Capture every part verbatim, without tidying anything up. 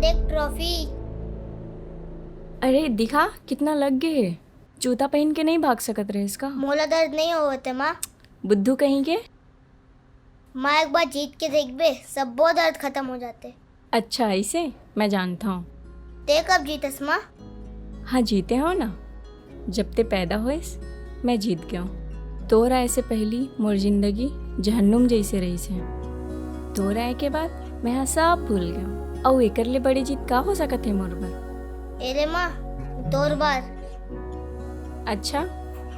देख ट्रॉफी। अरे दिखा, कितना लग गए हे। जूता पहन के नहीं भाग सकत रहे इसका। मोला दर्द नहीं होवत हे माँ। बुद्धू कहीं के। माँ, एक बार जीत के देखबे, सब्बो दर्द खत्म हो जाते। अच्छा, ऐसे? मैं जानता हूँ। ते कब जीतस माँ? हाँ, जीते हो ना। जब ते पैदा होइस, मैं जीत गयो। तोर आए से पहली मोर जिंदगी जहन्नुम जैसे रहिस हे। तोर आए के बाद मैं हा सब भूल गयो। अउ एकर ले बड़े जीत का हो सकत हे मोर बर? एरे माँ, तोर बर। अच्छा,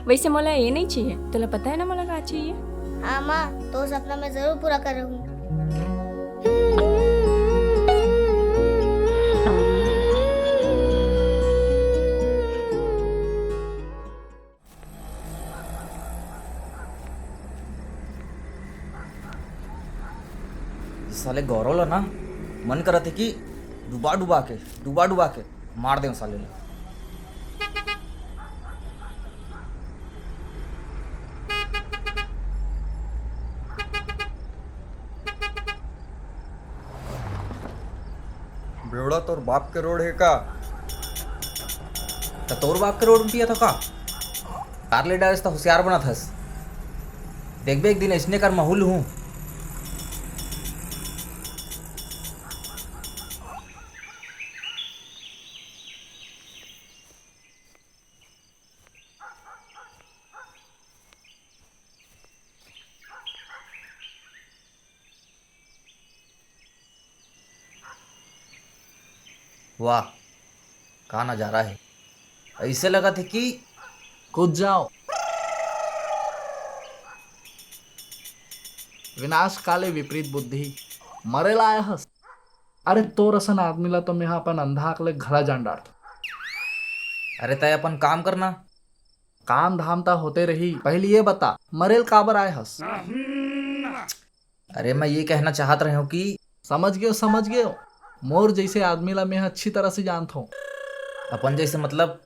वैसे मोला ये नहीं चाहिए। तोला पता है ना मोला का चाहिए? हाँ माँ, तो सपना मैं जरूर पूरा करूँगी। साले गौरव ला ना मन करत हे कि डुबा डुबा के, डुबा डुबा के मार देव साले ला। बेवड़ा, तोर बाप के रोड हे का? त तोर बाप के रोड में पिया था का? कार ले डालेस त होशियार बनत हस। देखबे एक दिन ऐसने कर महूल हूँ। वाह, का नजारा हे। ऐसे लगत हे कि कूद जाओ। विनाश काले विपरीत बुद्धि, मरे ला आय हस। अरे तोर असन आदमी ला तो मेहा अपन अंधा आँख ले घला जान डारथों। अरे तय अपन काम करना। काम धाम ता होते रही, पहली ये बता, मरेल काबर आय हस? अरे, मैं ये कहना चाहत रहे हूँ कि समझ गयो, समझ गयो। मोर जैसे आदमी ला मैं अच्छी तरह से जानत हूँ। अपन जैसे मतलब?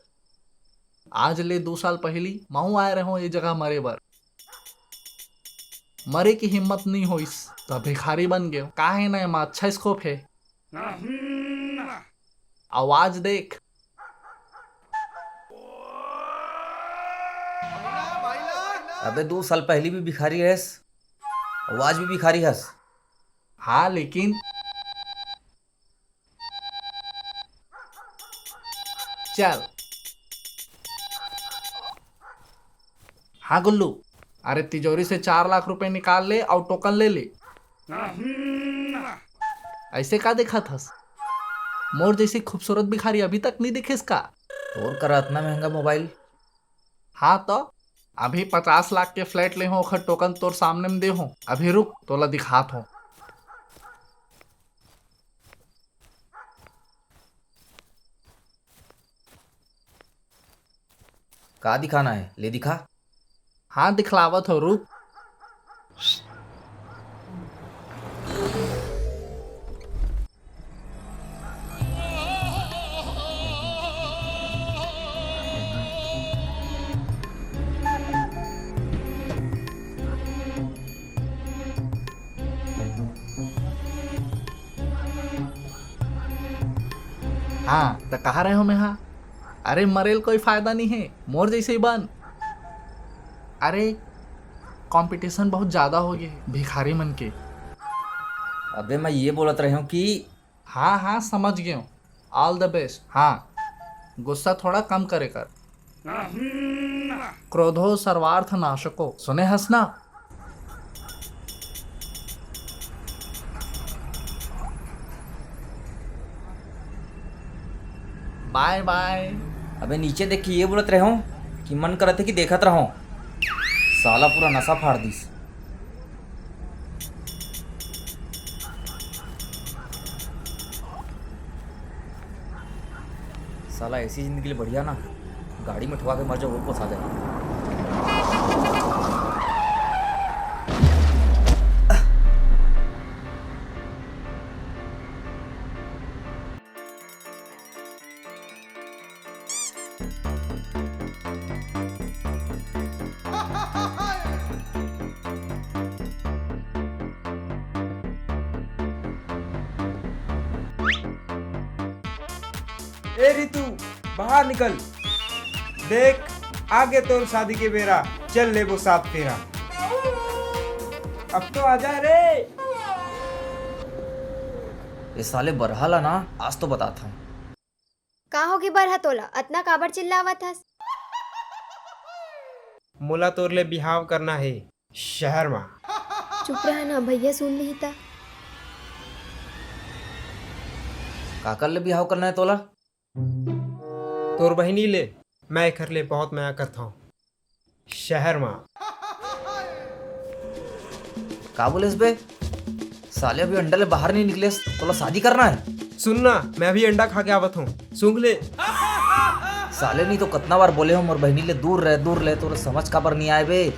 आज ले दो साल पहली महू आए रहे ये जगह मरे बर। मरे की हिम्मत नहीं होइस, तो भिखारी बन गयो। काहे ना, एमा अच्छा स्कोप है। आवाज देख। अबे, दो साल पहली भी भिखारी रहस, आवाज भी भिखारी हस। हाँ, लेकिन चल। हाँ गुल्लू, अरे तिजोरी से चार लाख रुपए निकाल ले और टोकन ले ले। ऐसे का देखत हस? मोर जैसी खूबसूरत भिखारी अभी तक नहीं देखेस का? तोर करा अतना महंगा मोबाइल? हाँ तो, अभी पचास लाख के फ्लैट ले हो, ओखर टोकन तोर सामने में दे हो। अभी रुक, तोला दिखात हो। का दिखाना है? ले दिखा। हाँ, दिखलावत हो, रुक। हाँ, त कहा रहे हो मैं? हाँ, अरे, मरेल कोई फायदा नहीं है, मोर जैसे ही बन। अरे, कंपटीशन बहुत ज्यादा हो गया है भिखारी मन के। अबे, मैं ये बोलत रहे हूँ कि हाँ, हाँ, समझ गए हूँ। All the best। हाँ, गुस्सा थोड़ा कम करे कर। क्रोधो सर्वार्थ नाशको, सुने हस ना? बाय बाय। अबे नीचे देख के ये बोलत रहे हो कि मन करत है कि देखत रहो। साला पूरा नशा फाड़ दिस। साला ऐसी जिंदगी ले बढ़िया ना गाड़ी में ठुआ के मर जाओ, वो पोसा जाए। ए रितु, बाहर निकल। देख, आगे तोर शादी के बेरा, चल लेबो सात फेरा। अब तो आजा रे। ये साले बरहा ला ना, आज तो बतात हूँ। का होगे बरहा तोला, अतना काबर चिल्लावत हस? मोला तोर ले बिहाव करना हे शहर मा। चुप रह ना भैया, सुन लिही ता। काकर ले बिहाव करना हे तोला? तोर बहिनी ले। मैं एखर ले बहुत मया करत हूँ शहर मा। का बोलेस बे? साले अभी अंडा ले बाहर नहीं निकलेस, तोला शादी करना हे? सुन ना, मैं अभी अंडा खा के आवत हूँ, सूंघ ले। साले नहीं तो कतना बार बोले हूँ मोर बहिनी ले दूर रह, दूर रह, तोला समझ काबर नहीं आए बे?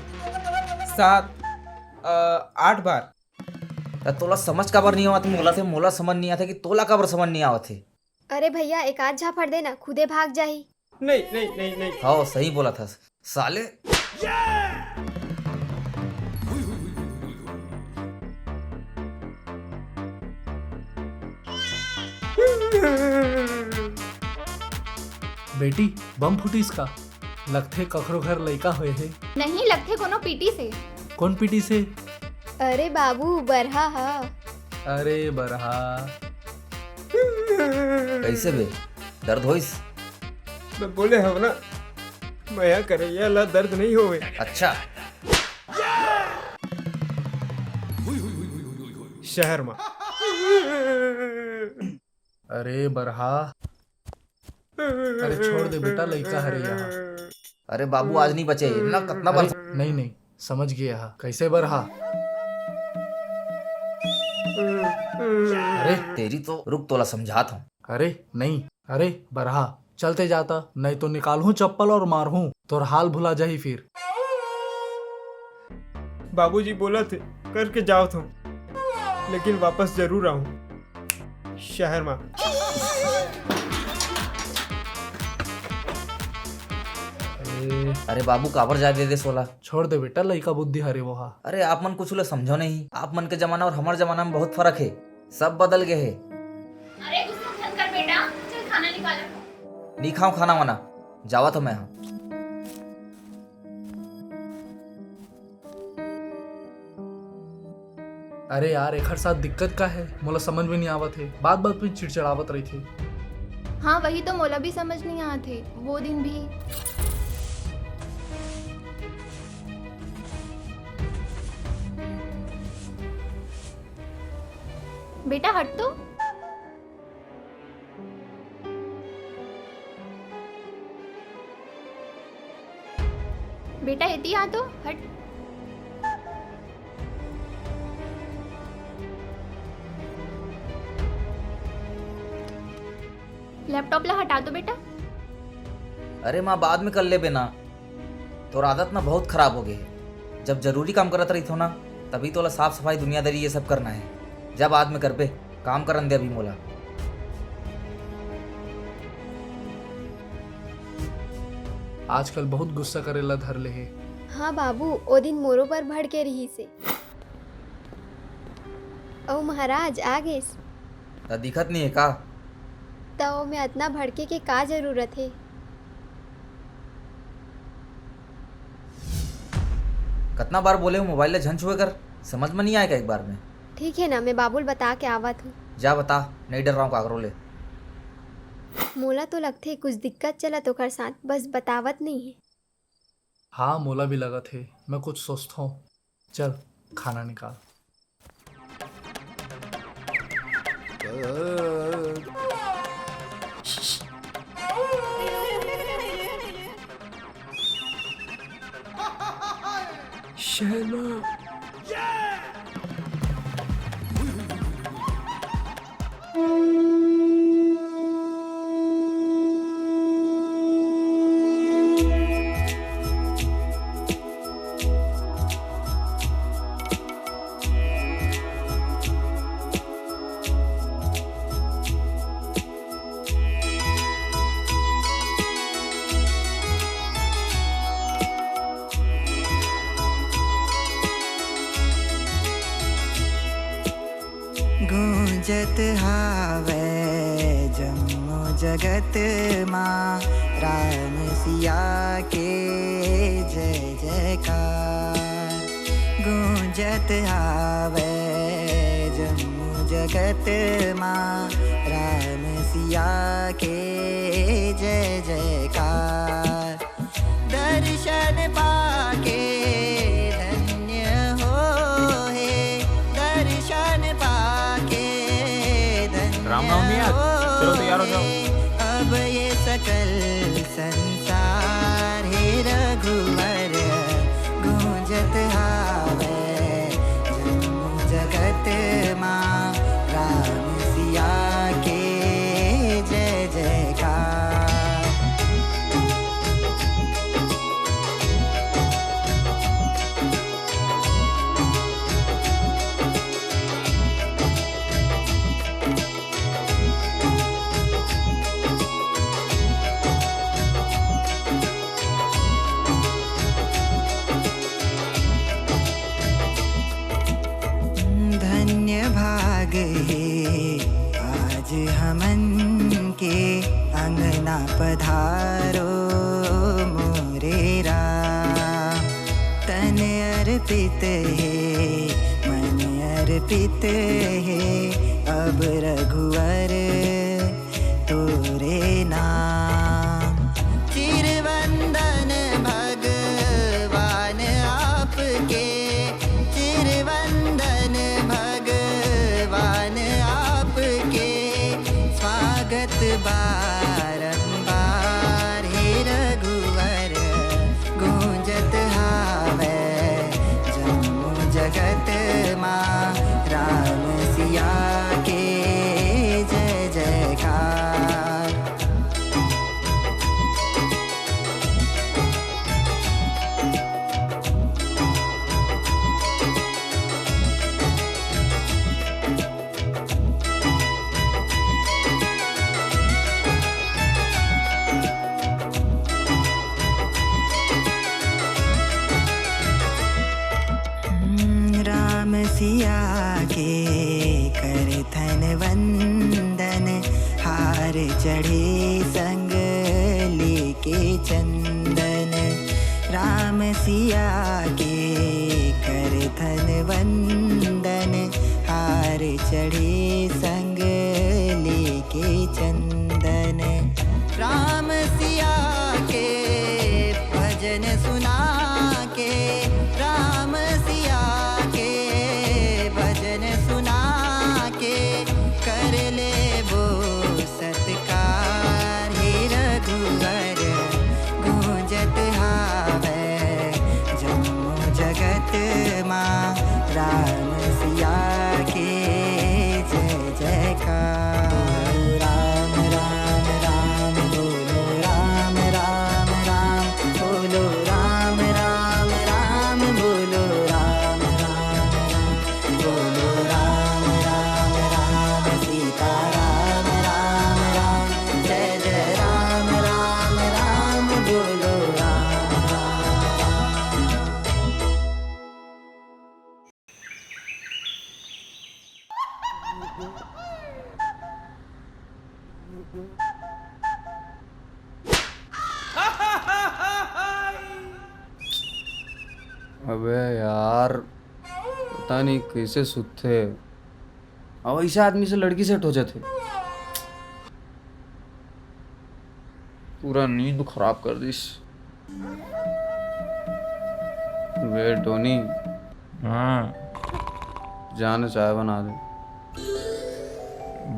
सात, अ, आठ बार। त तोला समझ काबर नहीं आवत हे मोला से? मोला समझ नहीं आत हे कि तोला काबर समझ नहीं आवत हे? अरे भैया, एक आध झापड़ दे ना, खुदे भाग जाही। नहीं, नहीं, नहीं, नहीं। हाँ, सही बोलत हस साले। बेटी, बम फूटिस का? लगथे कखरो घर लइका होए हे। नहीं, लगथे कोनो पीटी से। कौन पीटी से? अरे बाबू, बरहा हा। अरे बरहा। कैसे बे? दर्द होइस? मैं बोले हव ना, मया करइया ला दर्द नहीं होवे। अच्छा। शहर मा। अरे बरहा। अरे छोड़ दे बेटा, लइका हरे यहाँ। अरे बाबू, आज नहीं बचे, ना कतना बार। अरे नहीं, नहीं, समझ गया हा। कैसे बरहा? अरे तेरी तो, रुक, तोला समझात हूँ। अरे नहीं, अरे बरहा, चलते जाता, नहीं तो निकालहूँ चप्पल और मारहूँ, तोर हाल भुला जाही फिर। बाबूजी बोलत हे, करके जावत हूँ, लेकिन वापस जरूर आऊँ शहर मा। अरे बाबू, काबर जाए दे दे सोला? छोड़ दे बेटा, लइका बुद्धि हरे वो हा। अरे आप मन कुछ ले समझो नहीं, आप मन के जमाना और हमर जमाना में बहुत फर्क हे, सब बदल गए हे। अरे गुस्सा मत कर बेटा, चल खाना निकाल। नहीं खाऊं खाना वाना, जावत हूं मैं। हाँ। अरे यार, एखर साथ दिक्कत का है? मोला समझ में नहीं आवत हे। बात-बात में चिड़चिड़ावत रहिथे। हाँ, वही तो मोला भी समझ नहीं आवत हे। वो दिन भी। बेटा, हट तो। बेटा, एती आ तो, हट। लैपटॉप ला हटा दो, बेटा। अरे माँ, बाद में कर लेबे ना। तोर आदत ना बहुत खराब हो गई है। जब जरूरी काम करत रहिथो ना, तभी तोला साफ सफाई, दुनियादारी, ये सब करना है। जा, बाद में करबे, काम करन दे अभी मोला। आजकल बहुत गुस्सा करे ला धर ले हे। हाँ बाबू, ओ दिन मोरो पर भड़के रहिस हे। अउ महाराज आ गेस। त दिखत नहीं है का? त ओमे अतना भड़के के का जरूरत हे? कतना बार बोले हूँ मोबाइल ला झन छुए कर, समझ में नहीं आए का एक बार में? ठीक है ना, मैं बाबू ल बता के आवत हूँ। जा बता, नहीं डर रहा हूँ काकरो ले। मोला तो लगथे कुछ दिक्कत चलत ओकर साथ, बस बतावत नहीं है। हाँ, मोला भी लगत हे, मैं कुछ सोचथों। चल, खाना निकाल। शहनाज। गूंजत हावै जम्मो जगत मा राम सिया के जय जयकार। गूंजत हावै जम्मो जगत मा राम सिया के जय जयकार। दर्शन पाके धन्य होए, दर्शन पाके धन्य होए। रामनवमी आज, चलो तैयार हो जाओ। अब ये सकल संसार हे रघुवर गूंजत हावै जम्मो जगत मा राम सिया के जय जयकार। धन्य भाग हे आज हमन के अंगना पधारो मोरे राम। तन अर्पित हे मन अर्पित हे अब रघुवर तोरे नाम। चिरवंदन भगवान आपके, चिरवंदन भगवान आपके, स्वागत बारंबार हे रघुवर। गूंजत हावै जम्मो जगत मा राम सिया के जय जयकार। राम सिया के करथन वंदन, हार चढ़े संग लेके चंदन। राम सिया के करथन वंदन, हार चढ़े संग लेके चंदन। राम सिया के भजन सुना के, राम सिया के भजन सुना के, कर लेबो सत्कार हे रघुवर। गूंजत हावै जम्मो जगत मा राम सिया के जय जयकार। राम राम राम बोलो, राम राम राम बोलो, राम राम राम बोलो, राम राम राम बोलो, राम राम राम सीता राम राम राम, जय जय राम राम राम बोलो, राम राम राम। अबे यार, पता नहीं कैसे सुतथे। अब ऐसे आदमी से लड़की सेट हो जाथे। पूरा नींद खराब कर दिस। वे टोनी। हाँ। जा न चाय बना दे।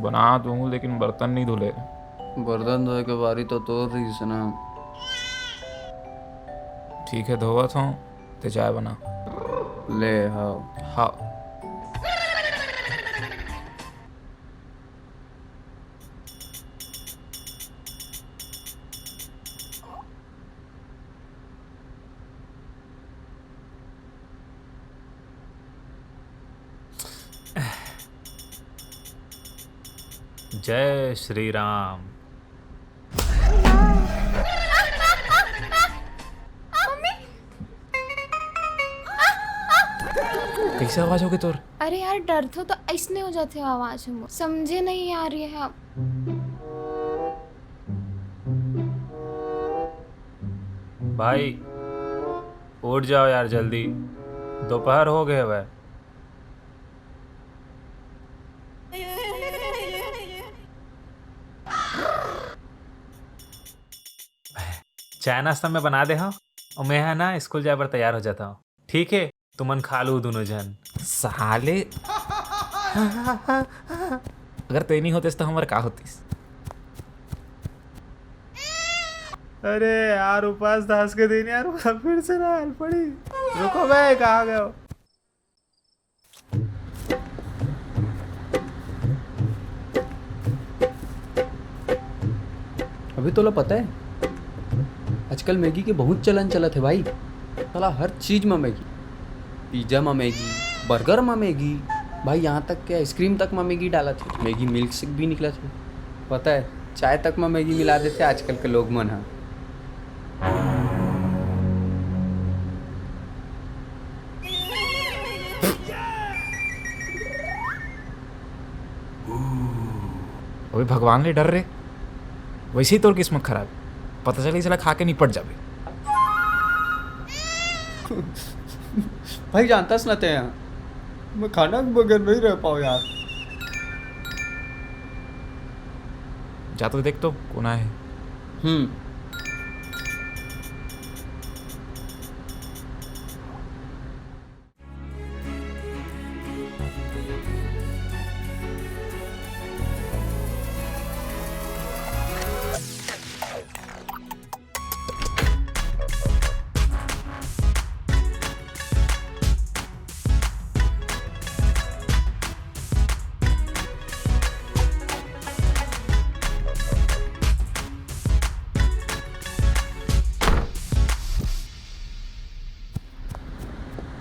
बना तो हूँ, लेकिन बर्तन नहीं धुले। बर्तन धोए के बारी तो तोर रहिस ना। ठीक है, धोवत हूँ, ते चाय बना। ले, हाँ। हाँ। जय श्री राम। कैसे आवाज होगे तोर? अरे यार, डरथों तो ऐसने हो जाथे आवाज में, समझे नहीं यार ये। भाई, उठ जाओ यार जल्दी, दोपहर हो गए हवय। चाय नाश्ता मैं बना दे हव, अउ मैं ह ना स्कूल जाए बर तैयार हो जाता हूँ। ठीक है, तुमन खा लू दोनों झन। साले, अगर तैं नहीं होतेस तो हमर का होतीस? अरे यार, उपास धास के दिन यार, मोला फिर से ना हाल पड़ी। रुको बे, कहाँ गए हो? अभी तोला पता है, आजकल मैगी के बहुत चलन चलत है भाई। साला हर चीज में मैगी, पिज्जा में मैगी, बर्गर में मैगी, भाई यहाँ तक के आइसक्रीम तक में मैगी डालत है। मैगी मिल्क शेक भी निकलत है, पता है, चाय तक में मैगी मिला देते आजकल के लोग मन ह। अबे भगवान ले डर रे, वैसे ही तोर किस्मत खराब है। पता चली साला खा के निपट जाबे। भाई जानता ना ते, मैं खाना के बगैर नहीं रह पाऊँ यार। जा तो देख तो कोन आए हे। हम्म।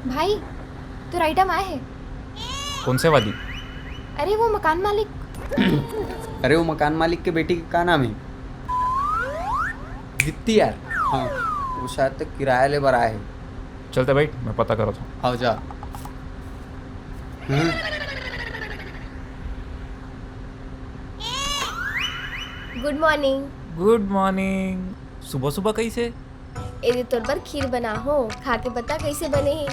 भाई, तोर item आए हे। कौन से वाली? अरे वो मकान मालिक। अरे वो मकान मालिक के बेटी के का नाम हे? दीप्ति यार। हाँ, वो शायद तक किराया ले बर आए हे। चलते बैठ, मैं पता करत हूँ। हाँ, जा। हम्म। Good morning। Good morning। सुबह सुबह कैसे? ए दे तोर बर खीर बना हो, खा के बता कैसे बने हे।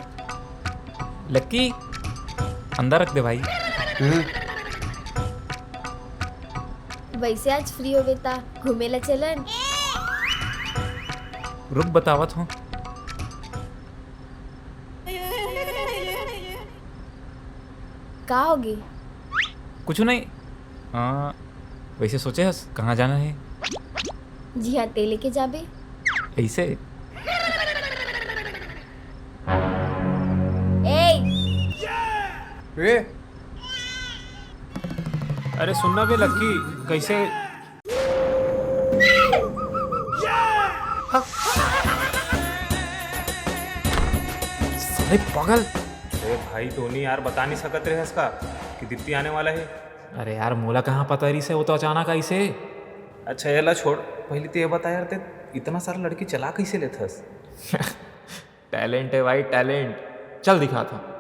लक्की, अंदर रख दे भाई। हम्म। वैसे आज free होवे ता घूमे ला चलन। रुक, बतावत हूँ। का होगे? कुछ नहीं। आ, वैसे सोचे हस, कहाँ जाना हे? जिहाँ ते लेके जाबे। ऐसे? ए! ए! अरे सुनना बे लक्की, कैसे? साले पागल। अरे भाई टोनी यार, बता नहीं सकत रहे हस का कि दीप्ति आने वाला हे? अरे यार, मोला कहाँ पता रहिस हे, वो तो अचानक आइस हे। अच्छा, एला छोड़, पहले तो ये बता यार, ते इतना सारा लड़की चला कैसे लेथस? Talent हे भाई, talent। चल दिखात हँव।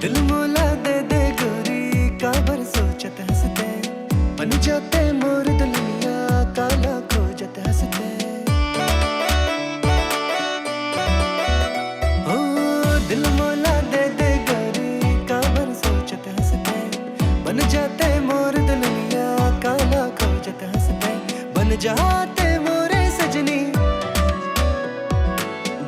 दिल मोला दे दे गोरी, काबर सोचत हँस ते, बन जा ते मोर दुल्हनिया, काला खोजत हँस ते। ओ दिल मोला दे दे गोरी, काबर सोचत हँस ते, बन जा ते मोर दुल्हनिया, काला खोजत हँस ते, बन जा ते मोरे सजनी,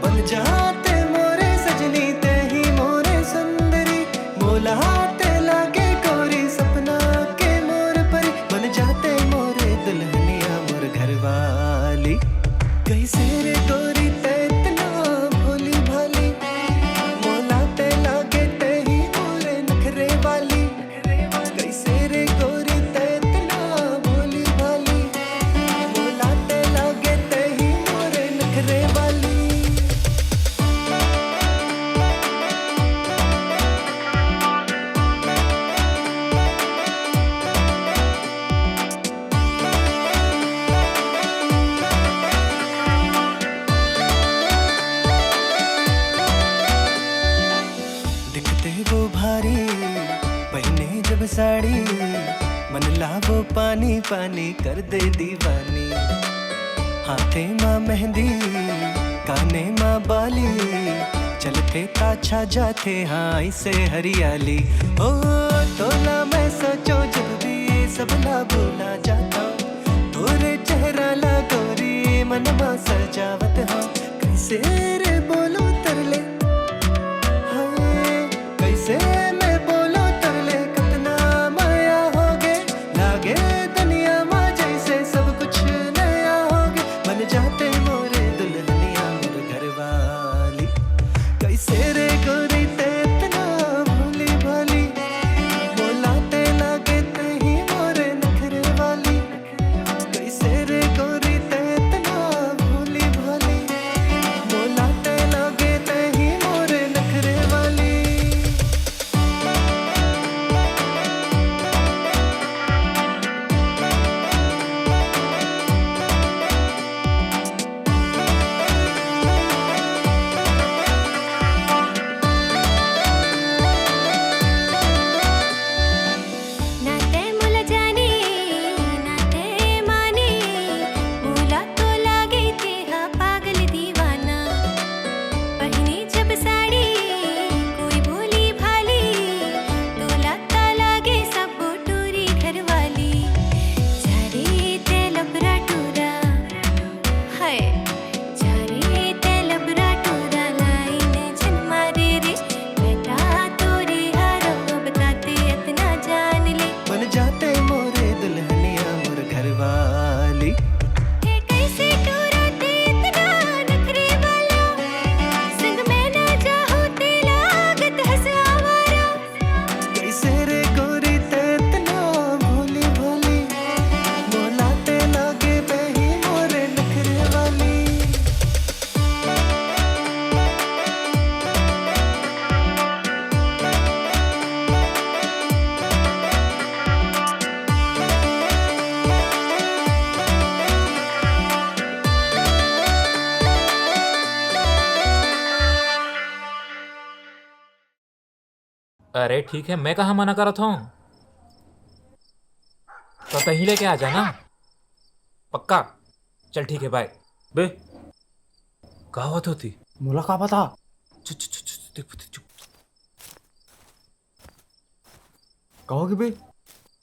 बन जा ते मोरे सजनी, ते ही मोरे सुंदरी, मोला ते लागे कोरी, सपना के मोर परी, बन जा ते मोरे दुल्हनिया, मोर घरवाली। कैसे रे गोरी ते इतना भोली भाली, मोला ते लागे ते ही मोरे नखरे वाली। कैसे रे गोरी ते इतना भोली भाली, मोला जब साड़ी मन ला वो पानी पानी कर दे दीवानी। हाथे मा मेहंदी, काने मा बाली, चलथे ता छा जाथे हाँ ऐसे हरियाली। ओ तोला मैं सोचो जब भी सबला भूला जाता हूँ। तोरे चेहरा ला गोरी मन मा सजावत हो। कैसे रे बोलो तरले, हाय, कैसे मैं बोलो तरले, कितना माया होगे। लागे दुनिया मा जैसे सब कुछ नया होगे। बन जाते मोरे दुल्हनिया मोर घर वाली। कैसे रे गोरी ते इतना भोली भाली, बोलाते लागे ते ही मोरे नखरे वाली। कैसे रे गोरी ते इतना भोली भाली, बोलाते लागे ते ही मोरे नखरे वाली। ना तै मोला जाने, ना तै माने, मोला तो लागे तेहा पागल दीवाना। पहिने जब साड़ी कोई भोली भाली, तोला ता लागे सब टूरी घरवाली। जा रे तै लफरा टूरा, हाय। जा रे तै लफरा टूरा, लाइन झन मारे रे। बेटा तोरे हारो, अब ता ते अतना जान ले। बन जाते मोरे दुल्हनिया मोर घर वाली। हे कैसे टूरा ते इतना नखरे वाला, संग मैं ना जाहूँ ते लागत हस आवारा। कैसे रे गोरी ते इतना भोली भाली, बोलाते लागे ते ही मोरे नखरे वाली। अरे ठीक है, मैं कहाँ मना करत हूँ, तो तहीं लेके आ जाना पक्का। चल ठीक है, बाय। बे, का होत होती? मोला का पता? चुप, चुप, चुप, चुप, देख, देख, चुप। का होगे बे?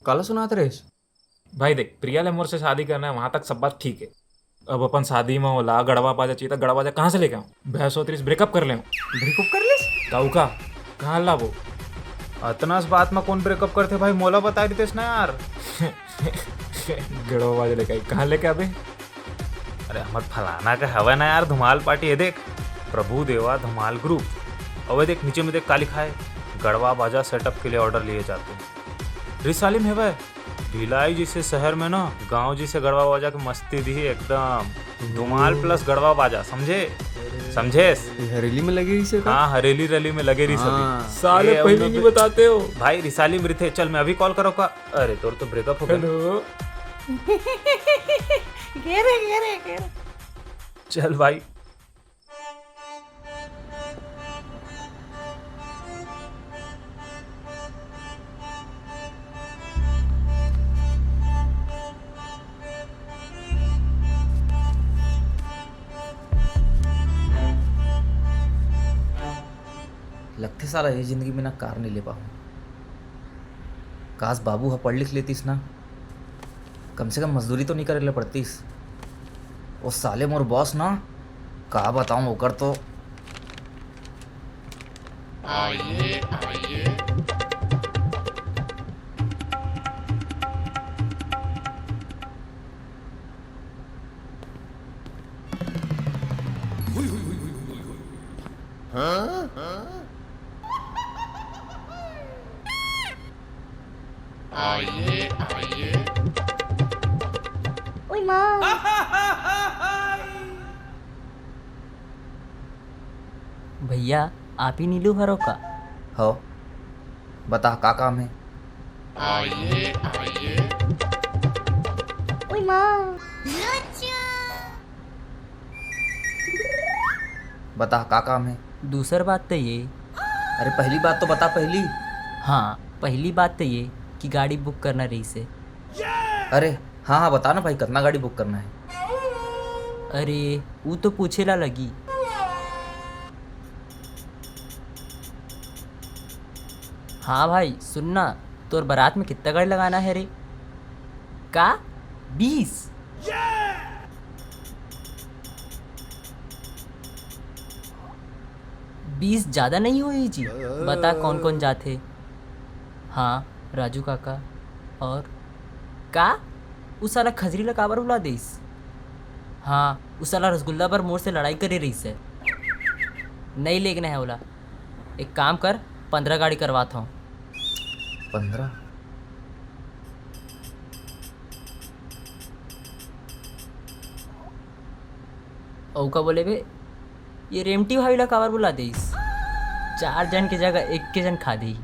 काला सुनात रहेस? भाई देख, प्रिया ले मोर से शादी करना है, वहां तक सब बात ठीक है। अब अपन शादी में ओला गड़वा बाजा चाहिए, तो गड़वा बाजा कहाँ से लेके आऊँ? भैंस होत रहीस, ब्रेकअप कर ले। ब्रेकअप कर लेस? काऊ का? कहाँ लाबो? अतना से बात में कौन ब्रेकअप करथे भाई? मोला बता देतेस ना यार। गड़वा बाजा लेके आई, कहाँ लेके आबे? अरे हमर फलाना का हवय ना यार, धुमाल पार्टी है देख, प्रभु देवा धुमाल ग्रुप। अबे देख नीचे में देख का लिखा है, गड़वा बाजा सेटअप के लिए ऑर्डर लिए जाते हैं। रिसाली में हवय, भिलाई जैसे शहर में ना गांव जैसे गड़वा बाजा के मस्ती दी एकदम। धुमाल प्लस गड़वा बाजा, समझे? समझेस? ये हरेली में लगे रहिसे का? हाँ, हरेली रैली में लगे रहिस अभी। हाँ। साले ये पहली उन्होंने नहीं बताते हो। भाई रिसाली में रिथे, चल मैं अभी कॉल करो का। अरे तोर तो ब्रेकअप हो गया। हेलो। घेरे, घेरे, घेरे। चल भाई। लगथे साला ये जिंदगी में ना कार नहीं ले पाऊँ। काश बाबू ह पढ़ लिख लेतिस ना, कम से कम मजदूरी तो नहीं करे ले पड़तिस। ओ साले मोर बॉस ना, का बताऊं ओकर तो। आइए, आइए। हाँ? आइए, आइए। ओए माँ। भैया, आप ही नीलू हरो का? हो, बता का काम है? आइए, आइए। ओए माँ। बता का काम है? दूसर बात तो ये। अरे पहली बात तो बता पहली। हाँ, पहली बात तो ये कि गाड़ी बुक करना रहिस हे। अरे हाँ हाँ, बता ना भाई, कतना गाड़ी बुक करना हे? अरे, ऊ तो पूछे ला लगी। हाँ भाई, सुन ना, तोर बारात में कितना गाड़ी लगाना हे रे? का? बीस? बीस ज्यादा नहीं होही जी? बता, कौन कौन जाथे? हाँ, राजू काका। और का? उ साला खजरी ला काबर बुला देस? हाँ, उ साला रसगुल्ला बर मोर से लड़ाई करे रहिस हे। नहीं लेगना हे ओला। एक काम कर, पंद्रह गाड़ी करवात हूँ। पंद्रह? अउ का बोले बे, ये रेमटी भाई ला काबर बुला देस? चार जन के जगह एक के जन खा देही।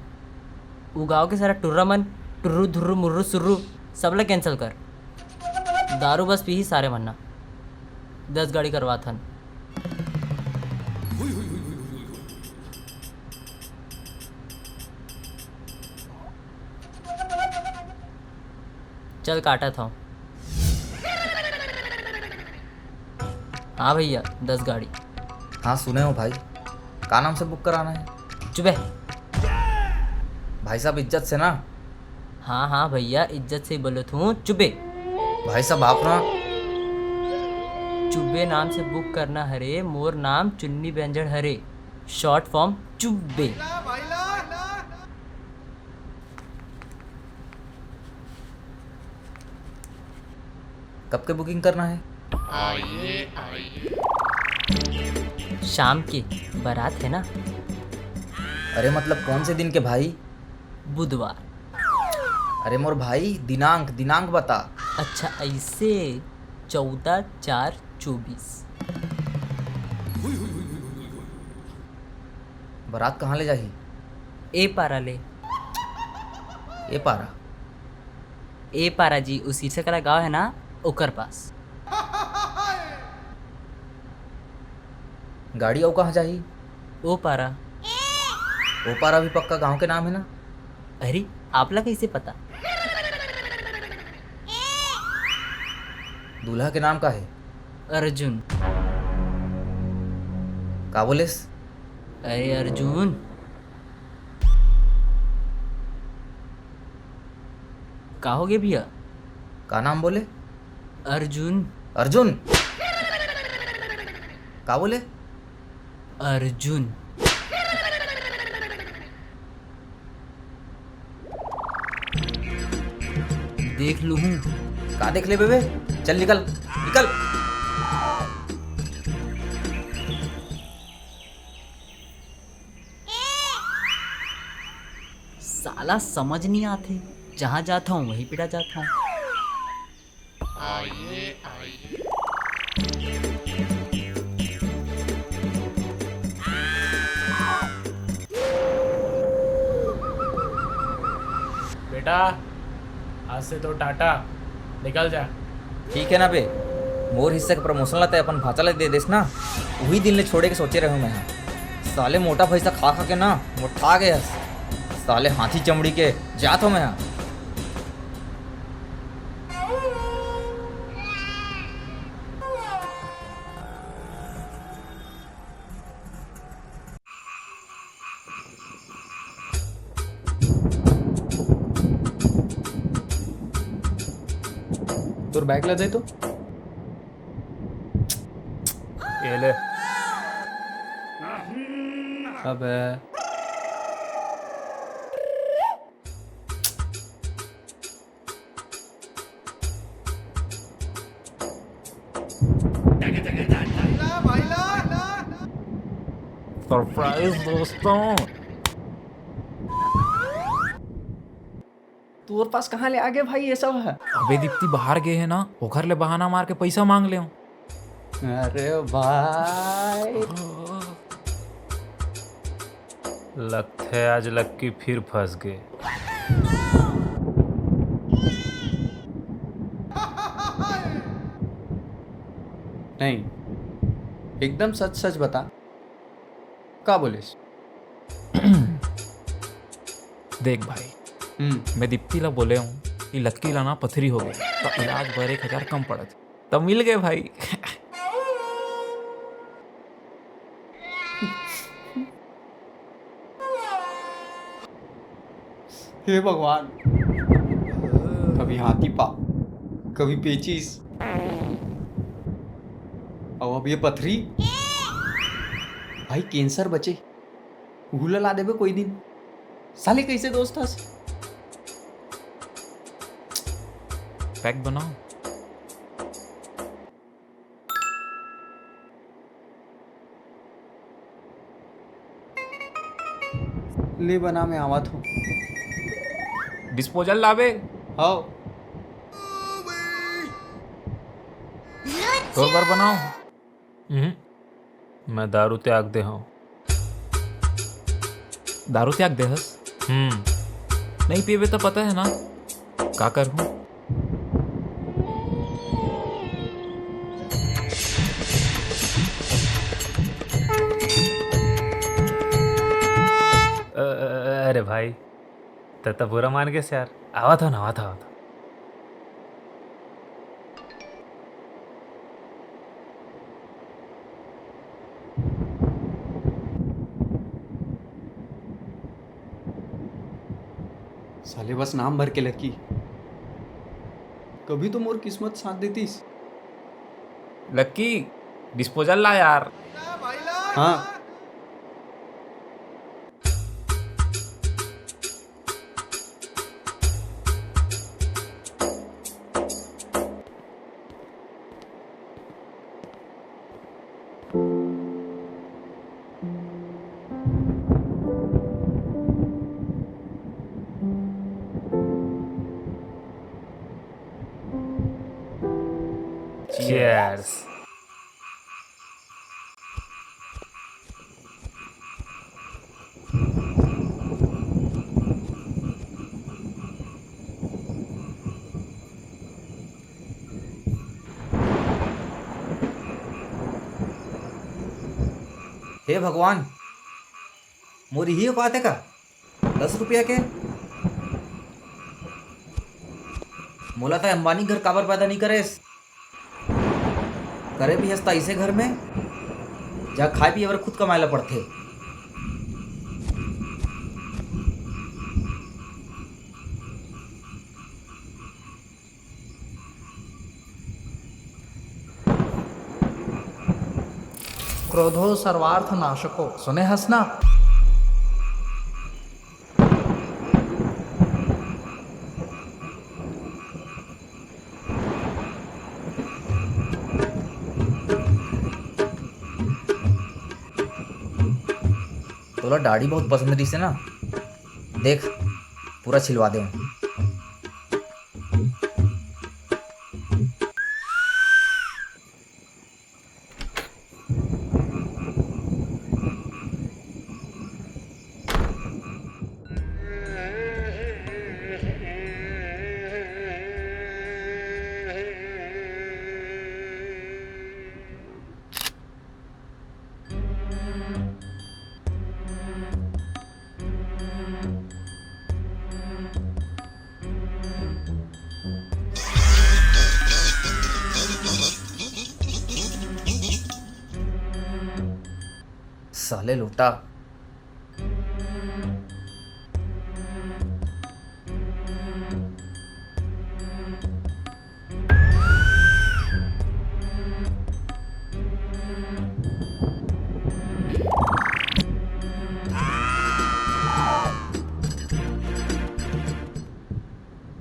उ गाँव के सारा टुर्रा मन, टुर्रू धुर्रू मुर्रू सुर्रू, सब ला cancel कर। दारू बस पीही सारे मन ना। दस गाड़ी करवात हन। चल काटत हव। हाँ भैया, दस गाड़ी। हाँ सुने हो भाई, का नाम से बुक कराना हे? चुप बे। भाई साहब इज्जत से ना। हाँ हाँ भैया, इज्जत से बोलत हूँ, चुप बे। भाई साहब आप ना। चुब्बे नाम से बुक करना हरे, मोर नाम चुन्नी बेंजड़ हरे, short form चुब्बे। कब के बुकिंग करना हे? शाम के बारात हे ना। अरे मतलब कौन से दिन के भाई? बुधवार। अरे मोर भाई, दिनांक, दिनांक बता। अच्छा ऐसे, चौदह चार चौबीस। बारात कहाँ ले जाही? ए पारा ले। ए पारा? ए पारा जी, उ शीर्षक वाला गाँव हे ना, ओकर पास। गाड़ी अउ कहाँ जाही? ओ पारा। ओ पारा भी पक्का गाँव के नाम हे ना? अरे, आप ला कैसे पता? दूल्हा के नाम का हे? अर्जुन। का बोलेस? अरे अर्जुन। का हो गे भैया? का नाम बोले? अर्जुन। अर्जुन? का बोले? अर्जुन। देख लूहूं। का देख लेबे बे? चल निकल, निकल। साला समझ नहीं आथे, जहाँ जात हूँ वहीं पिटा जात हूँ। बेटा, आज से तो टाटा, निकल जा। ठीक है ना बे, मोर हिस्सा के promotion ला तैं अपन भांचा ला दे देस ना, उही दिन ले छोड़े के सोचे रहे हूँ मैं हा। साले मोटा भैंसा खा खा के ना मोटा गे हस। साले हाथी चमड़ी के, जात हूँ मैं हा। तोर bag ला दे तो। ये ले। अबे। Surprise दोस्तों। तोर पास कहाँ ले आगे भाई ये सब ह? अबे दीप्ति बाहर गे हे ना, ओखर ले बहाना मार के पैसा मांग ले हूँ। अरे भाई। लगथे आज लक्की फिर फंस गे। नहीं, एकदम सच सच बता, का बोलेस? देख भाई, हम्म। मैं दीप्ति ला बोले हूँ कि लक्की ला ना पथरी हो गई, तो इलाज बर एक हजार कम पड़त, तो मिल गए भाई। हे भगवान, कभी हाथी पाँव, कभी पेचिस, अउ अब ये पथरी। भाई, कैंसर बचे, उहू ला ला देबे कोई दिन। साले, कैसे दोस्त हस? पैक बनाओ। ले बना, मैं आवत हूँ। डिस्पोजल लाबे? हव। तोर बर बनाओ। हम्म, मैं दारू त्याग दे हूँ। दारू त्याग दे हस? हम्म। नहीं पीबे तो पता है ना का करहूँ। अ-, अ-, अरे भाई, त, त बुरा मान गेस यार। आवत हो ना, आवत हो, आवत हो। साले, बस नाम भर के लकी। कभी तो मोर किस्मत साथ देतीस। लक्की, डिस्पोजल ला यार। हाँ। Cheers। हे भगवान, मोर इही औकात हे का? दस रुपया के? मोला तैं अंबानी घर काबर पैदा नइ करेस? करे भी हस त अइसे घर में, जहाँ खाए पिए बर खुद कमाए ला पड़थे। क्रोधो सर्वार्थ नाशको, सुने हस ना? तोला दाढ़ी बहुत पसंद रहिस हे ना, देख, पूरा छिलवा दे हूँ। साले लोटा।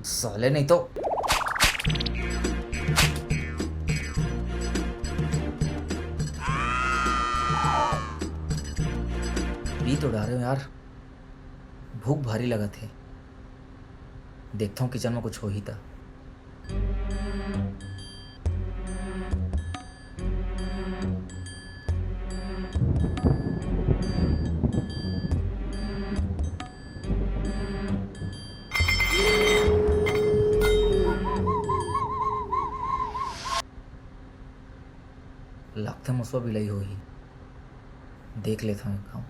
साले नहीं तो। पी तो डारे हूँ यार, भूख भारी लगत हे। देखता हूँ किचन में कुछ होही त। लगथे मुसवा बिलाई होही, देख लेथन एक घांव।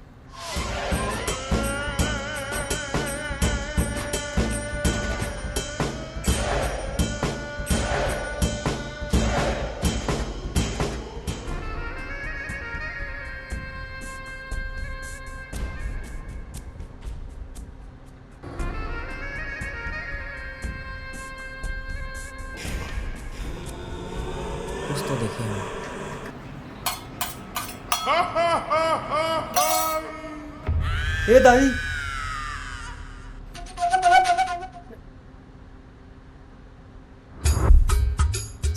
तो देखे हैं। ए दाई,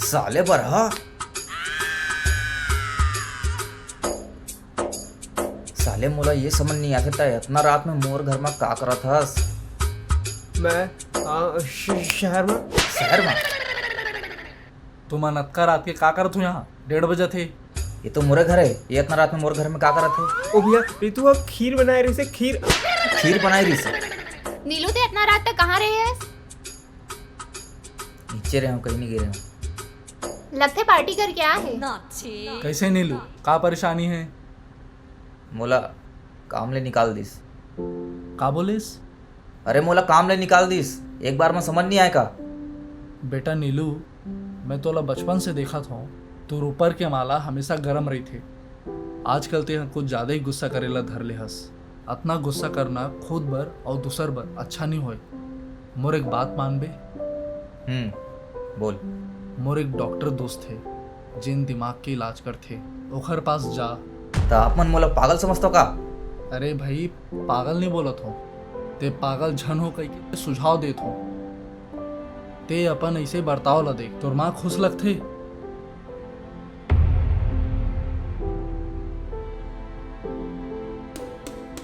साले बरहा, साले मोला ये समझ नहीं आथे, तैं इतना रात में मोर घर में का करत हस? मैं, आ, श-, शहर में। शहर में? तुमन अतका रात के का करत हो यहाँ? डेढ़ बजत हे। ये तो मोरे घर है, ये इतना रात में मोर घर में का करत हे? ओ भैया, रितु अब खीर बनाए रहिसे, खीर। खीर बनाए रहिसे? नीलू, तैं इतना रात तक कहाँ रहे हस? नीचे रहे हूँ, कहीं नहीं गिरे हूँ। लगथे पार्टी करके आए हे। कैसे नीलू, का परेशानी है? मोला काम ले निकाल दिस। का बोलिस? अरे, मोला काम ले निकाल दिस, एक बार में समझ नहीं आए का? बेटा नीलू, मैं तोला बचपन से देखत हूँ, तोर ऊपर के माला हमेशा गरम रहिथे। आजकल तें कुछ ज्यादा ही गुस्सा करे ला धर ले हस। अतना गुस्सा करना खुद बर अउ दूसर बर अच्छा नहीं होय। मोर एक बात मानबे? हम्म, बोल। मोर एक डॉक्टर दोस्त हे, जेन दिमाग के इलाज करथे, ओखर पास जा। त आप मन मोला पागल समझथव का? अरे भाई, पागल नहीं बोलत हो, तें पागल झन हो कहिके सुझाव देत हो। तें अपन ऐसे बर्ताव ला देख, तोर माँ खुश लगथे।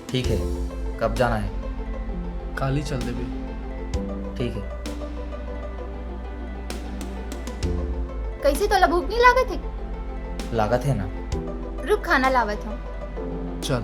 ठीक है, कब जाना है? काली चल देबे। ठीक है। कैसे, तोला भूख नहीं लागत है? लागत है ना। रुक, खाना लावत हूँ। चल।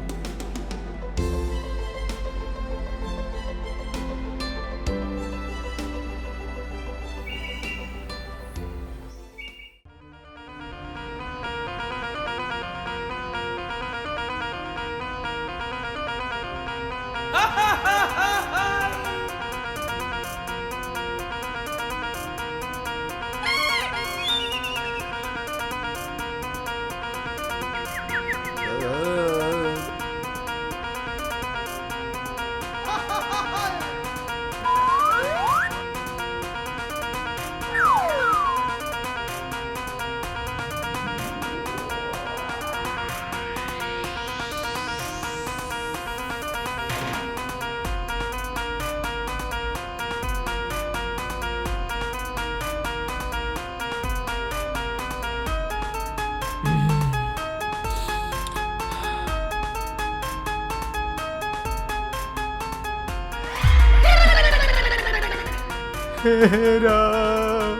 हे राम।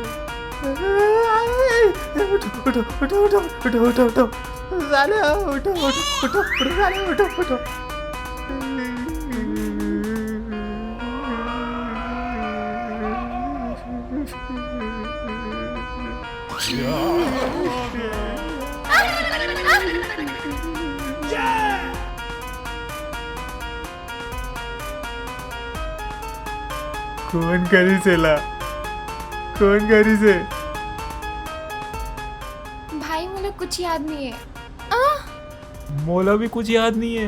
उठो, उठो, उठो। साले, उठो, उठो, उठो, उठो, साले, उठो, उठो। कोन करिस एला? कोन करिस ए? भाई, मोला कुछ याद नहीं है। आ! मोला भी कुछ याद नहीं है।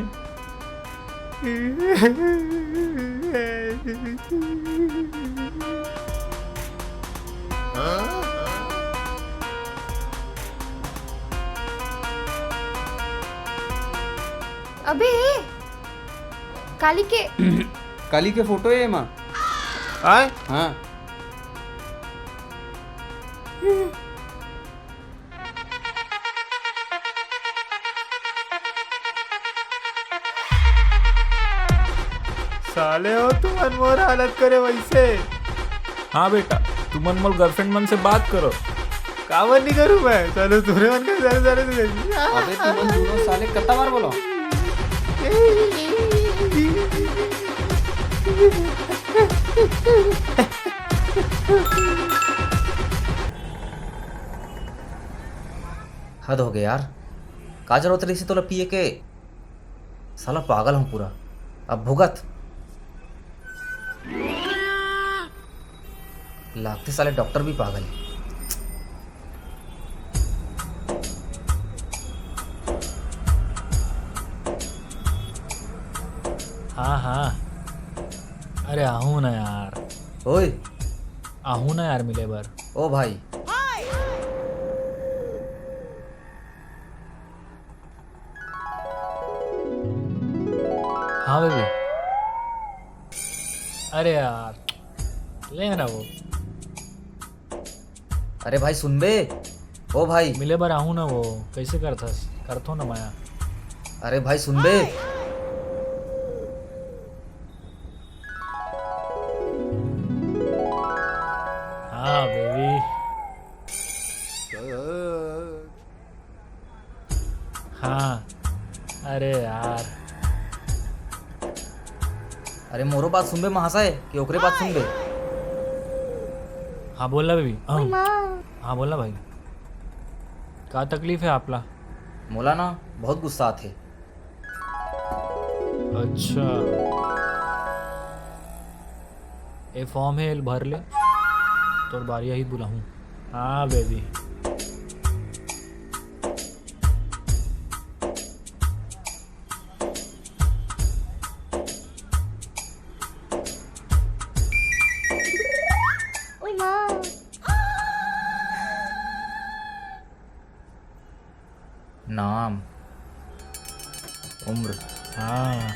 अबे, काली के काली के फोटो हे एमा। आय? हाँ। साले हो, तुमन मोर हालत करे वैसे। हाँ बेटा, तुमन मोर गर्लफ्रेंड मन से बात करो। काबर नहीं करूँ मैं? चलो, तुमरे मन के सारे, सारे तो देखिए। अबे, तुमन दोनों साले कत्ता बार बोलो? हद हो गया यार, का जरूरत रहिसे तोला पिए के? साला पागल हूँ पूरा, अब भुगत। लागथे साले डॉक्टर भी पागल है। हाँ, हाँ। अरे, आहूँ ना यार। ओए। आहूँ ना यार, मिले बर। ओ भाई। हाँ बेबी। अरे यार, ले ना वो। अरे भाई सुनबे, ओ भाई। मिले बर आहूँ ना वो, कैसे करथस? करथो ना मया। अरे भाई सुनबे। हाँ बेबी। हाँ। अरे यार। अरे मोरो बात सुनबे महाशय कि ओकरे बात सुनबे? हाँ बोल ना बेबी। हाँ। हाँ बोल ना भाई, का तकलीफ है आपला? मोला ना बहुत गुस्सा आथे। अच्छा, ए फॉर्म है, एल भर ले, तोर बारी आही बुलाहूँ। हाँ बेबी। नाम, उम्र, हाँ।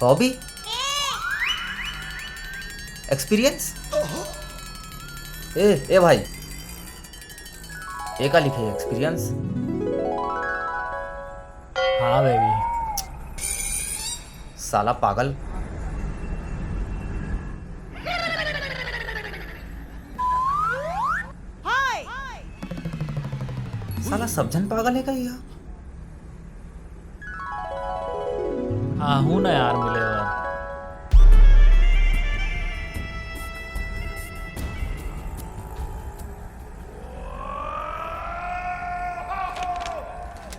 Hobby, experience. ए ए भाई, ए का लिखे एक्सपीरियंस? हाँ बेबी। साला पागल। साला सब झन पागल है का यार? आहूँ ना यार मिले बर।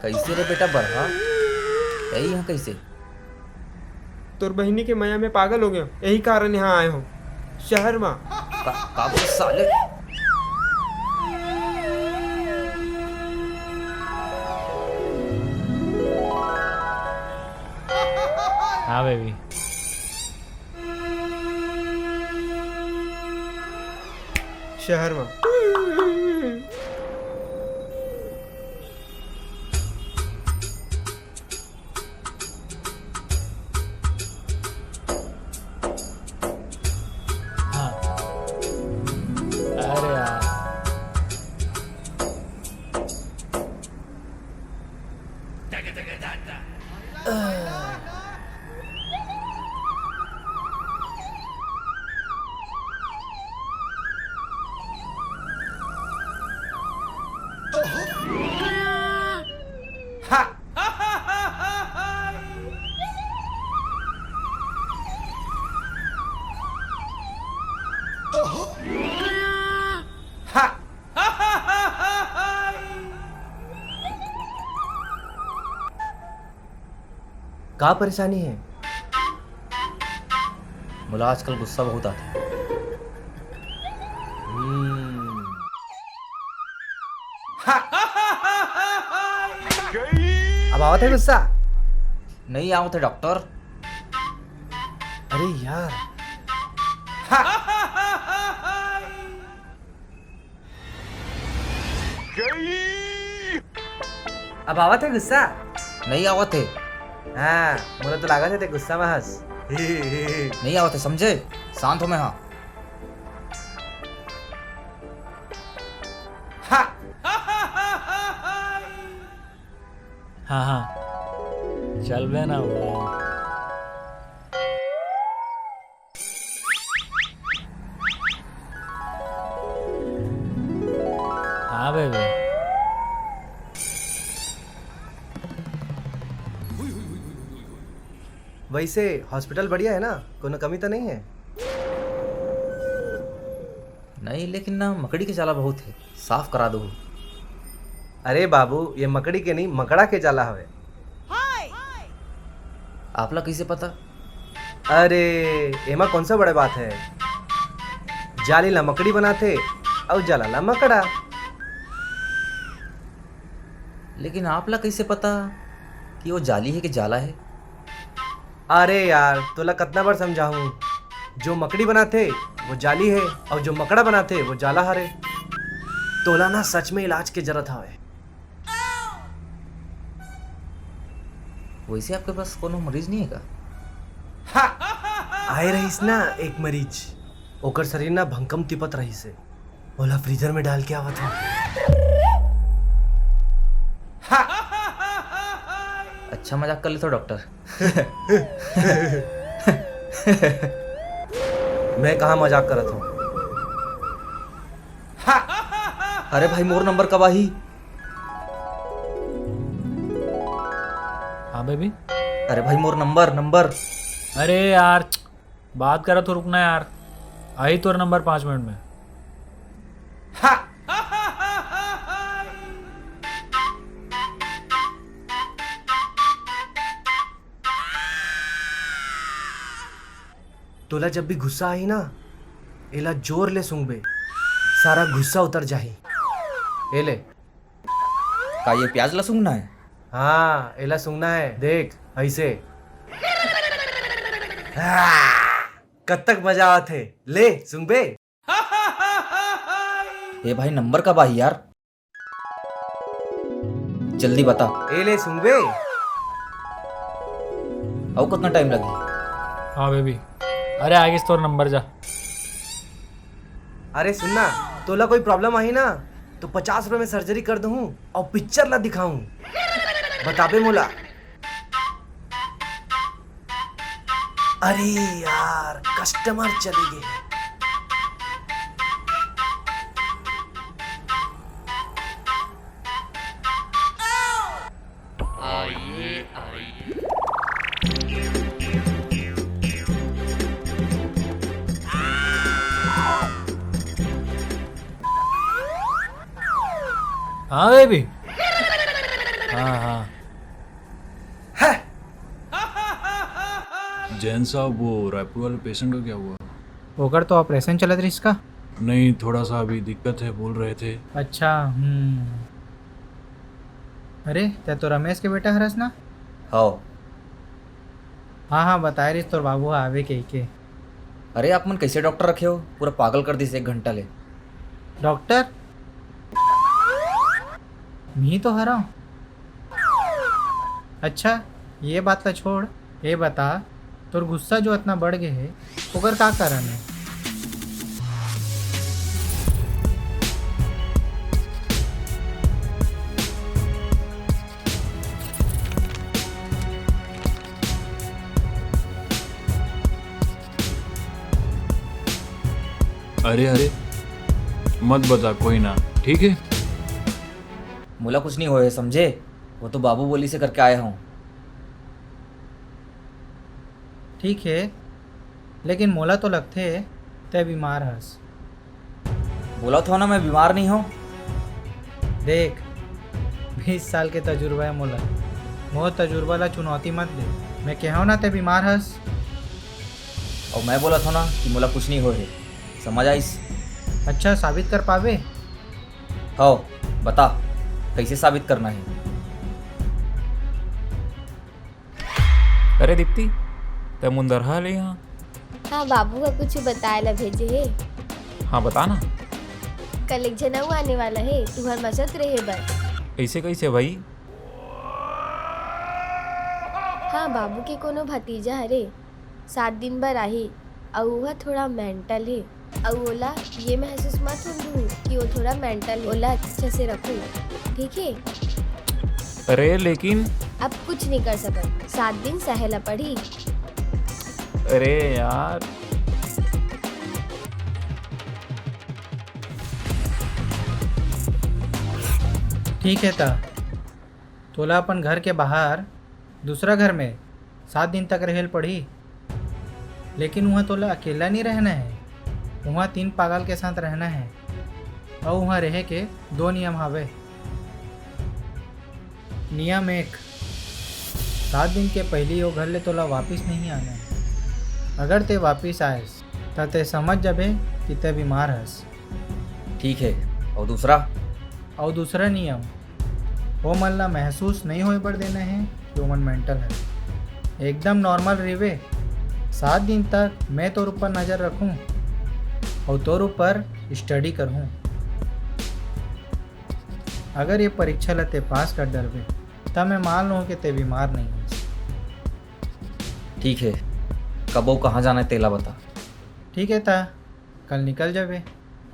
कैसे रे बेटा बरहा? यही यहाँ कैसे? तोर बहिनी के मया में पागल हो गया, यही कारण यहाँ आए हो शहर में। का, का बोल साले? हाँ बेबी। शहर में। हाँ। अरे यार। का परेशानी है? मोला आजकल गुस्सा बहुत आथे। हम्म। अब आवत है गुस्सा? नहीं आवत है डॉक्टर। अरे यार। अब आवत है गुस्सा? नहीं आवत है। हाँ, मोला तो लागत है ते गुस्सा में हस। नहीं आवत है, समझे? शांत हो मैं, हाँ। हाँ। हाँ, हाँ। चल बे ना वो। हाँ बेबी। वैसे हॉस्पिटल बढ़िया है ना, कोनो कमी तो नहीं है? नहीं, लेकिन ना मकड़ी के जाला बहुत है, साफ करा दो। अरे बाबू, ये मकड़ी के नहीं, मकड़ा के जाला हवे। आपला कैसे पता? अरे, एमा कौन सा बड़े बात है? जाली ला मकड़ी बनाथे अउ जाला ला मकड़ा। लेकिन आपला कैसे पता कि वो जाली है कि जाला है? अरे यार, तोला कतना बार समझाहूँ, जो मकड़ी बनाथे वो जाली है अउ जो मकड़ा बनाथे वो जाला हरे। तोला ना सच में इलाज के जरूरत हवे। वैसे आपके पास कोनो मरीज नहीं है का? आए रहिस ना एक मरीज, ओकर शरीर ना भंकम तिपत रहिस हे, ओला फ्रीजर में डाल के आवत हूँ। अच्छा मजाक कर लेथो डॉक्टर। मैं कहाँ मजाक करत हूँ? अरे भाई, मोर नंबर कब आही? हाँ बेबी। अरे भाई, मोर नंबर, नंबर। अरे यार, बात करत हो, रुकना यार, आई तोर नंबर पाँच मिनट में। तोला जब भी गुस्सा आही ना, एला जोर ले सूंघबे, सारा गुस्सा उतर जाही। ए ले। का ये प्याज ला सूंघना है? हाँ, एला सूंघना है। देख, ऐसे। कतक मजा आत हे। ले, सूंघबे? ए भाई, नंबर कब आही यार? जल्दी बता। ए ले, सूंघबे? अउ कतना टाइम लगही? हाँ बेबी, अरे आगे से तोर नंबर जा। अरे सुन ना, तोला कोई प्रॉब्लम आही ना, तो पचास रुपए में सर्जरी कर दूँ अउ पिक्चर ला दिखाऊँ। बताबे मोला। अरे यार, कस्टमर चले गे। आइए, आइए। हाँ बेबी। हाँ, हाँ। जैन साहब, वो रायपुर वाले पेशेंट का क्या हुआ? ओकर तो ऑपरेशन चलत रहिस का? नहीं, थोड़ा सा अभी दिक्कत है, बोल रहे थे। अच्छा, हम्म। अरे, तै तो रमेश के बेटा हरस ना? हव। हाँ, हाँ, बताए रहिस तोर बाबू ह आवे कहिके। अरे, आप मन कैसे डॉक्टर रखे हो? पूरा पागल कर दिस एक घंटा ले। डॉक्टर? मी तो हरव। अच्छा, ये बात ला छोड़, ये बता, तोर गुस्सा जो अतना बढ़ गे हे, ओकर का कारण हे? अरे, अरे, मत बता, कोई ना, ठीक है? मोला कुछ नहीं होए, समझे? वो तो बाबू बोलिस हे करके आए हंव। ठीक हे, लेकिन मोला तो लगथे, तै बीमार हस। बोलत हंव ना, मैं बीमार नहीं हंव। देख, बीस साल के तजुर्बा हे मोला। मोर तजुर्बा ला चुनौती मत दे। मैं केहेंव ना, तै बीमार हस। अउ मैं बोलत हंव ना कि मोला कुछ नहीं होए हे। समझ आइस? अच्छा, साबित कर पाबे? हव, बता, कैसे साबित करना हे? अरे दीप्ति, तै मुंदरहा ले यहाँ। हाँ, बाबू ह कुछ बताए ला भेजे हे। हाँ, बता ना। कल एक झन अउ आने वाला हे, तुहर मसत रहे बर। ऐसे कैसे भाई? हाँ, बाबू के कोनो भतीजा हरे, सात दिन बर आही, अउ ओह थोड़ा मेंटल हे। अउ ओला ये महसूस मत होन दूहू कि वो थोड़ा मेंटल हे। ओला अच्छा से रखू, ठीक हे? अरे लेकिन अब कुछ नहीं कर सकत, सात दिन सहे ला पड़ी। अरे यार। ठीक हे त, तोला अपन घर के बाहर दूसरा घर में सात दिन तक रहे ल पड़ही, लेकिन उहाँ तोला अकेला नहीं रहना हे, उहाँ तीन पागल के साथ रहना हे, अउ उहाँ रहे के दो नियम हावे। नियम एक, सात दिन के पहिली ओ घर ले तोला वापिस नहीं आना हे। अगर ते वापिस आयस, त ते समझ जाबे कि ते बीमार हस। ठीक हे, अउ दूसरा? अउ दूसरा नियम, ओ मन ला महसूस नहीं होए बर देना हे कि ओमन मेंटल हे। एकदम नॉर्मल रहिबे। सात दिन तक मैं तोर ऊपर नजर रखूं अउ तोर ऊपर स्टडी करहूं। अगर ये परीक्षा ला ते पास कर डरबे, त मैं मान लूं कि ते बीमार नहीं हस। ठीक हे, कब अउ कहाँ जाना हे, तेला बता। ठीक है ता, कल निकल जाबे।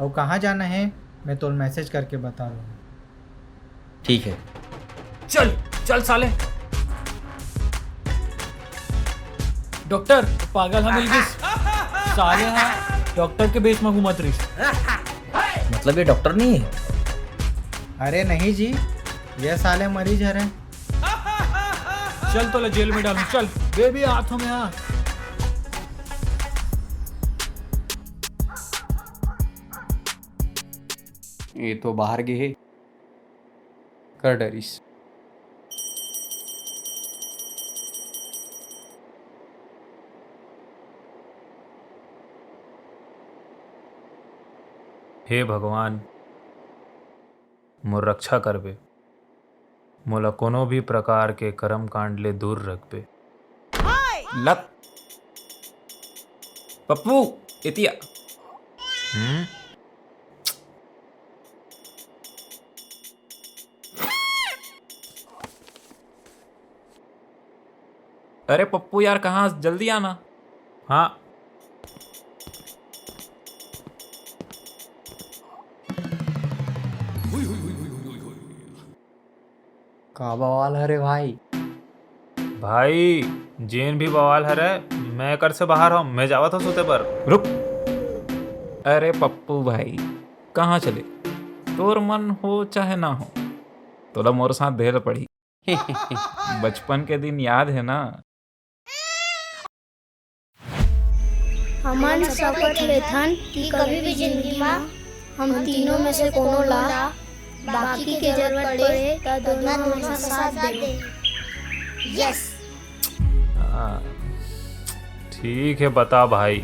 अउ कहाँ जाना है, मैं तोल मैसेज करके बता दूंगा। ठीक है। चल, चल साले। डॉक्टर, पागल हा मिल गिस। साले हा डॉक्टर के बेस में घूमत रहिस। मतलब ये डॉक्टर नहीं है? अरे नहीं जी, ये साले मरीज हरे। चल तोला जेल में डालूं, चल। बेबी, आ तो मैं, आ। ये तो बाहर गे हे, कर डरिस। हे भगवान, मोर रक्षा करबे, मोला कोनो भी प्रकार के कर्म कांड ले दूर रखबे। लत पप्पू, एतिया। हम्म। अरे पप्पू यार, कहाँ, जल्दी आना। हाँ। का बवाल हरे भाई? भाई, जेन भी बवाल हरे, मैं कर से बाहर हूँ, मैं जावत हूँ सुते बर। रुक। अरे पप्पू भाई, कहाँ चले? तोर मन हो चाहे ना हो, तोला मोर साथ देहे ल पड़ही। बचपन के दिन याद है ना? हमन शपथ लेथन कि कभी भी जिंदगी म हम तीनों में से कोनो ला बाकी के जरूरत पड़े त दोनों हमेशा साथ देबो। यस। हाँ, ठीक है, बता भाई,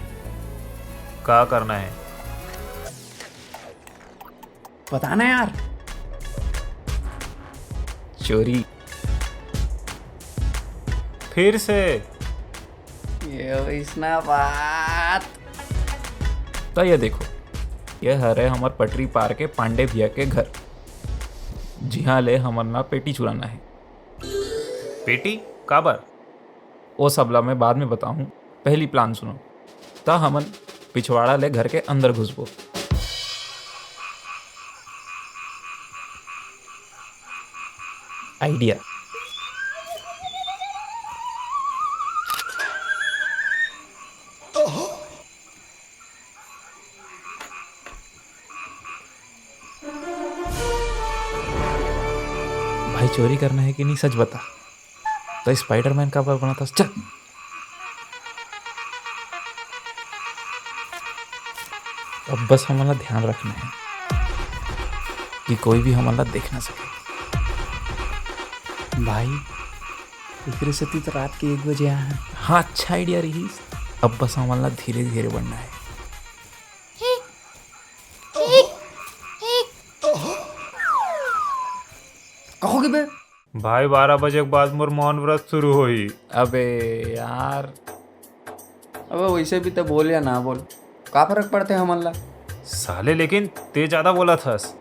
का करना है? पता ना यार। चोरी। फिर से। ये वैसना बात। तो ये देखो, ये हरे हमर पटरी पार के पांडे भैया के घर, जिहाँ ले हमन ला पेटी चुराना है। पेटी? काबर? ओ सब ला मैं बाद में बताहूँ, पहली प्लान सुनो। त हमन पिछवाड़ा ले घर के अंदर घुसबो। आइडिया। भाई, चोरी करना है कि नहीं, सच बता। तो स्पाइडरमैन काबर बनत हस? चल। अब बस हमन ला ध्यान रखना है कि कोई भी हमन ला देख ना सके। भाई, एकरे सेती तो रात के एक बजे आए हैं। हाँ, अच्छा आइडिया रहिस। अब बस हमन ला धीरे धीरे बढ़ना है। कहोगे बे? भाई, बारह बजे के बाद मोर मौन व्रत शुरू होही। अबे यार। अबे वैसे भी तो बोल या ना बोल, का फर्क पड़ते हमन ला? साले, लेकिन ते ज्यादा बोलत हस।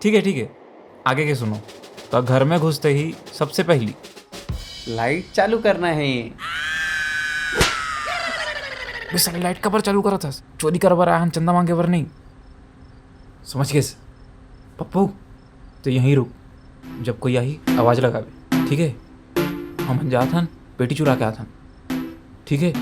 ठीक है, ठीक है, आगे के सुनो। तो घर में घुसते ही सबसे पहली लाइट चालू करना है। बे साले, लाइट काबर चालू करत हस? चोरी करे बर आए हन, चंदा मांगे बर नहीं। समझ गेस? पप्पू, तो यहीं रुक, जब कोई आही, आवाज लगाबे, ठीक है? हमन जात हन, पेटी चुरा के आत हन, ठीक है?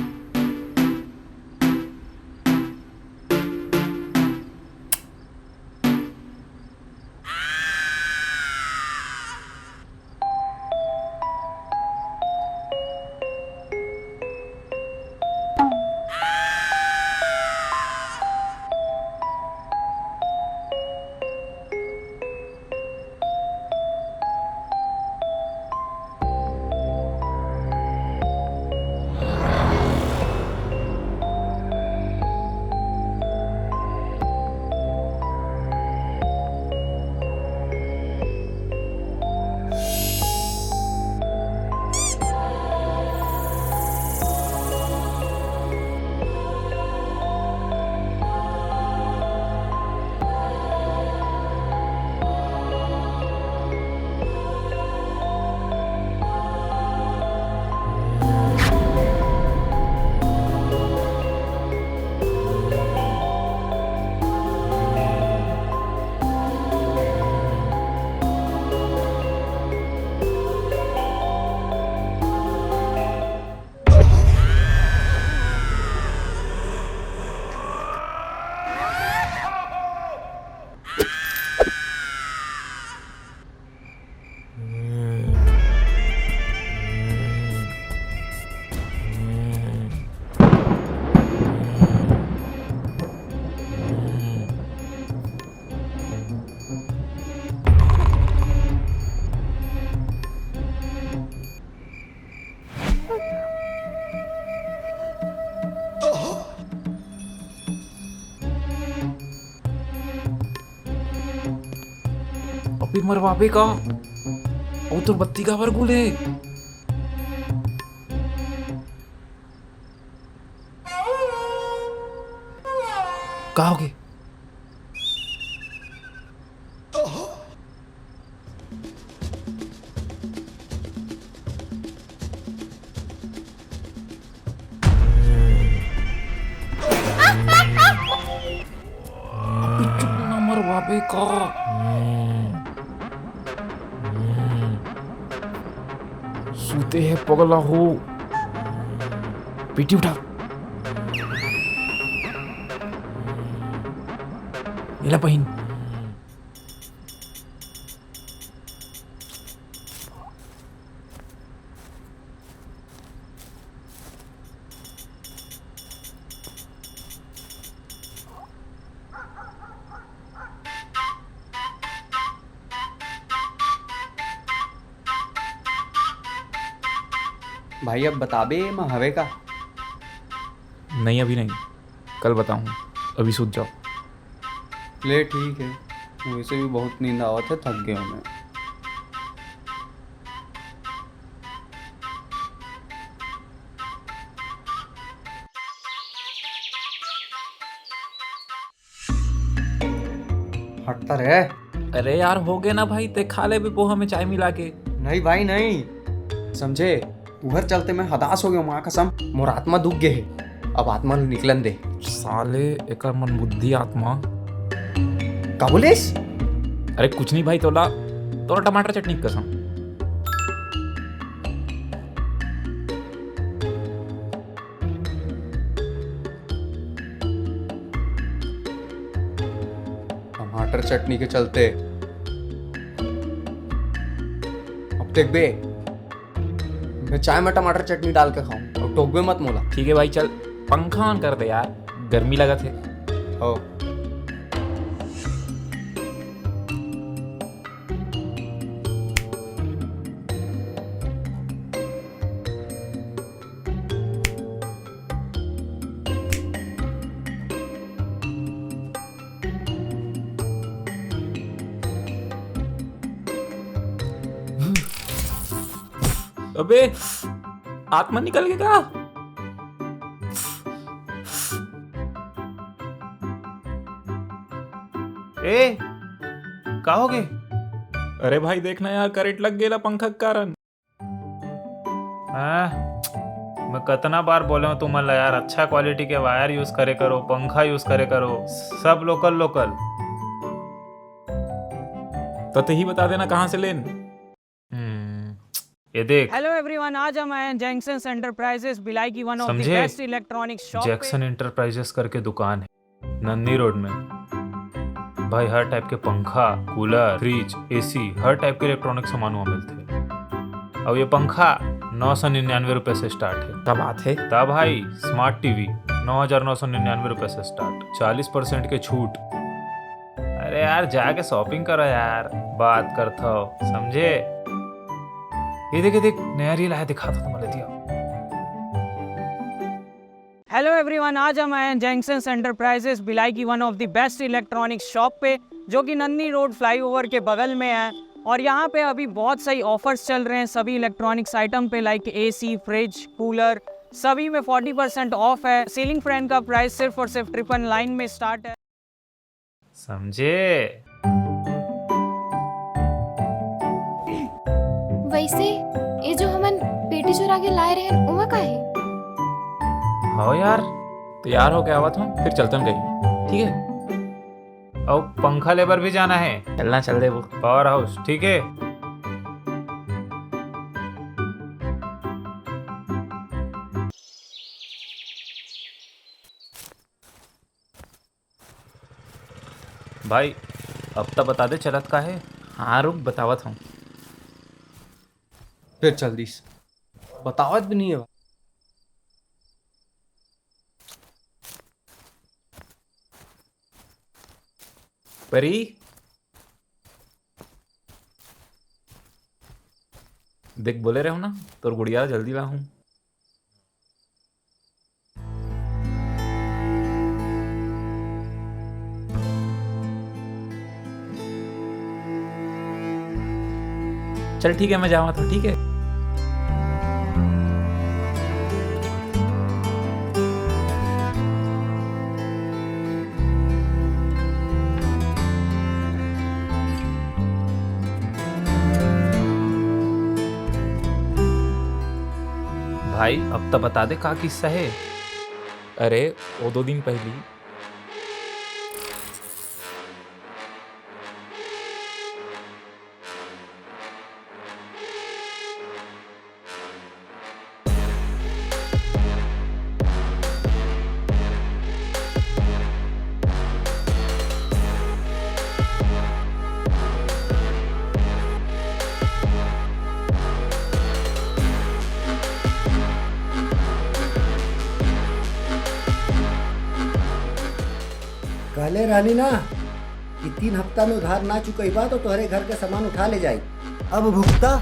तू मरवाबे का? अउ तोर बत्ती काबर गुल हे? का होगे? अबे चुप ना मरवाबे का। सूते हे पगला हो। पेटी उठा। एला पहिन। भाई, अब बताबे, एमा हवे का? नहीं, अभी नहीं, कल बताऊँ, अभी सूत जाओ। ले, ठीक है, वैसे भी बहुत नींद आवत है, थक गया हूँ मैं। हटता रे। अरे यार, हो गए ना भाई, ते खा ले भी पोहा में चाय मिला के। नहीं भाई, नहीं, समझे, तुहर चलते मैं हदास हो गया हूँ, माँ कसम, मोर आत्मा दुख गए है। अब आत्मा ल निकलन दे। साले, एकर मन बुद्धि आत्मा। का बोलिस? अरे कुछ नहीं भाई, तोला, तोला टमाटर चटनी कसम। टमाटर चटनी के चलते अब देखबे, मैं चाय में टमाटर चटनी डाल के खाऊं, और टोकबे मत मोला। ठीक है भाई, चल पंखा on कर दे यार, गर्मी लगत है। हो। अबे, आत्मा निकल गया का? ए, का हो गए? अरे भाई, देखना यार, करंट लग गेला पंखा के कारण। हाँ, मैं कितना बार बोले हूँ तुमन ला यार, अच्छा क्वालिटी के वायर यूज़ करे करो, पंखा यूज़ करे करो, सब लोकल लोकल। तो तेही बता देना कहाँ से लेन। हम्म, ये देख। हेलो एवरीवन, आज हम आए हैं जैक्संस एंटरप्राइजेस, भिलाई की वन ऑफ द समझे? बेस्ट इलेक्ट्रॉनिक शॉप पे। जैक्सन एंटरप्राइजेस करके दुकान है नंदी रोड में। भाई, हर टाइप के पंखा, कूलर, फ्रिज, एसी, हर टाइप के इलेक्ट्रॉनिक सामान वहाँ मिलते हैं। और ये पंखा नौ सौ निन्यानवे रुपए से स्टार्ट है। क्या बात है? तब भाई, स्मार्ट टीवी नौ हजार नौ सौ निन्यानवे रुपए से स्टार्ट, चालीस परसेंट के छूट। अरे यार, जाके शॉपिंग करो यार, बात करत हो, समझे? ये देख, ये देख, नया रील आया, दिखा दो तुम्हारे दिया। हेलो एवरीवन, आज हम आए हैं जैक्संस एंटरप्राइजेस, भिलाई की one of the best electronic shop पे, जो कि नंदी रोड फ्लाईओवर के बगल में है। और यहाँ पे अभी बहुत सही ऑफर्स चल रहे हैं सभी इलेक्ट्रॉनिक्स आइटम पे, लाइक एसी, फ्रिज, कूलर, सभी में फोर्टी परसेंट ऑफ है। सीलिंग फैन का प्राइस सिर्फ और सिर्फ ट्रिपल नाइन में स्टार्ट है। समझे? वैसे, ये जो हमन पेटी चुरा के लाए रहेन, ओमा का हे? हाँ यार, तैयार होके आवत हूँ, फिर चलतन कहीं, ठीक है? अउ पंखा लेबर भी जाना है। चलना, चल देबो। पावर हाउस, ठीक है? भाई, अब त बता दे, चलत का हे? हाँ, रुक, बतावत हूँ। फिर चल दिस। बतावत भी नहीं है। परी, देख, बोले रहे हो ना, तोर गुड़िया जल्दी लाहूँ। चल ठीक है, मैं जावत हँव, ठीक है। भाई, अब तो बता दे, का किस्सा हे? अरे, वो दो दिन पहिली कहले रहली ना कि तीन हफ्ता में उधार ना चुकइबा तो तोहरे घर के सामान उठा ले जाई। अब भुगता।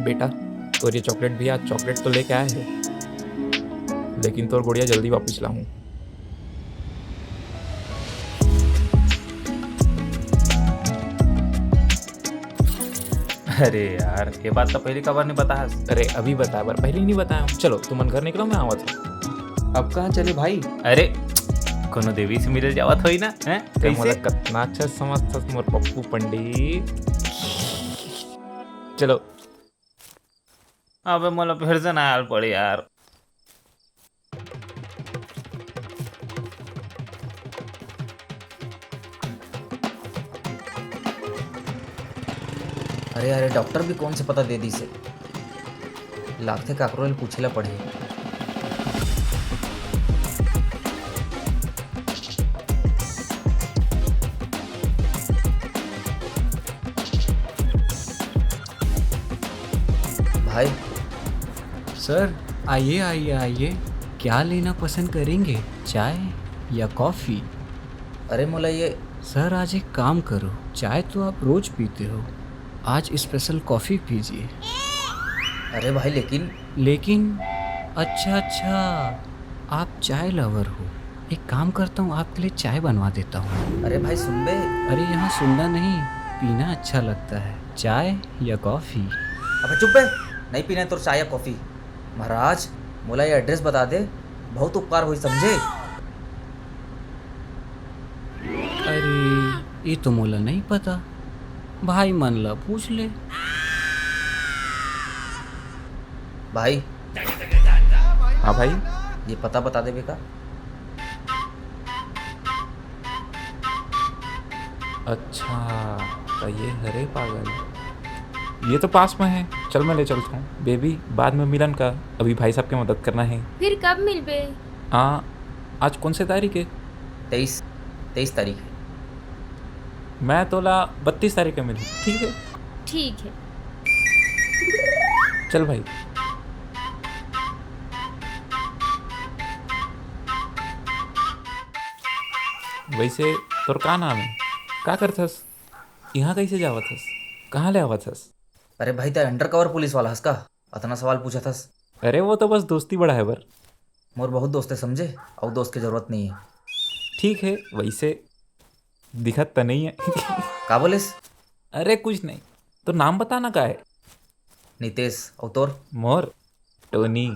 बेटा, तोर ये चॉकलेट भी आज चॉकलेट तो लेके आए हे, लेकिन तोर गोड़िया जल्दी वापस लाहूँ। अरे यार, ये बात तो पहले काबर नहीं बताया? अरे, अभी बताया बर, पहले ही नहीं बताया। चलो, तुमन घर निकलो, मैं आवत हँव। अब कहाँ चले भाई? अरे, कोनो देवी से मिले जावत होई ना, हैं? ते मोला कतना अच्छा समझथस मोर पप्पू पंडित। चलो। अबे मोला फिर से नहाल पड़ी यार। अरे, अरे, डॉक्टर भी कौन से पता दे दिस हे? लागथे काकरो ले पूछे ला पड़ही। भाई। सर, आइए, आइए, आइए। क्या लेना पसंद करेंगे, चाय या कॉफ़ी? अरे मोला ये सर, आज एक काम करो, चाय तो आप रोज पीते हो, आज स्पेशल कॉफ़ी पीजिए। अरे भाई, लेकिन लेकिन? अच्छा, अच्छा, आप चाय लवर हो। एक काम करता हूँ, आपके लिए चाय बनवा देता हूँ। अरे भाई, सुन बे। अरे, यहाँ सुनना नहीं, पीना अच्छा लगता है, चाय या कॉफ़ी। अबे चुप बे, नहीं पीना है तोर चाय या कॉफ़ी। महाराज, मोला ये एड्रेस बता दे, बहुत उपकार होई, समझे? अरे, ये तो मोला नहीं पता, भाई मन ला पूछ ले। भाई। हाँ भाई। ये पता बता देबे का? अच्छा, तो ये हरे पागल, ये तो पास में है, चल मैं ले चलता हूँ। बेबी, बाद में मिलन का, अभी भाई साहब के मदद करना है। फिर कब मिलबे? हाँ, आज कौन से तारीख है? तेईस, तेईस तारीख है। मैं तोला बत्तीस तारीख के मिलूँ, ठीक है? ठीक है। चल भाई। वैसे तोर का नाम है? का करथस? यहाँ कैसे जावत हस? कहाँ ले आवत हस? अरे भाई, तैं अंडर कवर पुलिस वाला हस का? अतना सवाल पूछत हस। अरे, वो तो बस दोस्ती बढ़ाए बर। मोर बहुत दोस्त है, समझे, अउ दोस्त के जरूरत नहीं है। ठीक है, वैसे दिखत त नहीं है। का बोलेस? अरे कुछ नहीं, तो नाम बता ना का है? नितेश, अउ तोर? मोर टोनी।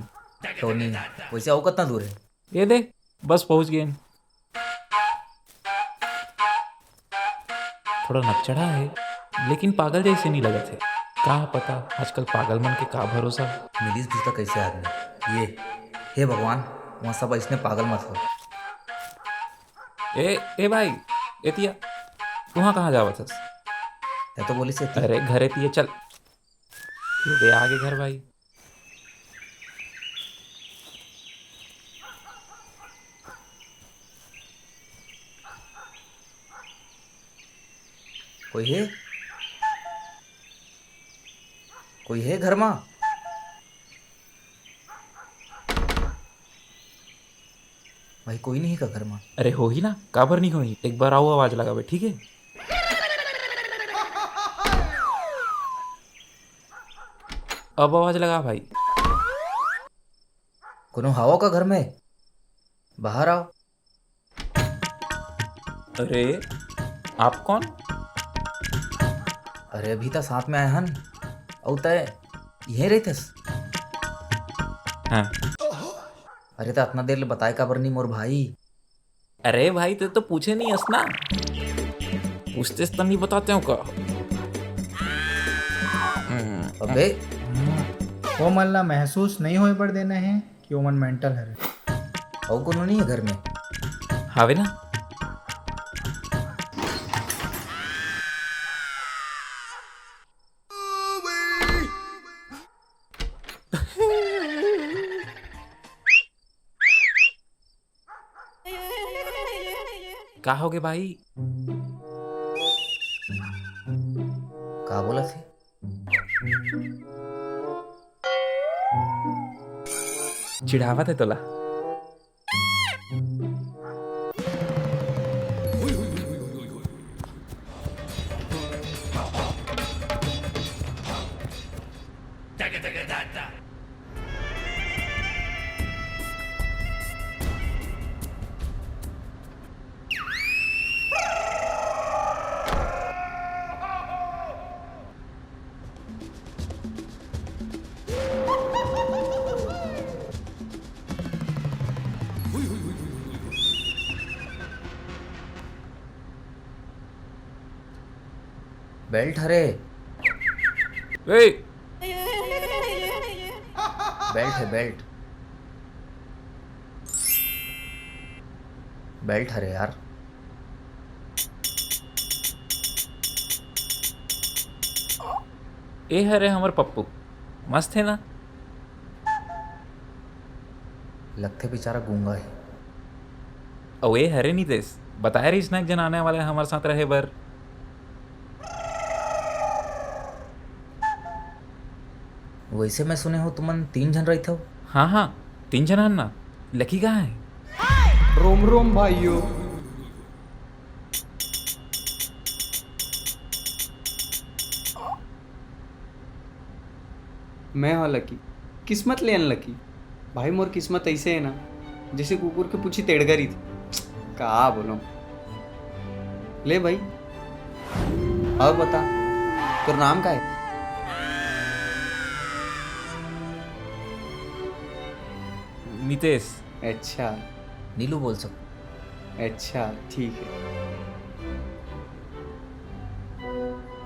टोनी, वैसे अउ कतना दूर है? ये दे, बस पहुंच गए। थोड़ा नकचढ़ा हे, लेकिन पागल जइसे नइ लगत हे। का पता आजकल पागल मन के का भरोसा। मिलिस भी त कइसे आदमी ये। हे भगवान, वहाँ सब अइसने पागल मत हो। ए, ए भाई, एतिया, तुहाँ कहाँ जावत हस? तैं तो बोलिस एती। अरे, घर एतिया चल। ये दे आगे घर भाई। कोई हे? कोई हे घर मा? भाई, कोई नहीं का घर मा? अरे, होही ना, काबर नहीं होही? एक बार आऊ आवाज लगाबे, ठीक है? अब आवाज लगा भाई। कोनो हावव का घर में? बाहर आव। अरे, आप कौन? अरे, अभी त साथ में आए हन। अउ तय इहें रहिथस? हाँ। अरे, त अतना देर ले बताए काबर नहीं मोर भाई? अरे भाई, तय तो पूछे नहीं हस ना। पूछतेस त नहीं बतातेंव का? हम्म। अबे। ओमन ला महसूस नहीं होए बर देना हे कि ओमन mental हरे। अउ कोनो नहीं हे घर में? हावे ना। का होगे भाई? का बोलत हे? चिढ़ावत हे तोला। बेल्ट हरे। ए! बेल्ट हे, बेल्ट। बेल्ट हरे यार। ए हरे हमर पप्पू, मस्त हे ना? लगथे बेचारा गूंगा हे। अउ ए हरे नितेश, बताए रहिस ना एक झन आने वाला हे हमर साथ रहे बर। वइसे मैं सुने हों तुमन तीन झन रहिथव। हाँ, हाँ, तीन झन हन ना। लकी कहाँ हे? रोम रोम भाइयों। मैं हूँ लकी, किस्मत ले अनलकी। भाई, मोर किस्मत अइसे हे ना, जइसे कुकुर के पूछी टेढ़गरी थी। का बोलूं? ले भाई, अउ बता, तोर नाम का हे? नितेश। अच्छा। नीलू बोल सकत। अच्छा, ठीक हे।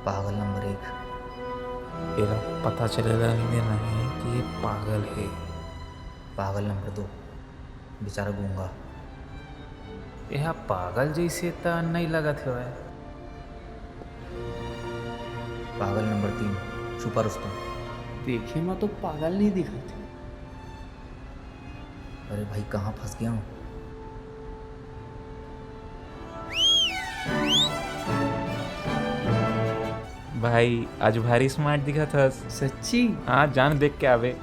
पागल नंबर एक। एला पता चले ला नहीं देना हे कि ये पागल हे। पागल नंबर दो, बेचारा गूंगा। एहा पागल जइसे त नइ लगत हवय। पागल नंबर तीन, छुपा रुस्तम। देखे म तो पागल नइ दिखत हे। अरे भाई, कहाँ फंस गया हूँ? भाई, आज भारी smart दिखत हस। सच्ची? हाँ, जान देख के आवे।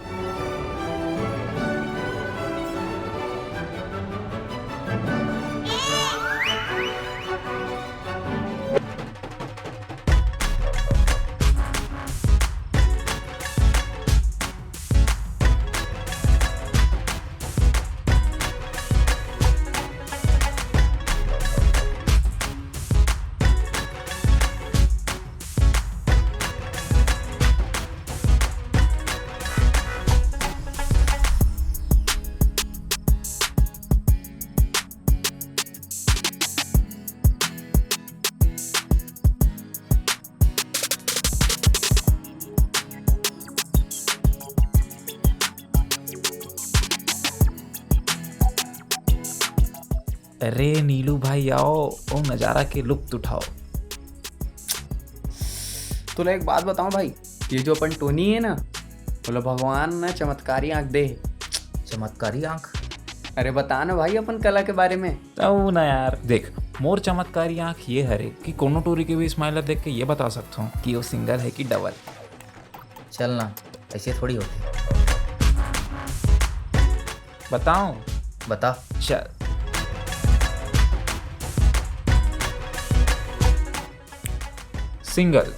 अरे नीलू भाई, आओ, ओ नजारा के लुत्फ उठाओ। तोला एक बात बताओ भाई, ये जो अपन टोनी है ना, बोला भगवान ना चमत्कारी आंख दे। चमत्कारी आंख? अरे बता ना भाई अपन कला के बारे में। तब ना यार, देख, मोर चमत्कारी आंख ये हरे कि कोनो टूरी के भी स्माइलर देख के ये बता सकता हूँ कि वो सिंगल है कि डबल। चल ना, ऐसे थोड़ी होते। बताओ। बता। चल। सिंगल।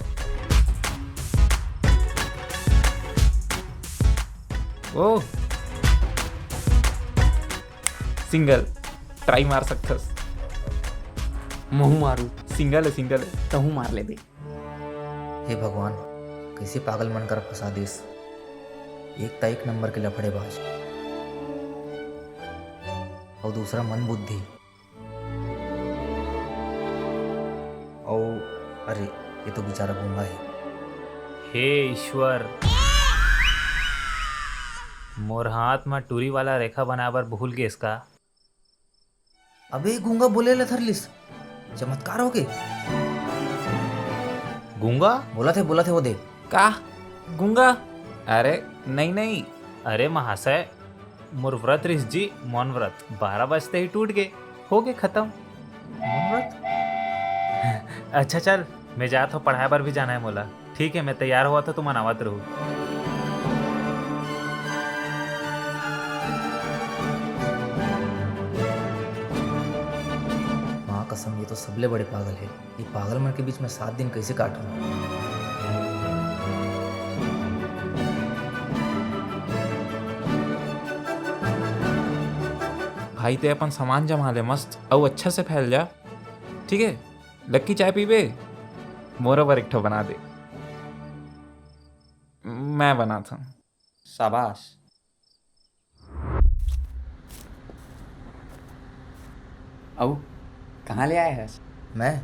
ओ। सिंगल। ट्राई मार सकथस। महू मारू। सिंगल है, सिंगल है। तहू मार ले बे। हे भगवान, कइसे पागल मन करा फंसा दिस। एक त एक नंबर के लफड़ेबाज, अउ दूसरा मन बुद्धि। अउ अरे, ये तो बेचारा गूंगा है। हे ईश्वर, मोर हाथ म टूरी वाला रेखा बनाए बर भूल गेस का? अबे गूंगा बोले ला धर लिस, चमत्कार हो गे। गूंगा? बोला थे, बोला थे वो दे। का? गूंगा? अरे नहीं, नहीं। अरे महाशय, मोर व्रत रिस जी, मौन व्रत, बारह बजते ही टूट गे, हो गे खत्म। मौन व्रत? अच्छा चल, मैं जात हूँ, पढ़ाई बर भी जाना है मोला। ठीक है, मैं तैयार होवत हूँ, तुमन आवत रहू। माँ कसम, ये तो सबले बड़े पागल है। ये पागल मन के बीच में सात दिन कैसे काटूं? भाई, ते अपन सामान जमा ले मस्त, अउ अच्छा से फैल जा, ठीक है? लक्की चाय पीबे? मोरो बर एक ठो बना दे। मैं बनात हूँ। शाबाश। अउ कहाँ ले आए हस? मैं?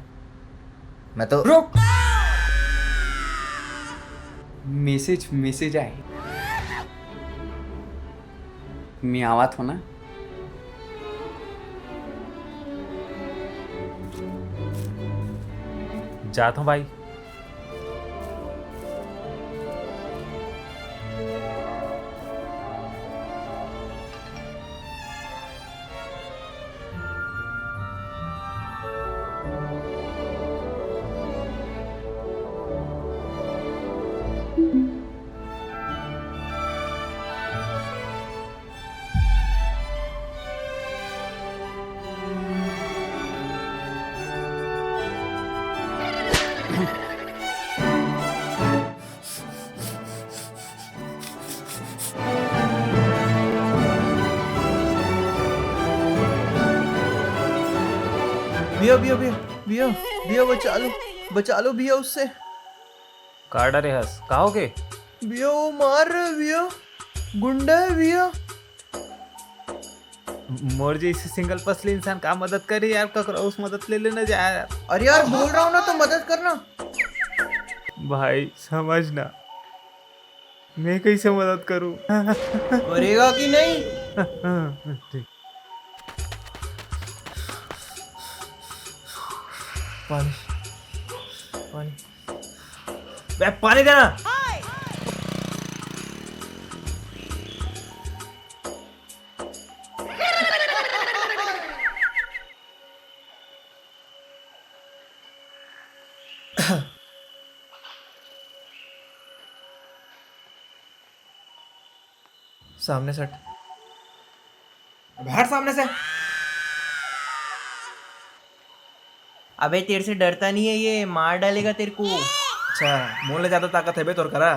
मैं तो रुक! मैसेज, मैसेज आए। मैं आवत हूँ ना। जात हूँ भाई। भैया, भैया, भैया, भैया, भैया, बचा लो, बचा लो भैया उससे। का डरे हस? का हो गे? भैया, वो मार रहे भैया, गुंडा है भैया। मोर जैसे सिंगल पसली इंसान का मदद करे यार, ककरो उस मदद ले लेना जा यार। अरे यार, बोल रहा हूँ ना, तो मदद करना। भाई, समझ ना, मैं कैसे मदद करूँ? करेगा कि नहीं? ठीक। पानी, पानी, बे, पानी देना। सामने से हट। अबे हट सामने से। अबे तेरे से डरता नहीं है ये, मार डालेगा तेरे को। अच्छा, मोर ले ज्यादा ताकत है बे तोर करा।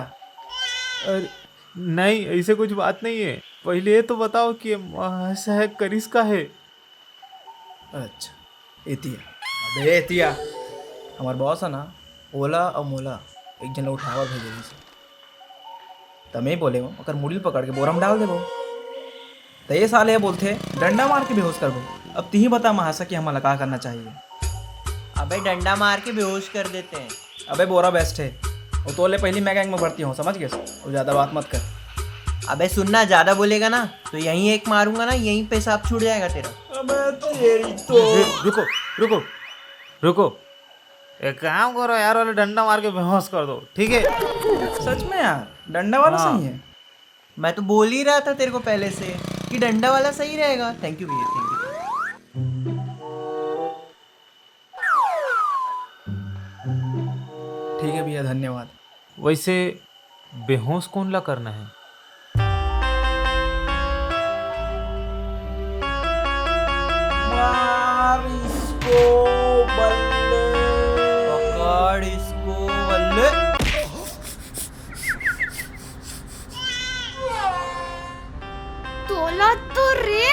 अरे नहीं, ऐसे कुछ बात नहीं है। पहले ये तो बताओ कि ये महाशय करिस का है? अच्छा, एतिया। अबे एतिया, हमर बॉस है ना, ओला अउ मोला एक झन ला उठावर भेजे रहिस। त मैं बोले हूँ, ओकर मुड़ी ल पकड़ के बोरा में डाल देबो। त ये साले ह बोलथे, डंडा मार के बेहोश करबो। अब तिही बता महाशय कि हमन ला का करना चाहिए? अबे डंडा मार के बेहोश कर देते हैं। अबे बोरा बेस्ट है, वो तो ले पहली मैं गैंग में भर्ती हूँ, समझ गए? और ज्यादा बात मत कर। अबे सुनना, ज्यादा बोलेगा ना तो यहीं एक मारूंगा ना, यहीं पेशाब छूट जाएगा तेरा। अबे तेरी तो। ए, रुको, रुको, रुको। एक काम करो यार, वाले डंडा मार के बेहोश कर दो, ठीक है? सच में यार, डंडा वाला हाँ। सही है। मैं तो बोल ही रहा था तेरे को पहले से कि डंडा वाला सही रहेगा। थैंक यू भैया, थैंक यू। ठीक है भैया, धन्यवाद। वैसे बेहोश कौन ला करना है? मार इसको बल्ले। पकड़ इसको बल्ले। तोला तो रे,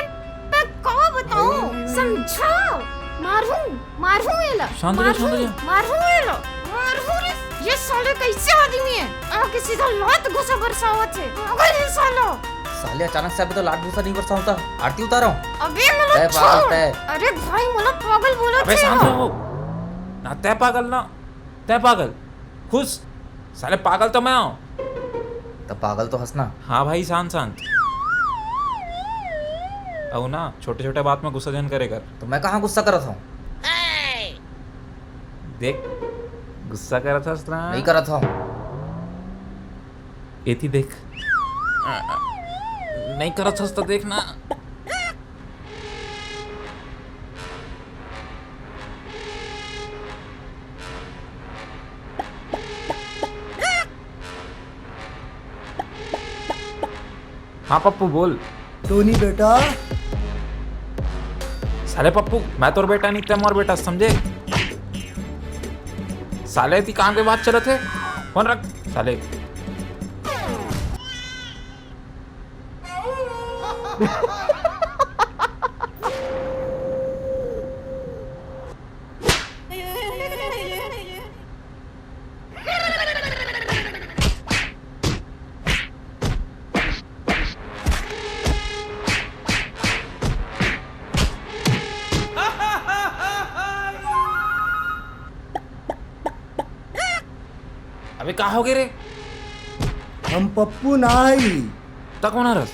मैं का बताऊं, समझा। मारहूं, मारहूं एला। शांत हो जा, शांत हो जा। मारहूं एला, मारहूं रे। ये साले कैसे आदमी है? आके सीधा लात घुसा बरसावत है। पागल है साला। साले अचानक से अभी तो लात घुसा नहीं बरसावता। आरती उतारो। अबे मला तय पागल छोड़। तय। अरे भाई, मला पागल बोला अबे थे शांत ना। रहो। ना तय पागल ना, तय पागल। खुश। साले पागल तो मैं हूँ। त पागल तो हंसना। हाँ भाई, शांत शांत। अउ ना, छोटे छोटे बात में गुस्सा झन करे कर। तो मैं कहाँ गुस्सा करत हूँ? देख, गुस्सा करत हस ना। नहीं करत हूँ। एती देख। नहीं करत हस तो देख ना। हाँ पप्पू, बोल। टोनी बेटा। साले पप्पू, मैं तोर बेटा नहीं, तै मोर बेटा, समझे? साले, ती काम के बात चलत है, फोन रख साले। अबे का हो गए रे? हम पप्पू ना हई। त कौन हरस?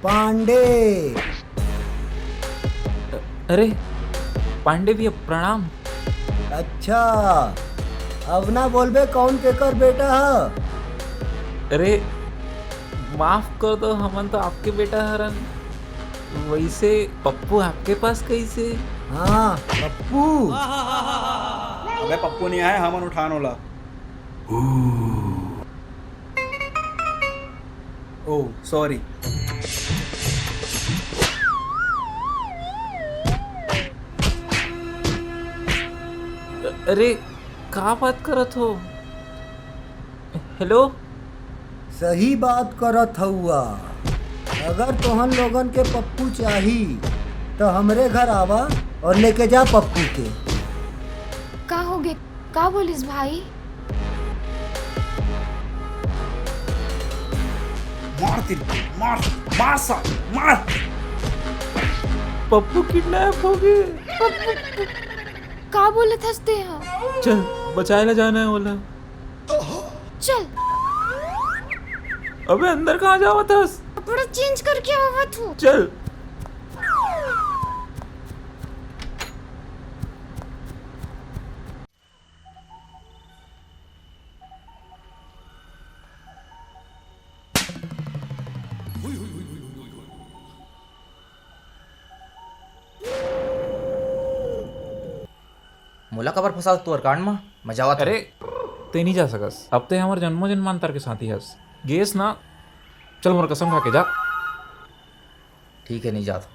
पांडे। अरे पांडे भैया, प्रणाम। अच्छा, अब ना बोलबे कौन केकर बेटा ह? अरे माफ कर दो, हमन तो आपके बेटा हरन। वैसे पप्पू आपके पास कैसे? हाँ, पप्पू। अबे पप्पू नहीं आए, हमन उठान ओला। ओ सॉरी। अरे का बात करत हो? हेलो। सही बात करत हउआ। अगर तोहन लोगन के पप्पू चाही, त हमरे घर आवा और लेके जा पप्पू के। का होगे? का बोलिस भाई? मार तेरी, मार, मार सा, मार। पप्पू किडनैप हो गए। का बोलत हस तेहा? चल, बचाए ला जाना है ओला। चल। अबे अंदर कहाँ जावत हस? कपड़ा चेंज करके आवत हूँ। चल। मोला काबर फंसावत तुंहर कांड म? मैं जावत हँव। अरे, तैं नइ जा सकस। अब तैं हमर जन्मों जन्मांतर के साथी हस। गेस ना, चल मोर कसम खा के जा। ठीक हे, नइ जात।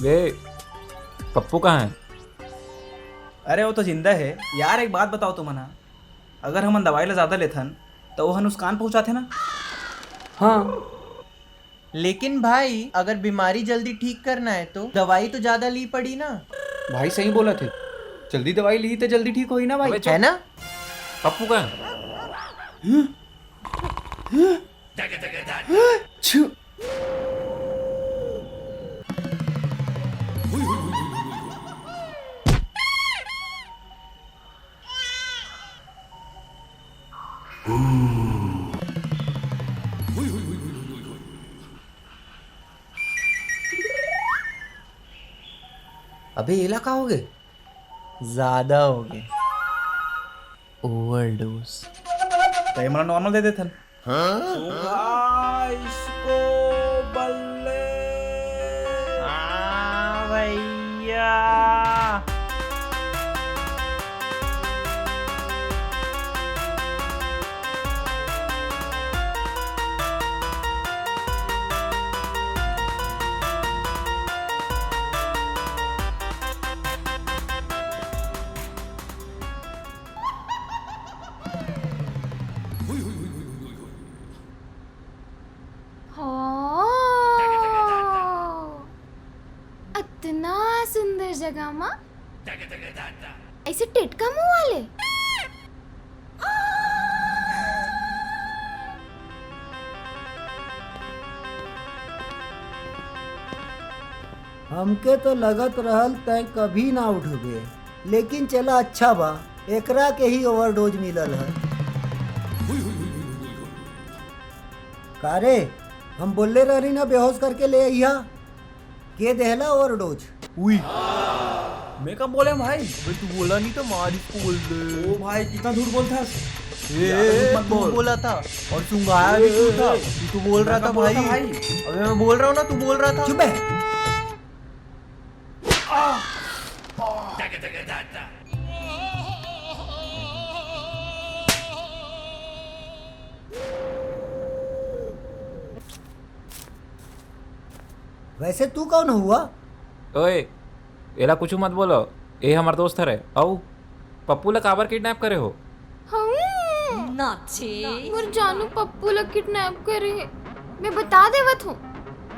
वे, पप्पू कहाँ है? अरे, वो तो जिंदा है यार। एक बात बताओ तुमन हा, अगर हमन दवाई ला ज्यादा लेथन, तो वो ह नुकसान पहुंचाथे ना? हाँ। लेकिन भाई, अगर बीमारी जल्दी ठीक करना है, तो दवाई तो ज्यादा ली पड़ी ना। भाई सही बोलथे, जल्दी दवाई ली तो जल्दी ठीक होही ना भाई। अबे चुप। है ना? पप्पू का? छु। अबे, एला का होगे? ज्यादा होगे। Overdose। त ये मोला normal दे देथन। हाँ? इसको बल्ले। हाँ भैया। हाँ। अतना सुंदर जगह मा ऐसे टेटका मुंह वाले। हमके तो लगत रहल तैं कभी ना उठबे, लेकिन चला अच्छा बा, एकरा के ही overdose मिलल ह। का रे, हम बोलले रहनी ना बेहोश करके ले अइहा, के देहला overdose? उई। मैं कब बोले भाई? अबे तू बोला नहीं तो मार इसको बोल दे। ओ भाई, कितना झूठ बोलता है। ए, यार, ए, मत तू बोल। बोला था और सुंगाया भी तू था। ए, तू तो बोल रहा मैं था कब बोला भाई। था भाई? अबे मैं बोल रहा हूँ ना, तू बोल रहा था। चुप है। वैसे तू कौन हुआ? ओए, एला कुछ मत बोलो। ए हमर दोस्त हरे। अउ पप्पू ला काबर किडनैप करे हो? हूँ। नाची। मोर जानू पप्पू ला किडनैप करे हे। मैं बता देवत हूँ,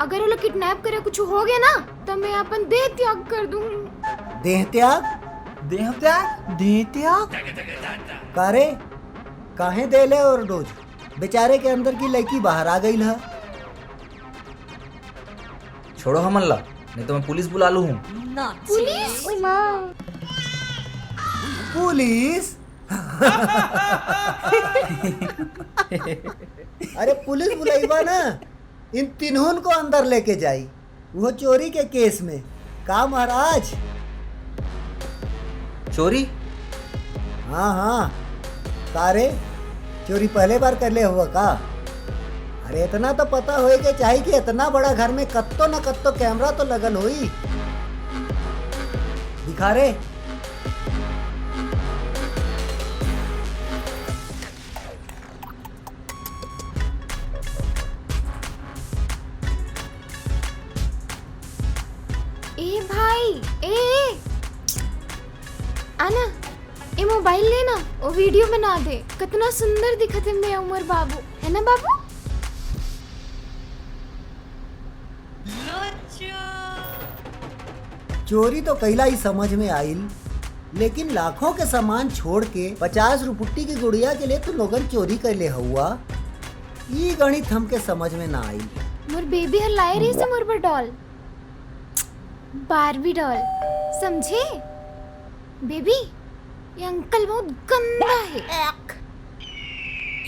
अगर ओला किडनैप करे कुछ हो गया ना, तो मैं अपन देह त्याग कर दूँ। देह त्याग? देह त्याग? देह त्याग? का रे, काहे देले overdose? बेचारे के अंदर की लड़की बाहर आ गई ह। छोड़ो हमन ला, नहीं तो मैं पुलिस बुला लूँ हूँ। पुलिस? पुलिस? अरे पुलिस बुलाईबा ना, इन तीनों को अंदर लेके जाई, वो चोरी के केस में। का महाराज? चोरी? हाँ हाँ। का रे, चोरी पहले बार कर ले हुआ का? अरे इतना तो पता होए के चाही कि इतना बड़ा घर में कत्तो न कत्तो कैमरा तो लगल होई। दिखा रे। ए भाई, ए, ए। आना, ए मोबाइल लेना, ओ वीडियो बना दे। कितना सुंदर दिखत हे मैं उमर बाबू, है ना बाबू? चोरी तो कैला ही समझ में आइल, लेकिन लाखों के सामान छोड़ के पचास रुपट्टी की गुड़िया के लिए तू लोगन चोरी कर ले हुआ, ई गणित हमके समझ में ना आइल। मोर बेबी हर लाए रहिस हे मोर बर डॉल, बारबी डॉल, समझे? बेबी, ये अंकल बहुत गंदा है।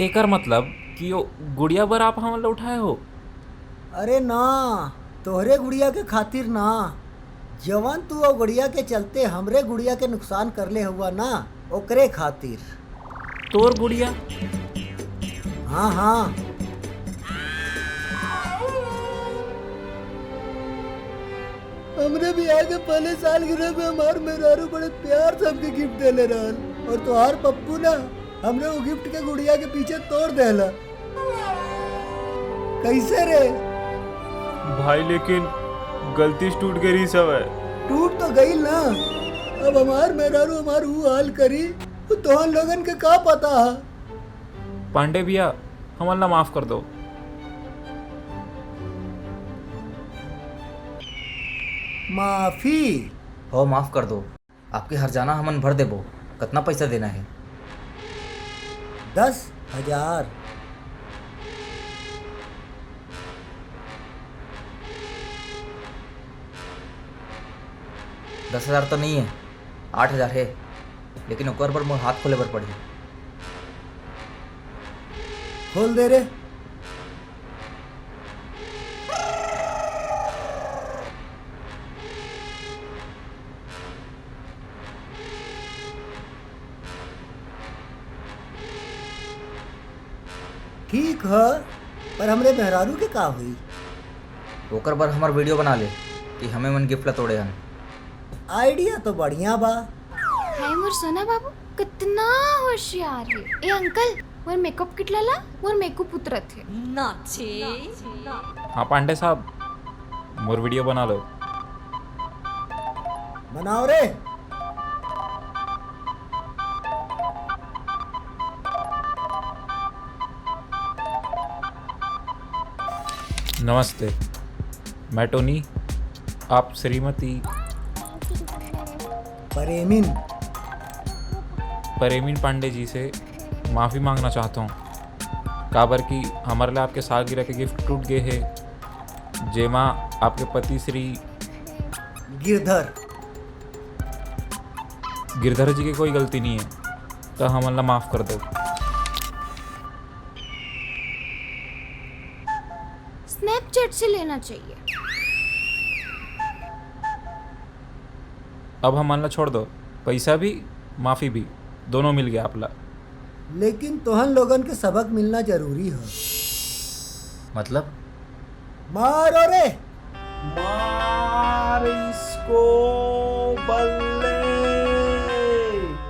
एकर मतलब कि वो गुड़िया बर आप हमन ला उठाए हो? अरे ना, तोहरे गुड़िया के खातिर ना, जवन तू वो गुड़िया के चलते हमरे गुड़िया के नुकसान कर ले हुआ ना, ओकरे खातिर। तोर गुड़िया? हाँ हाँ। हमरे बियाह के पहले सालगिरह में हमार मेहरारू बड़े प्यार से हमके गिफ्ट देले रहल, और तोहार पप्पू ना हमरे वो गिफ्ट के गुड़िया के पीछे तोड़ देला। कैसे रे? भाई, लेकिन गलती से टूट गे रिहिस हवय। टूट तो गइल ना, अब हमार मेहरारू हमार ऊ हाल करी, तो तोहन लोगन के का पता ह? पांडे भैया, हमन ला माफ कर दो। माफी? हो, माफ कर दो। आपके हरजाना हमन भर देबो। कतना पैसा देना हे? दस हजार। दस हजार तो नहीं है, आठ हजार है, लेकिन ओकर बर मोर हाथ खोले बर पड़ही। खोल दे रे। ठीक ह, पर हमरे मेहरारू के का होई? ओकर बर हमर वीडियो बना ले कि हमें मन गिफ्ट ला तोड़े हन। आइडिया तो बढ़िया बा। हाय मोर सोना बाबू, कितना होशियार है। ए अंकल, मोर मेकअप किट ला ला, मोर मेकअप उतरत है। नाचे। हाँ पांडे साहब, मोर वीडियो बना लो। बनाओ रे। नमस्ते, मैं टोनी, आप श्रीमती परेमिन। परेमिन पांडे जी से माफ़ी मांगना चाहता हूँ, काबर कि हमर ले आपके सालगिरह के गिफ्ट टूट गए हे, जेमा आपके पति श्री गिरधर। गिरधर जी के कोई गलती नहीं है, तो हमन ला माफ़ कर दो। स्नैपचैट से लेना चाहिए। अब हमन ला छोड़ दो, पैसा भी, माफी भी, दोनों मिल गया आप ला। लेकिन तोहन लोगन के सबक मिलना जरूरी ह। मतलब? मारो रे। मार इसको बल्ले।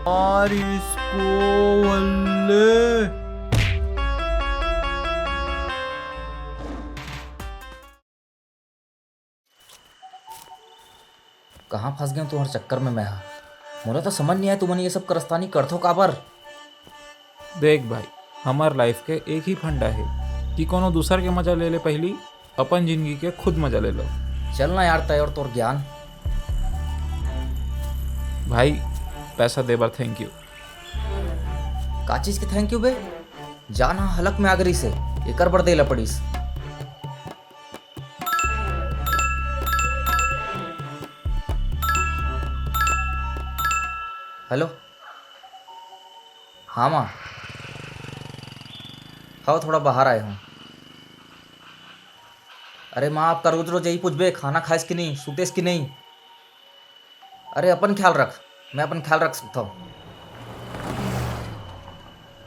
मार इसको बल्ले। कहाँ फंस गया तुम्हारे चक्कर में मैं हा? मोला तो समझ नहीं आया, तुमन ये सब करस्तानी करथो काबर? देख भाई, हमार लाइफ के एक ही फंडा है कि कोनो दूसर के मजा ले ले, पहली अपन जिंदगी के खुद मजा ले लो। चल ना यार, तय और तोर ज्ञान। भाई, पैसा दे बर थैंक यू। का चीज के थैंक यू बे? जान हा हलक में आगरी से, एकर बर दे ला पड़ीस। हेलो। हाँ माँ। हाँ, थोड़ा बाहर आए हूँ। अरे माँ, आपका रोज रोज यही पूछबे, खाना खाएस कि नहीं, सुतेस कि नहीं? अरे अपन ख्याल रख, मैं अपन ख्याल रख सकता हूँ।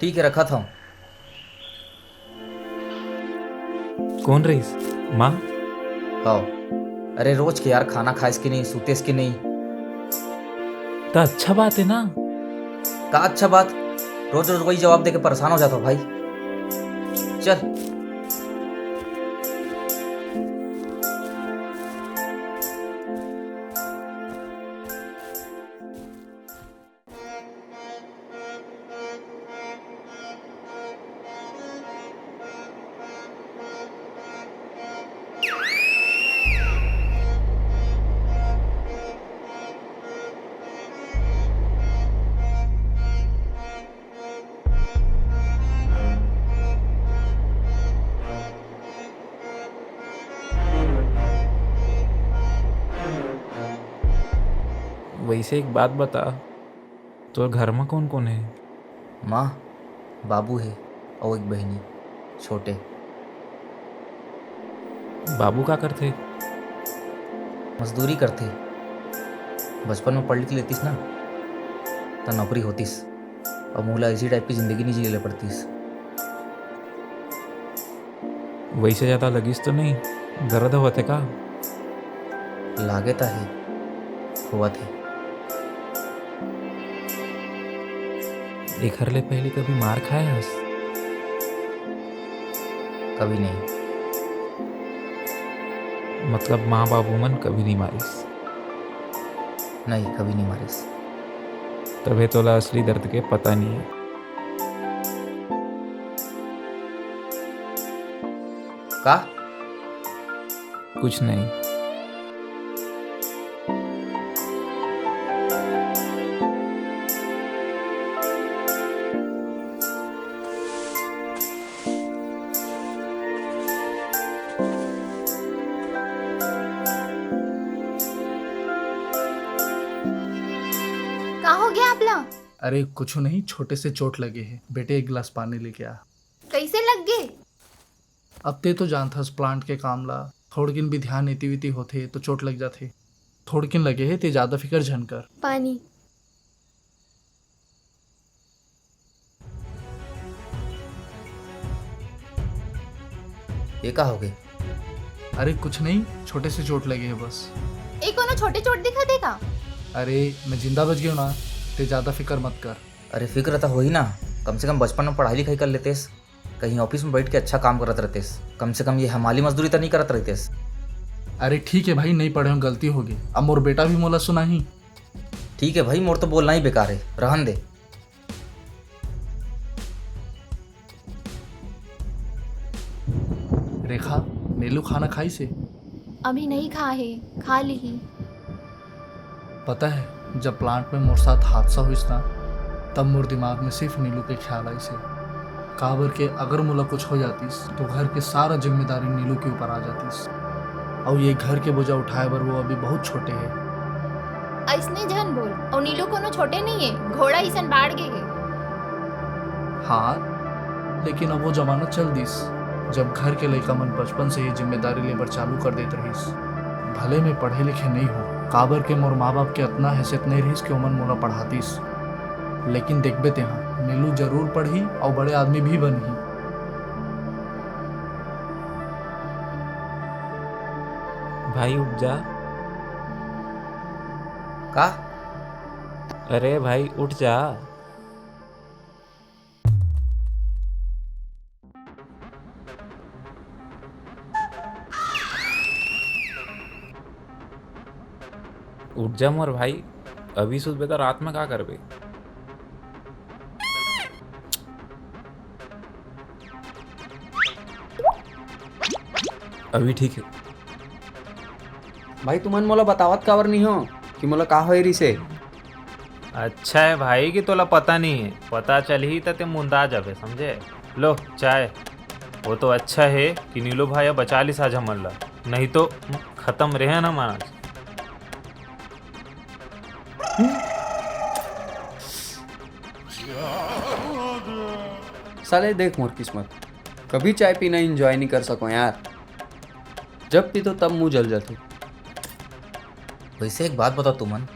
ठीक है, रखत हूँ। कौन रहीस? माँ? हाँ। अरे रोज के यार, खाना खाएस कि नहीं, सुतेस कि नहीं? त अच्छा बात है ना। का अच्छा बात? रोज रोज वही जवाब देके परेशान हो जाता हूँ भाई। चल। वैसे एक बात बता, तोर घर म कौन कौन है? माँ, बाबू है और एक बहनी, छोटे। बाबू का करथे? मजदूरी करथे। बचपन में पढ़ लिख लेतिस ना, त नौकरी होतिस। अब मोला इसी टाइप की जिंदगी नहीं जीले पड़तीस। वैसे ज्यादा लगिस तो नहीं, दर्द होवत है का? लागे त है, होवत है। एखर ले पहले कभी मार खाए हस? कभी नहीं। मतलब माँ बाबू मन कभी नहीं मारिस? नहीं, कभी नहीं मारिस। तभे तोला असली दर्द के पता नहीं है। का? कुछ नहीं। का हो गया आप ला? अरे कुछ नहीं, छोटे से चोट लगे है। बेटे, एक गिलास पानी लेके आ। कैसे लग गए? अब ते तो जानथस प्लांट के काम ला, थोड़किन भी ध्यान इति विति होथे तो चोट लग जाथे। थोड़किन लगे हे, ते ज्यादा फिकर झन कर। पानी। ये का हो गए? अरे कुछ नहीं, छोटे से चोट लगे है बस। ए कोनो छोटे चोट दिखत हे का? अरे मैं जिंदा बच गयो ना, ते ज्यादा फिकर मत कर। अरे फिक्र तो हो ही ना, कम से कम बचपन में पढ़ाई लिखाई कर लेतेस, कहीं ऑफिस में बैठ के अच्छा काम करत रहतेस, कम से कम ये हमाली मजदूरी तो नहीं करत रहतेस। अरे ठीक है भाई, नहीं पढ़े हूँ, गलती हो गई। अब मोर बेटा भी मोला सुनाही। ठीक है भाई, मोर तो बोलना ही बेकार है, रहन दे। रेखा, नीलू खाना खाइसे? अभी नहीं खा हे, खा लीही। पता है, जब प्लांट में मोर साथ हादसा होइस ना, तब मोर दिमाग में सिर्फ नीलू के ख्याल आइसे। काबर के अगर मोला कुछ हो जातिस, तो घर के सारा जिम्मेदारी नीलू के ऊपर आ जातिस। अउ ये घर के बोझा उठाए बर वो अभी बहुत छोटे हे। अइसने झन बोल। अउ नीलू कोनो छोटे नहीं हे, घोड़ा अइसन बाढ़ गे हे। हाँ, लेकिन अब वो जमाना चल दिस, जब घर के लइका मन बचपन से ही जिम्मेदारी लेबर चालू कर देत रहिस। भले मैं पढ़े लिखे नहीं हो, काबर के मोर माँ बाप के अतना हैसियत नहीं रहिस कि ओमन मोला पढ़ातिस। लेकिन देखबे तेहा, नीलू जरूर पढ़ही अउ बड़े आदमी भी बनही। भाई उठ जा। का? अरे भाई उठ जा। उठ जा मोर भाई, अभी सुतबे त रात में का करबे? अभी ठीक है। भाई, तुमन मोला बतावत काबर नहीं हो कि मोला का होए रिसे? अच्छा है भाई कि तोला पता नहीं है, पता चलही त ते मुंदा जाबे, समझे? लो चाय। वो तो अच्छा है कि नीलू भाई बचा लिस आज हमन ला, नहीं तो खत्म रहे ना महाराज। साले देख मोर किस्मत, कभी चाय पीना एंजॉय नहीं कर सको यार, जब पीतो तब मुंह जल जाथे। वैसे एक बात बताओ तुमन,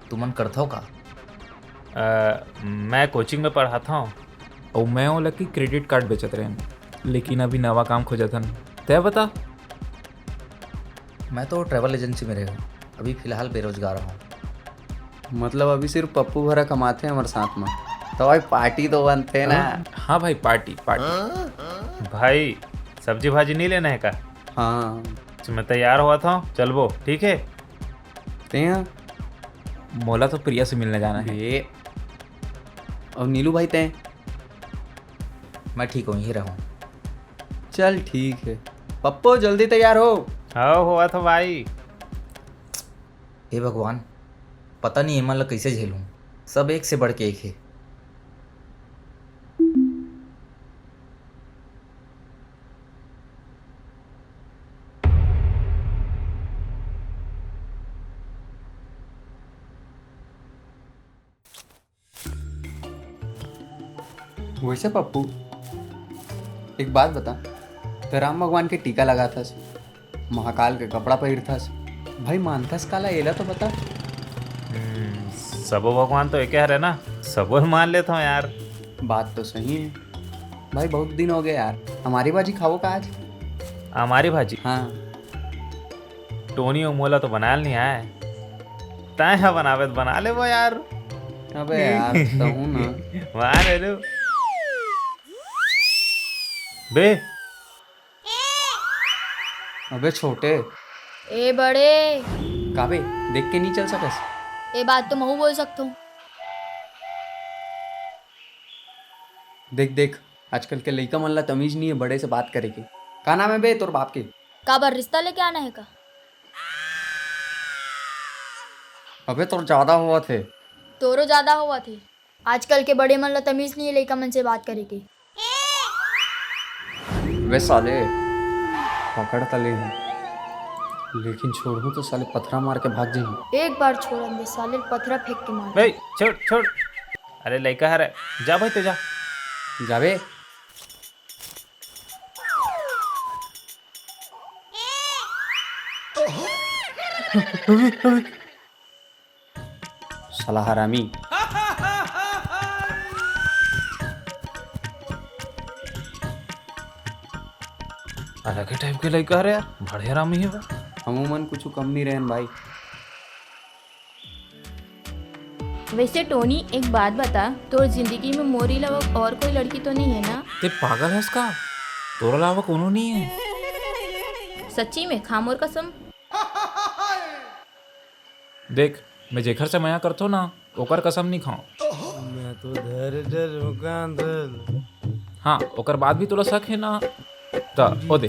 तुमन करथव का? अ, मैं कोचिंग में पढ़ाथव। अउ मैं ओला कि क्रेडिट कार्ड बेचत रहेन, लेकिन अभी नवा काम खोजत हन। तै बता। मैं तो ट्रैवल एजेंसी में रहेंव, अभी फिलहाल बेरोजगार हूँ। मतलब अभी सिर्फ पप्पू भरा कमाथे हमर साथ में, तो भाई पार्टी तो बनथे ना। हाँ, हाँ भाई, पार्टी, पार्टी। भाई, सब्जी भाजी नहीं लेना है का? हाँ। तो मैं तैयार होवत हूँ, चलबो, ठीक है? तें? मोला तो प्रिया से मिलने जाना है। बे, और नीलू भाई तें? मैं ठीक हूँ, यहीं रहूँ। चल ठीक है। पप्पू जल्दी तैयार हो। हाँ, होवत हूँ भाई। हे भगवान, पता नहीं एमन ला कइसे झेलूं, सब एक से बढ़ के एक हे। वैसे पप्पू, एक बात बता, त राम भगवान के टीका लगाथस, महाकाल के कपड़ा पहिरथस, भाई मानथस काला, एला तो बता। हम्म, सबो भगवान तो एके हरे ना, सबो मान लेथव यार। बात तो सही है भाई, बहुत दिन हो गए यार। हमारी भाजी खाओ का आज? हमारी भाजी? हाँ। टोनी अउ मोला तो बनायल नहीं आए, तैं ह बनावे त बना लेबो यार। अबे यार, कहूँ ना। मार रे। बे। अबे छोटे, ए बड़े। काबे, देख के नहीं चल सकस? ए बात तो महू बोल सकथो। देख देख, आजकल के लइका मन ला तमीज नहीं है बड़े से बात करे के। का नाम है बे तोर बाप के? काबर, रिश्ता लेके आना है का? अबे तोर ज्यादा होवत हे। तोरो ज्यादा होवत हे। आजकल के बड़े मन ला तमीज नहीं है लइका मन से बात करे के। बे साले, पकड़ तले हूँ, लेकिन छोड़हूँ तो साले पथरा मार के भाग जाही। एक बार छोड़न दे साले, पथरा फेंक के मार। बे छोड़ छोड़। अरे लइका हरे, जा भाई तो जा। जाबे। साला हरामी। अलग ही टाइप के लइका हरे यार, बड़े हरामी हे बा। हमू मन कुछ कम नहीं रहन भाई। वैसे टोनी, एक बात बता, तोर जिंदगी में मोर अलावा और कोई लड़की तो नहीं है ना? ते पागल हस का? तोर अलावा कोनो नहीं है। सच्ची में? खा मोर कसम। देख, मैं जेखर से मया करथो ना, ओकर कसम नहीं खाओ। मैं तो धर डर मुकांदल। हाँ, ओकर बाद भी तोला शक है ना? त ओ दे,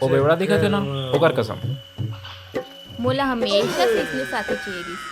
ओ बेवड़ा दिखत है ना, ओकर कसम। मोला हमेशा से इसने साथे चाहिए रहिस।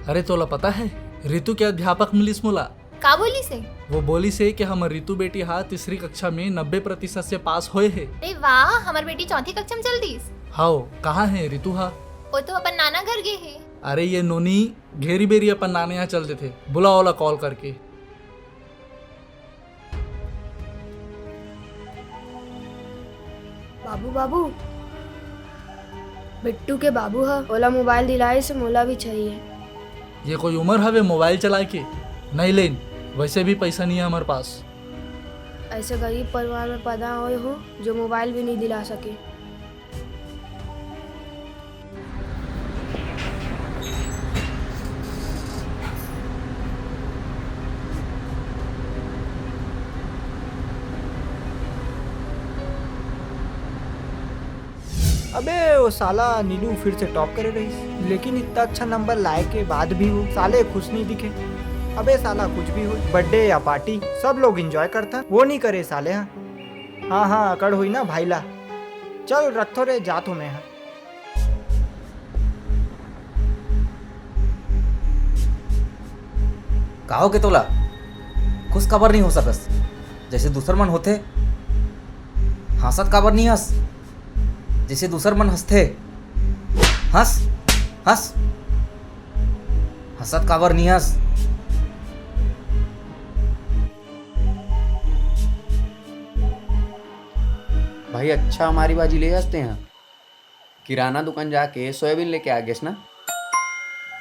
अरे, तोला पता है, रितु के अध्यापक मिलिस मोला। का बोलिस हे? वो बोलिस हे कि हमर रितु बेटी हा तीसरी कक्षा में नब्बे प्रतिशत से पास होए हे। अरे वाह, हमर बेटी चौथी कक्षा में चल दिस। हाओ, कहाँ है रितु हा? वो तो अपन नाना घर गे हे। अरे ये नोनी घेरी बेरी अपन नाना यहाँ चल देथे, बुला ओला कॉल करके। बाबू, बाबू, बिट्टू के बाबू ह, ओला मोबाइल दिलाइस, मोला भी चाहिए। ये कोई उम्र हवे मोबाइल चलाए के? नहीं लेन, वैसे भी पैसा नहीं है हमारे पास। ऐसे गरीब परिवार में पैदा होए हो जो मोबाइल भी नहीं दिला सके। अबे, वो साला नीलू फिर से टॉप करे रहिस, लेकिन इतना अच्छा नंबर लाए के बाद भी वो साले खुश नहीं दिखे। अबे साला, कुछ भी हो, बर्थडे या पार्टी, सब लोग एंजॉय करता, वो नहीं करे साले। हाँ हाँ हाँ, अकड़ हुई ना भाई ला। चल रखथो रे, जात हो मैं। हाँ, का हो के तोला खुश काबर नहीं हो सकस? जैसे दूसर मन होथे, हंसत काबर नहीं हंस? जैसे दूसर मन हंसथे, हंस, हंस। हंसत काबर नहीं हंस? भाई, अच्छा हमारी बाजी ले जाते हैं। किराना दुकान जाके सोयाबीन लेके आ गेस ना?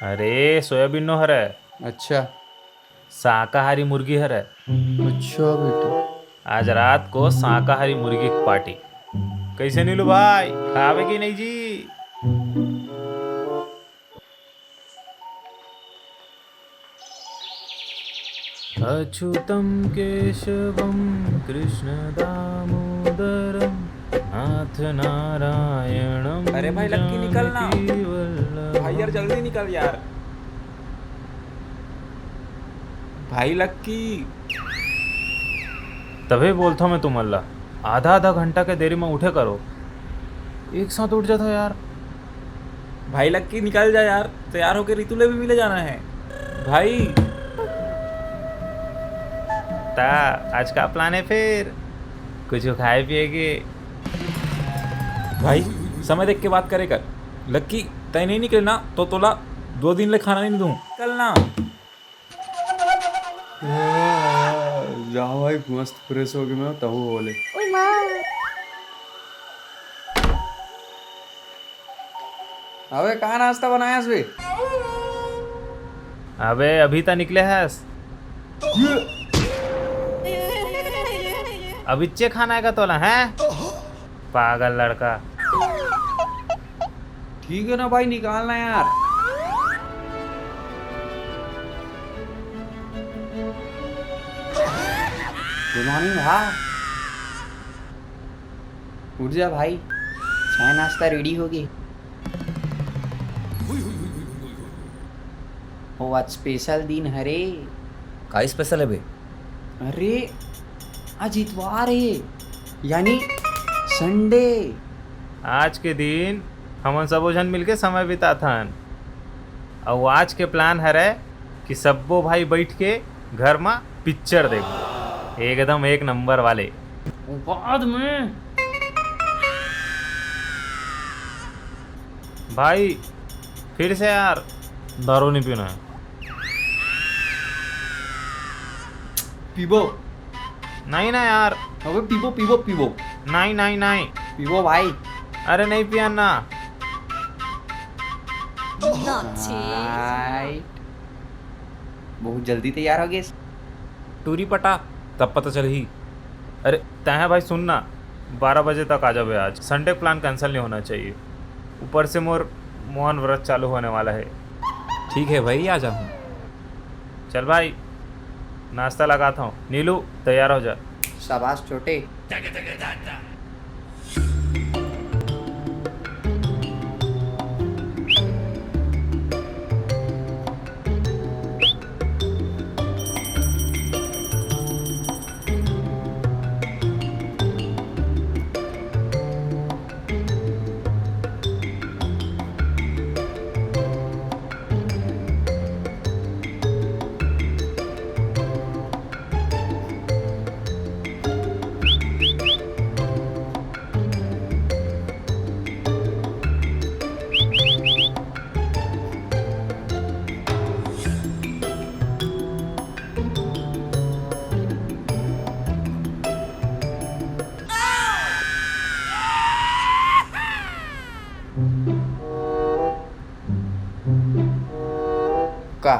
अरे, सोयाबीन नो हरे। अच्छा। शाकाहारी मुर्गी हरे। अच्छा बेटा। आज रात को शाकाहारी मुर्गी की पार्टी। कैसे नीलू भाई, खावे कि नहीं जी? अच्युतं केशवं कृष्णदामोदरं नाथनारायणं अरे भाई, लक्की, निकल ना। जानकीवल्लभम्। भाई यार, जल्दी निकल यार। भाई लक्की। तभे बोलथो मैं तुमन ला, आधा आधा घंटा के देरी में उठे करो, एक साथ उठ जाता यार। भाई लक्की, निकल जा यार, तैयार होके रितु ले भी मिले जाना है भाई। ता आज का प्लान है फिर? कुछ खाए पिए के? भाई, समय देख के बात करे कर। लक्की, तय नहीं निकले ना तो तोला दो दिन ले खाना नहीं दूं। कल ना। जाओ भाई, मस्त फ्रेश हो गए मैं, तब बोले। ओए माँ। अबे, का नाश्ता बनायस बे? अबे, अभी त निकले हस। अभिच्चे खाना हे का तोला, हैं? पागल लड़का। ठीक है ना भाई, निकालना यार। गुड मॉर्निंग भा। उठ जा भाई, चाय नाश्ता रेडी होगे। ओ, आज स्पेशल दिन हरे। का स्पेशल हे बे? अरे, आज इतवार हे, यानी संडे। आज के दिन हमन सबो झन मिलके समय बिताथन। अउ आज के प्लान हरय कि सब्बो भाई बइठ के घर म पिक्चर देखबो, एकदम एक नंबर वाले। बाद में। भाई, फिर से यार, दारू नहीं पीना है। पीबो। नहीं ना यार। अबे पीबो, पीबो, पीबो। नहीं, नहीं, नहीं। पीबो भाई। अरे नहीं पिया ना। Naughty। भाई, बहुत जल्दी तैयार हो गए। टूरी पटा, तब पता चलही। अरे, तैं भाई सुन ना, बारह बजे तक आ जाबे आज। संडे प्लान कैंसिल नहीं होना चाहिए। ऊपर से मोर मौन व्रत चालू होने वाला है। ठीक है भाई, आ जाऊँ। चल भाई, नाश्ता लगाता हूँ। नीलू, तैयार हो जा। शाबाश छोटे। का?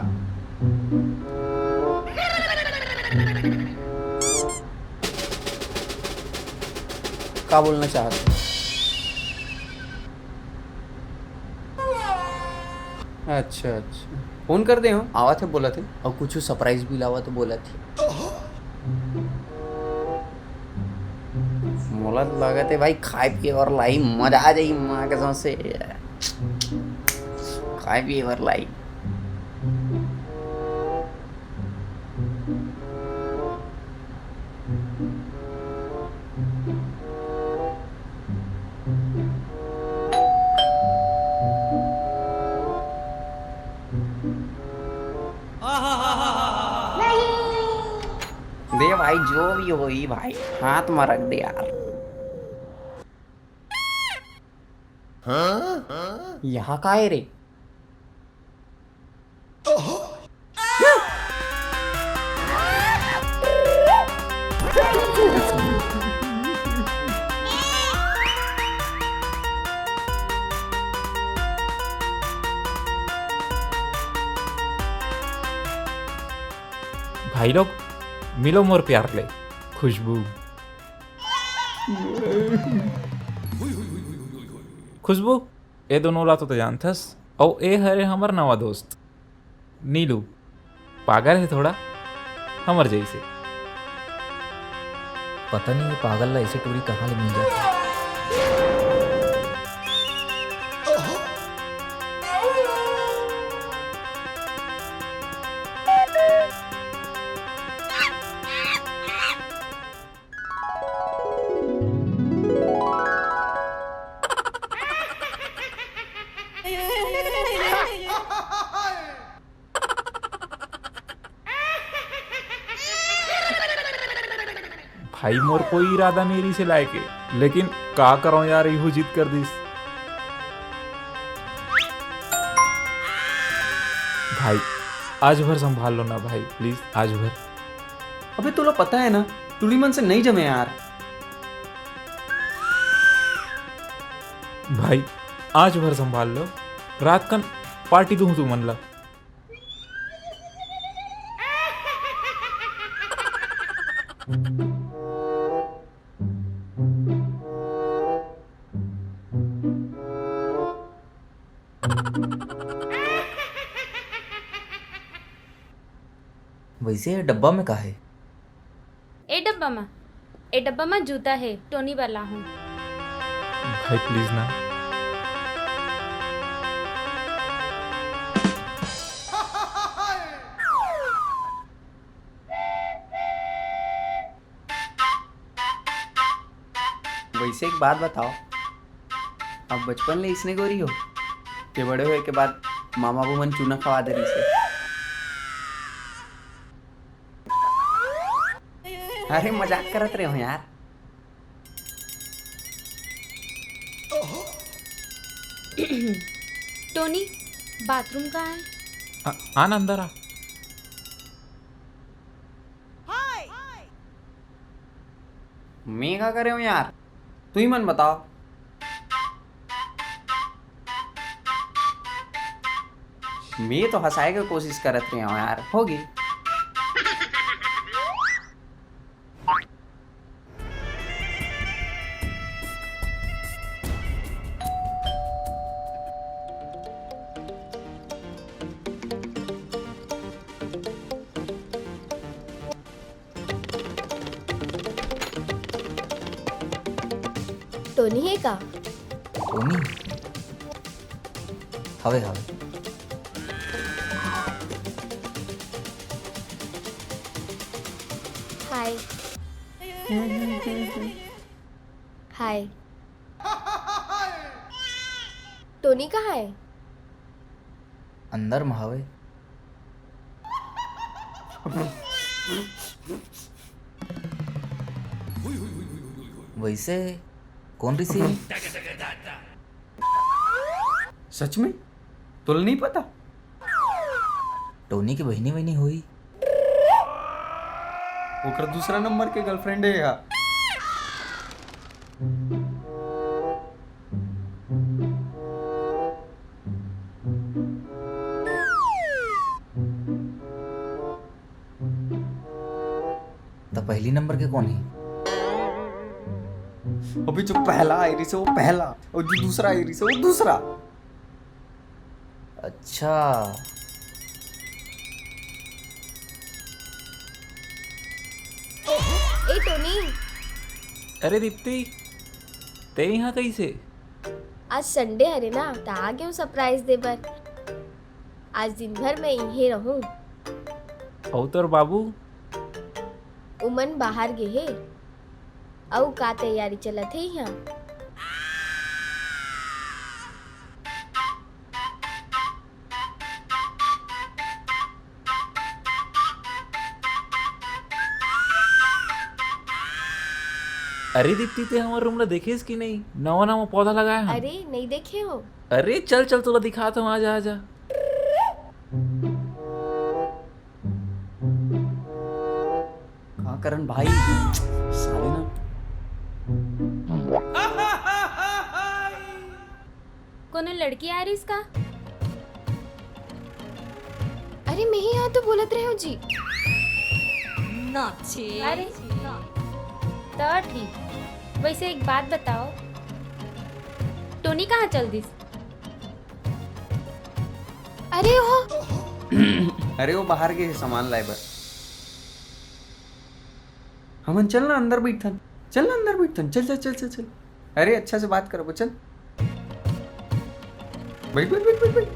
का बोलना चाहत हे? अच्छा, अच्छा। फोन कर दे हो, आवत हे बोलत हे, अउ कुछ सरप्राइज भी लावत हे बोलत हे। मोला तो लागत हे भाई, खाए पिए बर लाई, मजा आ जाई माँ कसम से। खाए पिए बर लाई। दे भाई, जो भी होही भाई, हाथ में रख दे यार। हाँ? यहाँ का है रे? भाई लोग, मिलो मोर प्यार ले, खुशबू। खुशबू, ए दोनों ला तो, तो जानथस, अउ ए हरे हमर नवा दोस्त नीलू। पागल हे थोड़ा, हमर जैसे। पता नहीं ये पागल ला ऐसे टूरी कहाँ ले मिल जाती है। भाई, मोर कोई इरादा नहीं रहिस हे लाए के, लेकिन का करंव यार, इहू जिद कर दिस। भाई, आज भर संभाल लो ना भाई, please, आज भर। अबे, तोला पता है ना, टूरी मन से नहीं जमे यार। भाई, आज भर संभाल लो, रात कन पार्टी दूं तुमन ला। वइसे ये डब्बा में का हे? ए डब्बा म, ए डब्बा म जूता हे, टोनी बर लाहूं। भाई, please ना। वइसे एक बात बताव, अब बचपन ले इसने गोरी हो के बड़े होय के बाद मामा बू मन चूना खवा दे रहिसे? अरे, मजाक करत रहे हो यार। टोनी, बाथरूम कहाँ है? आ, आ ना, अंदर आ। मैं का करे हूँ यार, तू ही मन बताव। मैं तो हंसाए के कोशिश करत रहे हूँ यार, होगी। टोनी हे का? टोनी? हवे, हवे। हाय। हाय। टोनी कहाँ हे? अंदर म हवे। वइसे कोन रिहिसे? सच में? तोला नहीं पता? टोनी के बहिनी वहिनी होही। ओकर दूसरा नंबर के गर्लफ्रेंड हे या। त पहली नंबर के कोन हे? अभी जो पहला आय रहिसे, वो पहला, अउ जो दूसरा आय रहिसे, वो दूसरा। अच्छा। ए टोनी। अरे दीप्ति, तें इहाँ कइसे? आज संडे हरे ना, त आ गेंव सरप्राइज दे बर। आज दिन भर मैं इहें रहूं। अउ तोर बाबू? उमन बाहर गे हे। अउ का तैयारी चलत हे इहाँ? अरे दीप्ति, तें हमर रूम ला देखेस कि नहीं? नवा नवा पौधा लगाए हन। अरे, नहीं देखे हों। अरे चल चल, तोला दिखात हों, आजा आजा। का करन भाई, साले ना। कोनो लड़की आय रहिस का? अरे, मैं ही यहाँ तो बोलत रहे हूँ जी। अरे, त ठीक। वइसे एक बात बताव, टोनी कहाँ चल दिस? अरे वो अरे वो बाहर गे हे सामान लाए बर। हमन चल ना अंदर बइठन, चल ना अंदर बइठन, चल चल चल चल चल। अरे अच्छा से बात करबो, चल। बइठ बइठ बइठ बइठ बइठ।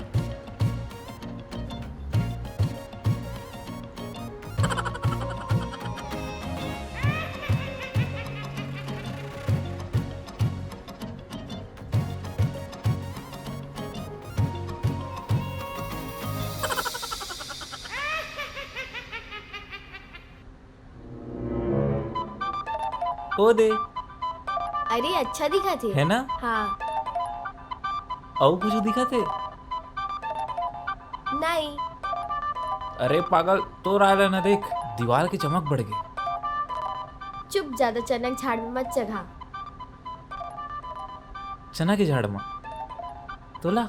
ओ दे। अरे अच्छा दिखत हे। हे ना? हाँ। अउ कुछ दिखत हे? नहीं। अरे पागल, तोर आय ला ना देख, दीवाल के चमक बढ़ गे। चुप, ज्यादा चना के झाड़ में मत चघा। चना के झाड़ में? तोला?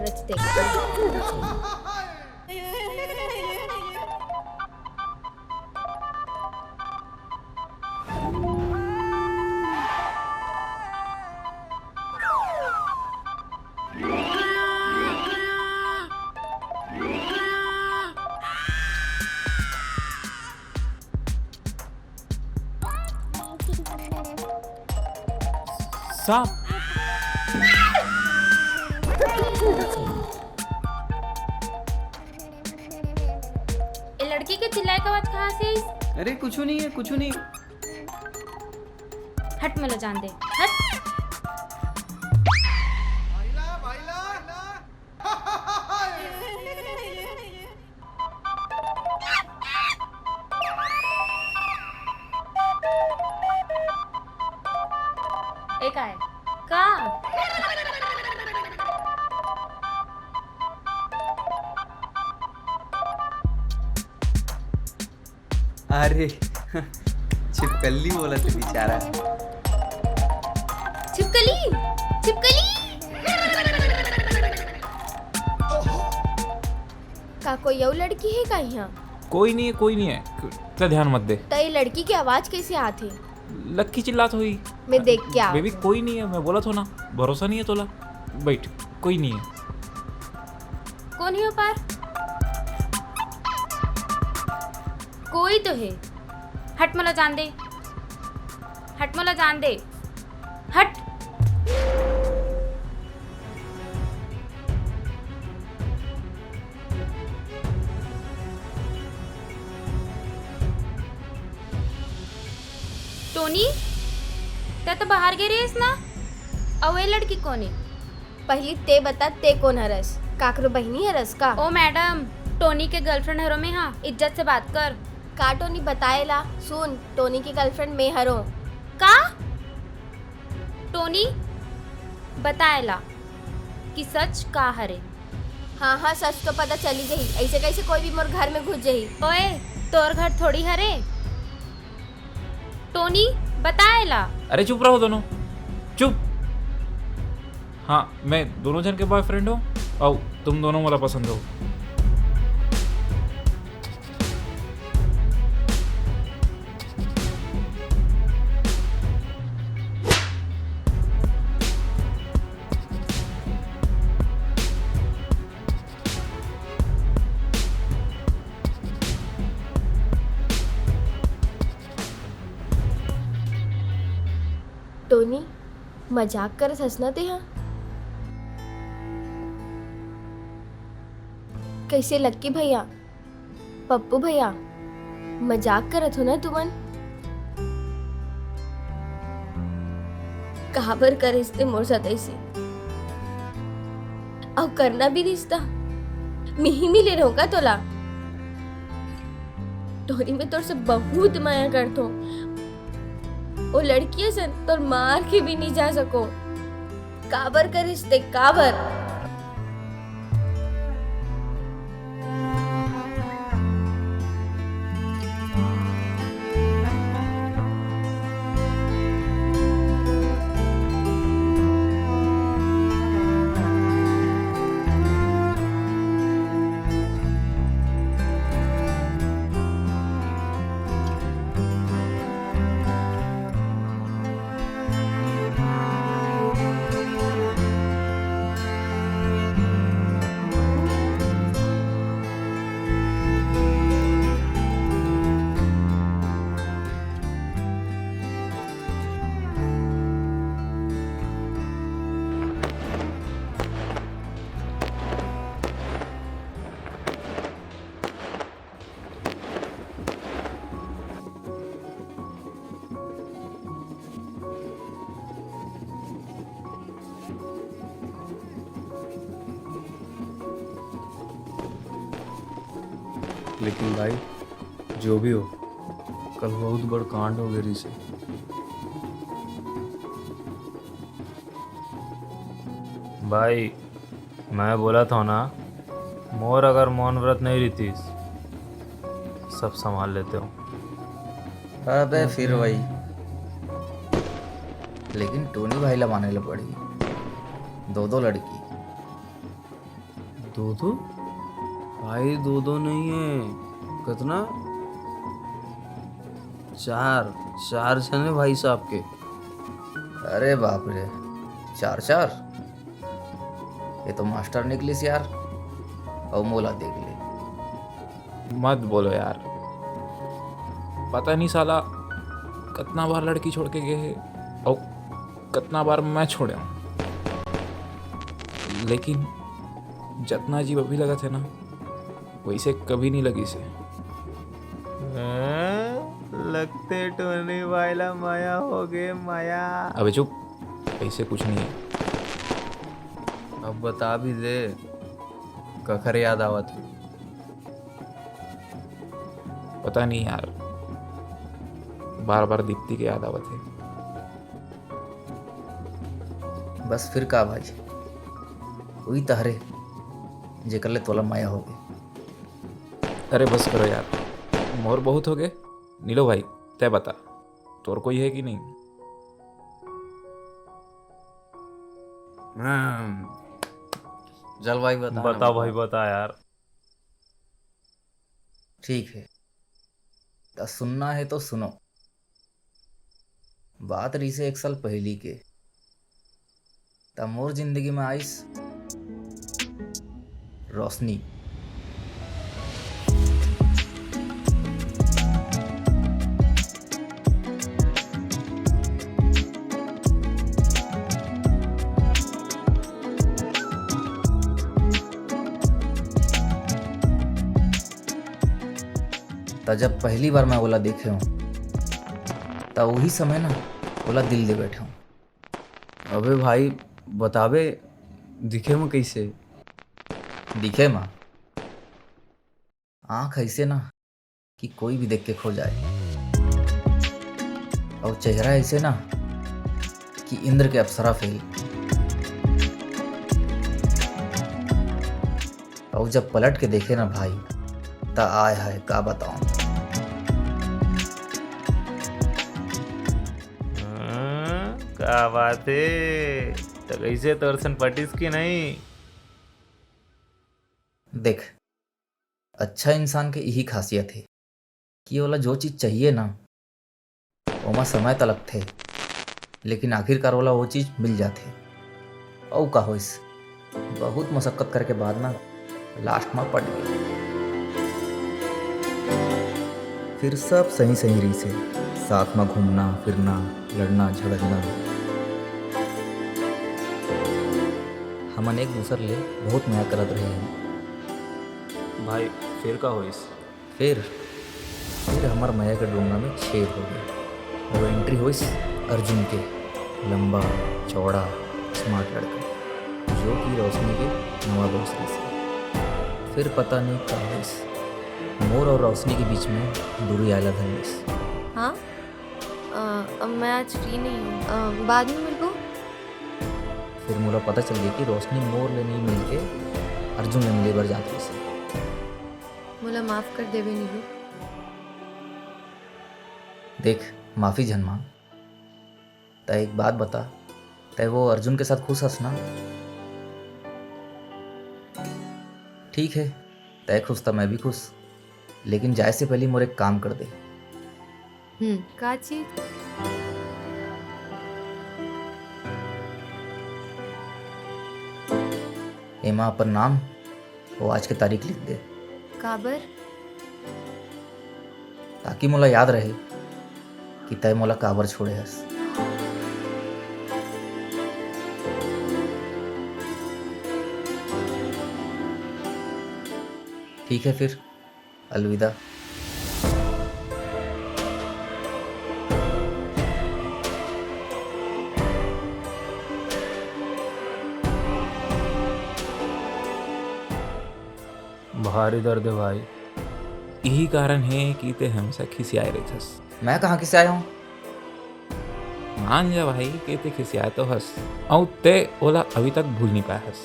देखते हैं। सांप। ए लड़की के चिल्लाए के आवाज कहाँ से आई? अरे कुछ नहीं है, कुछ नहीं। हट, मोला जान दे, हट। ए का है? का? अरे छिपकली बोलत हे बेचारा। छिपकली, छिपकली। का कोई अउ लड़की हे का इहाँ? कोई नहीं है, कोई नहीं है, इतना ध्यान मत दे। त ये लड़की के आवाज कैसे आत हे? लक्की चिल्लात होही। मैं देख के आत बेबी, हूँ। कोई नहीं है, मैं बोलत हों ना, भरोसा नहीं है तोला। बैठ, कोई नहीं है। कोन हे ओ पार? कोई तो हे। हट, मोला जान दे, हट, मोला जान दे, हट। टोनी, तैं तो बाहर गे रहेस ना? अउ ए लड़की कोन ए? पहिली तैं बता, तैं कोन हरस? काकरो बहिनी हरस का? ओ मैडम, टोनी के गर्लफ्रेंड हरों मैं हा, इज्जत से बात कर। का टोनी, बता एला। सुन, टोनी के गर्लफ्रेंड मैं हरों। का? टोनी, बता एला कि सच का हरे। हाँ, हाँ, सच तो पता चली जाही। ऐसे कैसे कोई भी मोर घर में घुस जाही? ओए, तोर घर थोड़ी हरे। टोनी, बता एला। अरे चुप रहो दोनों, चुप। हाँ, मैं दोनों जन के बॉयफ्रेंड हों, अउ तुम दोनों मोला पसंद हो। टोनी, मजाक करत हस ना तेहा? कैसे लक्की भैया, पप्पू भैया, मजाक करत हो ना तुमन? काबर करिस ते मोर साथ ऐसे? अउ करना भी रिश्ता? मिही मिले रहूं का तोला? टोनी, मैं तोर से बहुत मया करथों। ओ लड़की असन तोर मार के भी नहीं जा सकों। काबर करिस ते, काबर? लेकिन भाई, जो भी हो, कल बहुत बड़ कांड हो गए रिसे। भाई, मैं बोलत हों ना, मोर अगर मौन व्रत नहीं रहतीस, सब संभाल लेते हो। अबे फिर वही। लेकिन टोनी भाई ला माने ला पड़ी। दो दो लड़की। दो दो? भाई, दो दो नहीं है। कितना? चार। चार जने भाई साहब के। अरे बाप रे, चार चार? ये तो मास्टर निकलिस यार। अउ मोला देख ले। मत बोलो यार, पता नहीं साला कितना बार लड़की छोड़ के गए हे अउ कितना बार मैं छोड़े हूँ, लेकिन जितना अजीब अभी लगा थे ना, वैसे कभी नहीं लगी से। हाँ, लगथे टोनी भाई ला मया हो गे, मया। अबे चुप, ऐसे कुछ नहीं है। अब बता भी दे, कखर याद आवत हे? पता नहीं यार, बार बार दीप्ति के याद आवत हे। बस फिर का भाई, उही तहरे, जेकर ले तोला मया हो गे। अरे बस करो यार, मोर बहुत हो गे। नीलो भाई, तय बता, तोर कोई है कि नहीं? हम्म, चल भाई, बता ना, बता बता। भाई, बता यार। ठीक है, त सुनना है तो सुनो। बात रहिसे एक साल पहिली के, त मोर जिंदगी में आइस रोशनी। त जब पहली बार मैं ओला देखे हूँ, त उही समय ना ओला दिल दे बैठे हूँ। अबे भाई, बताबे, दिखे म कइसे? दिखे म आँख अइसे ना कि कोई भी देख के खो जाए, अउ चेहरा अइसे ना कि इंद्र के अप्सरा फेल। अउ जब पलट के देखे ना भाई, त आय हाय, का बताऊं। हम्म, का बात हे? त कइसे, तोर सन पटिस कि नहीं? देख, अच्छा इंसान के इही खासियत हे कि ओला जो चीज चाहिए ना, ओमा समय त लगथे, लेकिन आखिरकार ओला वो चीज मिल जाथे। अउ का होइस, बहुत मशक्कत करे के बाद ना last म पट गे। फिर सब सही सही रहिसे, साथ म घूमना फिरना, लड़ना झगड़ना। हमन एक दूसर ले बहुत मया करत रहे हन। भाई, फिर का होइस? फिर, फिर हमर मया के डोंगा में छेद हो गे। अउ entry होइस अर्जुन के, लंबा, चौड़ा, smart लड़का, जो कि रोशनी के नवा दोस्त रहिसे। फिर पता नहीं का होइस, मोर अउ रोशनी के बीच में दूरी आय ला धर लिस। हाँ, अ, अब मैं आज free नहीं हूँ। अ, बाद में मिलबो। फिर मोला पता चल गे कि रोशनी मोर ले नहीं मिलके अर्जुन ले मिले बर जात रहिसे। मोला माफ कर देबे नीलू। देख, माफी झन मांग। त एक बात बता, तय वो अर्जुन के साथ खुश हस ना? ठीक है, तय खुश त मैं भी खुश, लेकिन जाए से पहले मोर एक काम कर दे। हम्म, का चीज? एमा अपन नाम अउ आज के तारीख लिख दे। काबर? ताकि मोला याद रहे कि तय मोला काबर छोड़े हस। ठीक है फिर, अलविदा। भारी दर्द हे भाई। इही कारण हे कि ते हमेशा खिसियाए रहिथस। मैं कहाँ खिसियाए हूँ? मान जा भाई कि ते खिसियाए तो हस, अउ ते ओला अभी तक भूल नहीं पाए हस।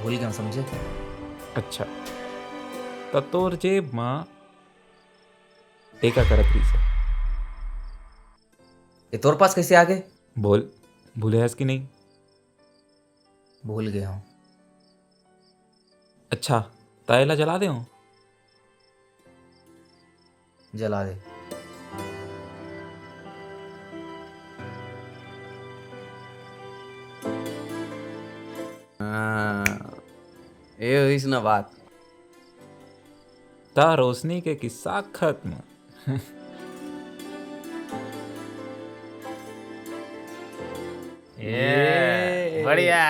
भूल गया समझे। अच्छा, त तोर जेब म ए का करत रहिसे? ये तोर पास कैसे आ गए? बोल, भूले हस कि नहीं? भूल गया हूँ। अच्छा, त एला जला देंव? जला दे। हाँ, ए होइस ना बात। त रोशनी के किस्सा खत्म। ये, ये। बढ़िया।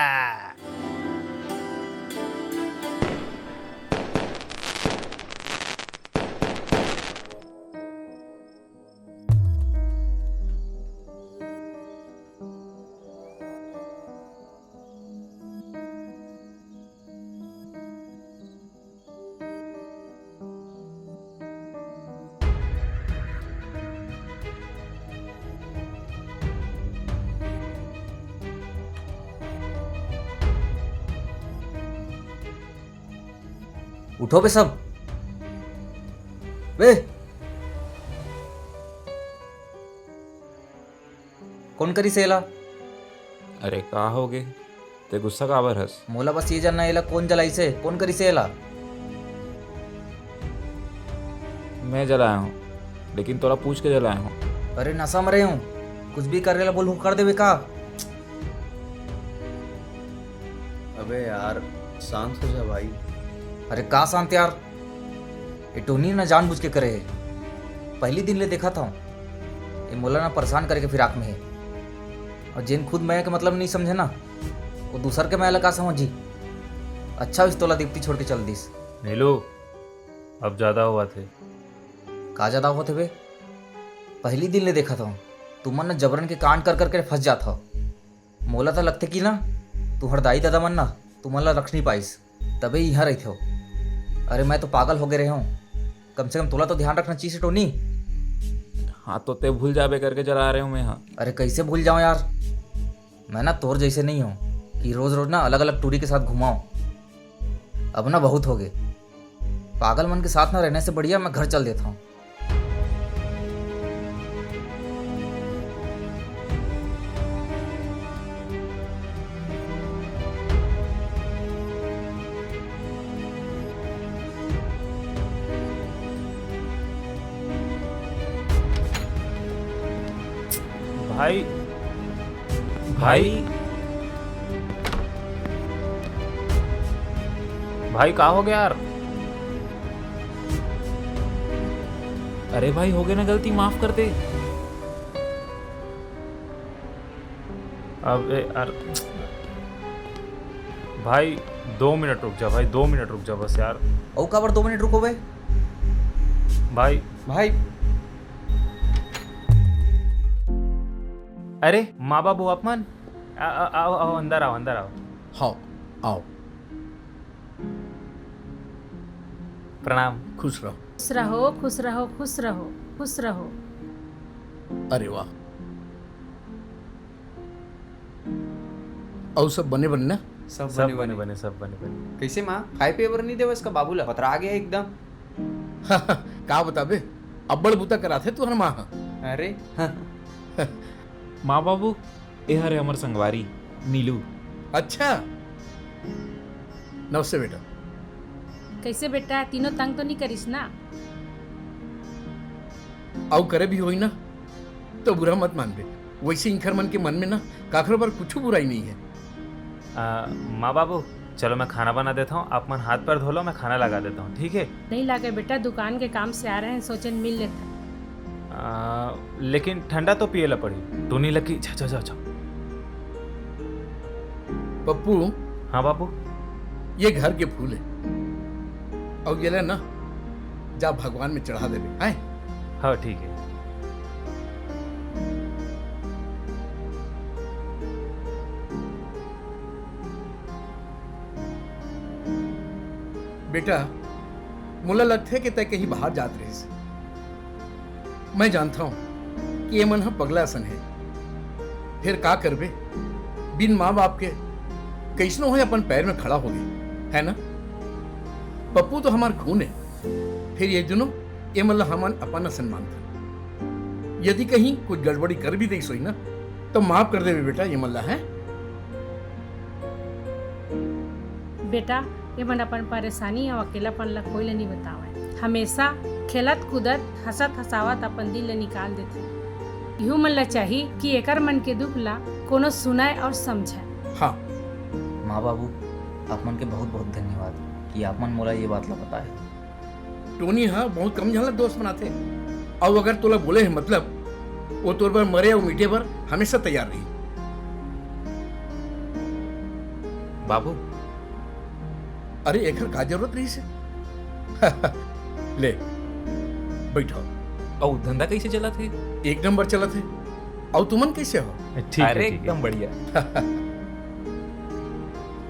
उठो बे सब। बे, कोन करिस एला? अरे, का होगे? ते गुस्सा काबर हस? मोला बस ये जानना, एला कोन जलाइसे? कोन करिसे एला? मैं जलाए हंव, लेकिन तोला पूछ के जलाए हंव। अरे, नशा म रहे हंव, कुछ भी करे ला बोलहूं, कर देबे का? अबे यार, शांत हो जा भाई। अरे का शांत यार, ए टोनी ना जानबूझ के करे हे। पहिली दिन ले देखत हंव, ए मोला ना परेशान करे के फिराक में हे। अउ जेन खुद मया के मतलब नइ समझे ना, ओ दूसर के मया ला का समझही? अच्छा होइस तोला दीप्ति छोड़ के चल दिस। नीलू, अब जादा होवत हे। का जादा होवत हे बे? पहिली दिन ले देखत हंव, तुमन ना जबरन के कांड कर कर के फंस जात हव। मोला त लगथे कि ना, तुंहर दाई ददा मन ना तुमन ला रख नइ पाइस, तभे इहां रहिथव। अरे मैं तो पागल होगे रहेंव, कम से कम तोला तो ध्यान रखना चाहिए टोनी। हाँ, तो ते भूल जाबे करके जला रहेंव मैं हा। अरे कइसे भूल जांव यार, मैं ना तोर जइसे नइ हंव कि रोज रोज ना अलग अलग टूरी के साथ घुमांव। अब ना बहुत होगे, पागल मन के साथ ना रहने से बढ़िया मैं घर चल देथंव। भाई, भाई, भाई, का होगे यार? अरे भाई, होगे ना गलती, माफ कर दे। अबे यार, भाई, दो मिनट रुक जा भाई, दो मिनट रुक जा बस यार। अउ काबर दो मिनट रुकबे? भाई। भाई। अरे, माँ बाबू आप मन, आ, आ, आओ, आओ, अंदर आओ, अंदर आओ। हाँ, आओ। प्रणाम। खुश रहो। खुश रहो, खुश रहो, खुश रहो, खुश रहो। अरे वाह। अउ सब बने बने ना? सब सब बने बने बने। बने, सब बने बने। कइसे माँ, खाए पिए बर नइ देवस का बाबू ला? पतरा गे हे एकदम। का बताबे, अब्बड़ बुता कराथे तुहर माँ ह। अरे। माँ बाबू, ए हरे हमर संगवारी नीलू। अच्छा, नमस्ते बेटा। कइसे बेटा, तीनों तंग तो नइ करिस ना? अउ करे भी होही ना, तो बुरा मत मानबे। वइसे इंखर मन के मन में ना काखरो बर कुछू बुराई नइ हे। आ, माँ बाबू, चलो मैं खाना बना देथंव, आप मन हाथ पैर धो लो, मैं खाना लगा देथंव, ठीक हे? नइ लागे बेटा, दुकान के काम से आ रहे हैं, सोचेन मिल लेथन। आ, लेकिन ठंडा तो पिए ला पड़ी। टोनी लकी, जा, जा, जा, जा। पप्पू। हाँ बाबू। ये घर के फूल हे, अउ ये ले ना, जा भगवान में चढ़ा देबे, हैं? हाँ, ठीक हे। बेटा, मोला लगथे कि तैं कहीं बाहर जात रहिस। मैं जानथंव कि ये मन ह पगला असन हे। फेर का करबे, बिन माँ बाप के कइसनो होय अपन पैर में खड़ा होगे, है ना? पप्पू तो हमार खून हे, फेर ये दुनों, ये मन ला हमन अपन असन मानथन। यदि कहीं कुछ गड़बड़ी कर भी देइस होही ना, तो माफ कर देबे बेटा, ये मन ला, हैं? बेटा, ये मन अपन परेशानी अउ अकेलापन ला कोई ला नइ बतावय। हमेशा खेलत कूदत, हंसत हंसावत अपन दिन ला निकाल देथे। इहू मन ला चाही कि एकर मन के दुख ला कोनो सुनय अउ समझय। हाँ। माँ बाबू, आप मन के बहुत बहुत धन्यवाद कि आप मन मोला ये बात ला बताए। टोनी ह बहुत कम झन ला दोस्त बनाथे, अउ अगर तोला बोले हे मतलब, वो तोर बर मरे अउ मिटे बर हमेशा तैयार रही। बाबू। अरे, एकर का जरूरत रहिस हे? ले, बैठो। अउ धंधा कैसे चलत हे? एक नंबर चलत हे। अउ तुमन कैसे हो? ठीक हे, अरे, ठीक हे। एकदम बढ़िया।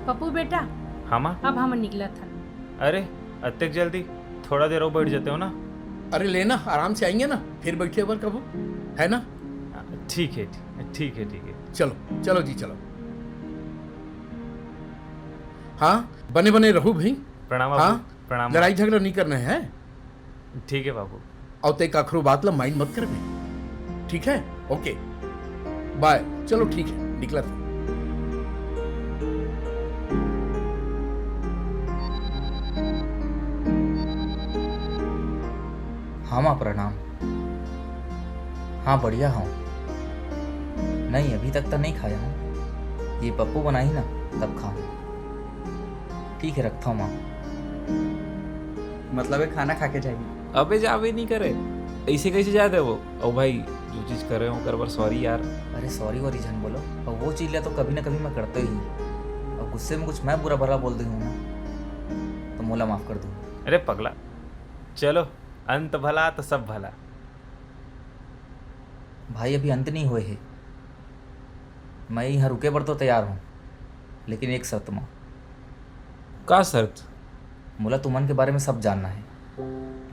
पप्पू बेटा, हाँ माँ। अब हमन निकलत हन। अरे, अतेक जल्दी? थोड़ा देर अउ बैठ जाते हो ना। अरे लेना, आराम से आएंगे ना, फिर बैठे बर कबो, है ना? ठीक हे, ठीक, ठीक हे, ठीक हे। चलो, चलो जी, चलो। हाँ, बने बने रहू भाई। प्रणाम हाँ, बाबू, प्रणाम। लड़ाई झगड़ा नहीं करना है। ठीक हे बाबू। अउ ते काखरो बात ला mind मत करबे, ठीक है? OK, bye। चलो ठीक है, निकलत हन। हाँ माँ, प्रणाम। हाँ, बढ़िया हूँ। नहीं, अभी तक तो नहीं खाया हूँ। ये पप्पू बनाही ना, तब खाऊँ। ठीक है, रखता हूँ माँ। मतलब, ये खाना खा के जाएगी? अबे, जाबे नहीं करे, ऐसे कैसे जाए देबो? ओ भाई, जो चीज करे हो, ओकर बर sorry यार। अरे, sorry वोरी झन बोलो, और वो चीज ला तो कभी ना कभी मैं करते ही हूँ। और गुस्से में कुछ मैं बुरा भला बोल दे हूँ ना, तो मोला माफ कर दो। अरे पगला, चलो, अंत भला तो सब भला। भाई, अभी अंत नहीं होए हे। मैं यहाँ रुके बर तो तैयार हूँ, लेकिन एक शर्त मा। का शर्त? मोला तुमन के बारे में सब जानना है,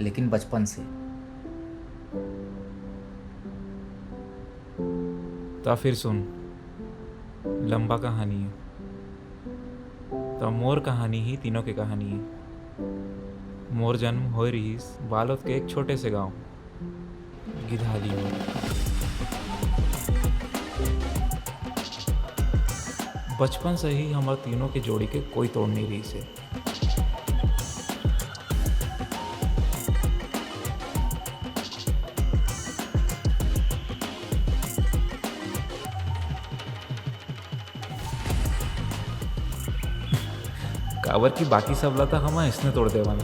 लेकिन बचपन से। ता फिर सुन, लंबा कहानी है। ता मोर कहानी ही तीनों के कहानी है। मोर जन्म होए रहिस बालोद के एक छोटे से गांव गिधाली में। बचपन से ही हमर तीनों के जोड़ी के कोई तोड़ नहीं रहिस हे। काबर कि बाकी सब ला तो हम इसने तोड़ देवन।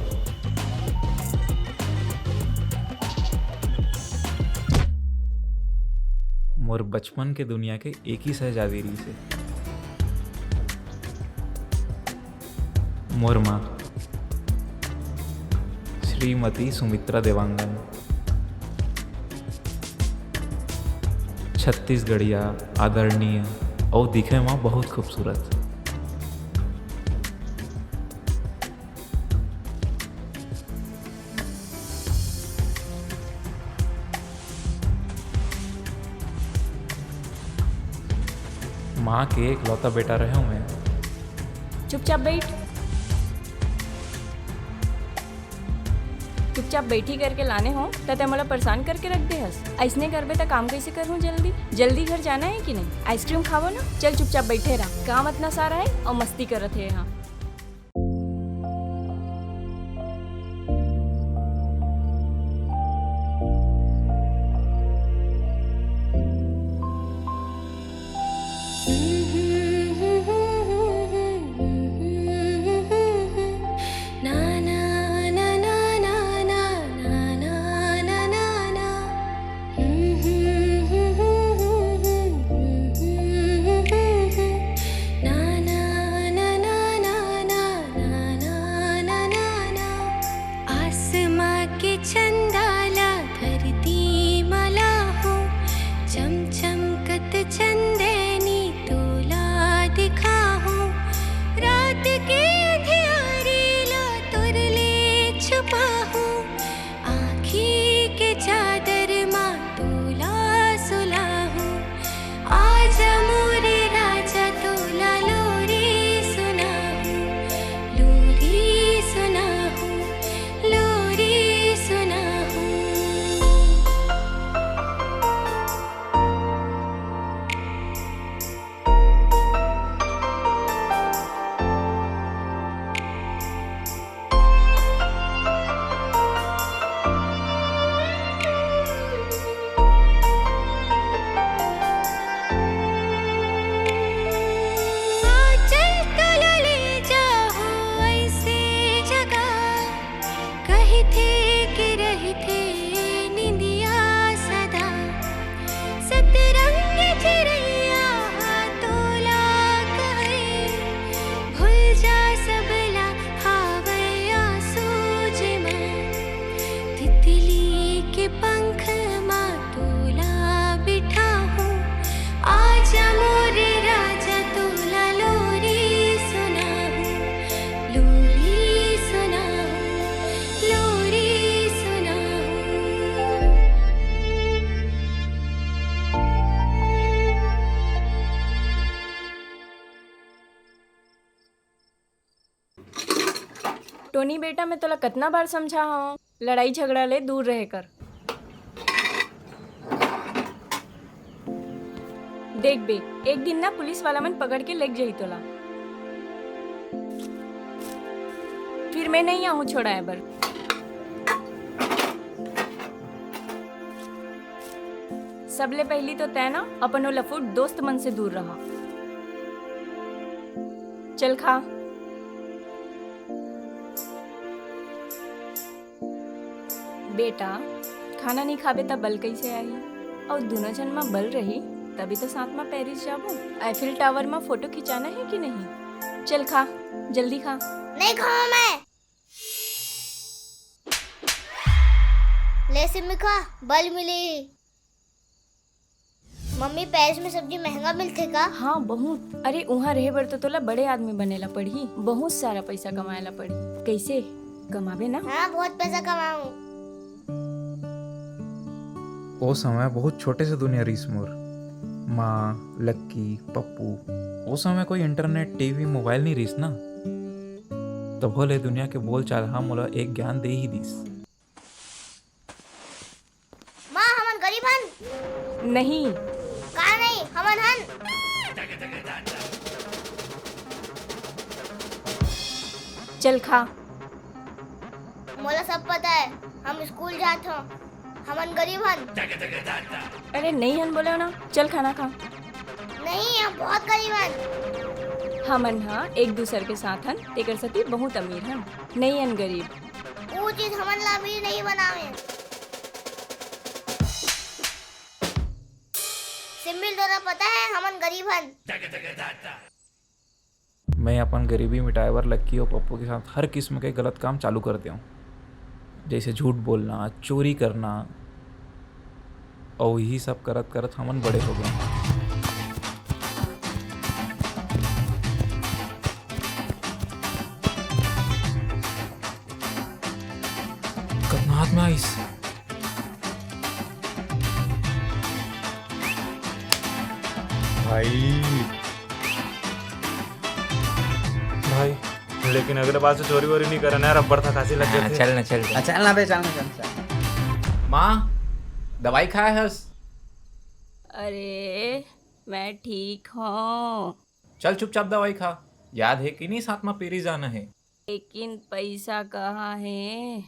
मोर बचपन के दुनिया के एक ही शहजादी रहिस हे, मोर माँ श्रीमती सुमित्रा देवांगन। छत्तीसगढ़िया, आदरणीय अउ दिखे म बहुत खूबसूरत। माँ के एकलौता बेटा रहे हूँ मैं। चुपचाप बैठ। चुपचाप बैठी करके लाने हो, त तै मोला परेशान करके रख दे हस। अइसने करबे त काम कैसे करहूँ जल्दी? जल्दी घर जाना है कि नहीं? आइसक्रीम खावो ना, चल चुपचाप बैठे रह। काम अतना सारा है अउ मस्ती करत हे यहाँ। नहीं बेटा, मैं तोला कतना बार समझा हूँ, लड़ाई झगड़ा ले दूर रहे कर। देख बे, एक दिन ना पुलिस वाला मन पकड़ के लेग जाही तोला। फिर मैं नहीं आहूँ छोड़ाए बर। सबले पहली तो तै ना अपन ओ लफूट दोस्त मन से दूर रहा। चल खा। बेटा, खाना नहीं खाबे त बल कैसे आही? अउ दोनों झन म बल रही, तभी तो साथ म पेरिस जाबो। आईफिल टावर म फोटो खिंचाना है कि नहीं? चल खा, जल्दी खा। नहीं खाऊं मैं। ले सिमी खा, बल मिली। मम्मी, पेरिस में सब्जी महंगा मिलथे का? हाँ, बहुत। अरे, उहाँ रहे बर तो तोला बड़े आदमी बने ला पड़ही, बहुत सारा पैसा कमाए ला पड़ही। कैसे कमाबे ना? हाँ, बहुत पैसा कमाऊं। ओ समय बहुत छोटे से दुनिया रहिस मोर। माँ, लक्की, पप्पू। ओ समय कोई इंटरनेट, टीवी, मोबाइल नहीं रहिस ना। तभो ले दुनिया के बोलचाल हा मोला एक ज्ञान दे ही दिस। माँ, हमन गरीब हन? नहीं। का नहीं, हमन हन। चल खा। मोला सब पता है, हम स्कूल जात हन, हमन गरीब हन। अरे नहीं हन बोले हो ना, चल खाना खा। नहीं, हम बहुत गरीब हन। हमन हा एक दूसर के साथ हन, तेकर सेती बहुत अमीर हन, नहीं हन गरीब। वो चीज हमन ला अमीर नहीं बनावे। सिम्मी ल तोला पता है, हमन गरीब हन। मैं अपन गरीबी मिटाए बर लक्की अउ पप्पू के साथ हर किस्म के गलत काम चालू कर देंव, जैसे झूठ बोलना, चोरी करना, अउ यही सब करत करत हमन बड़े हो गए। कतना हाथ में आइस? भाई। भाई, लेकिन अगले बार से चोरी वोरी नहीं करना यार, अब्बड़ थकासी लग हाँ, जाती है। चल ना, चल, चल। हाँ, चल ना बे, चल ना, चल, चल। माँ, दवाई खाए हस? अरे, मैं ठीक हूँ। चल चुपचाप दवाई खा। याद है कि नहीं, साथ में पेरिस जाना है। लेकिन पैसा कहाँ है?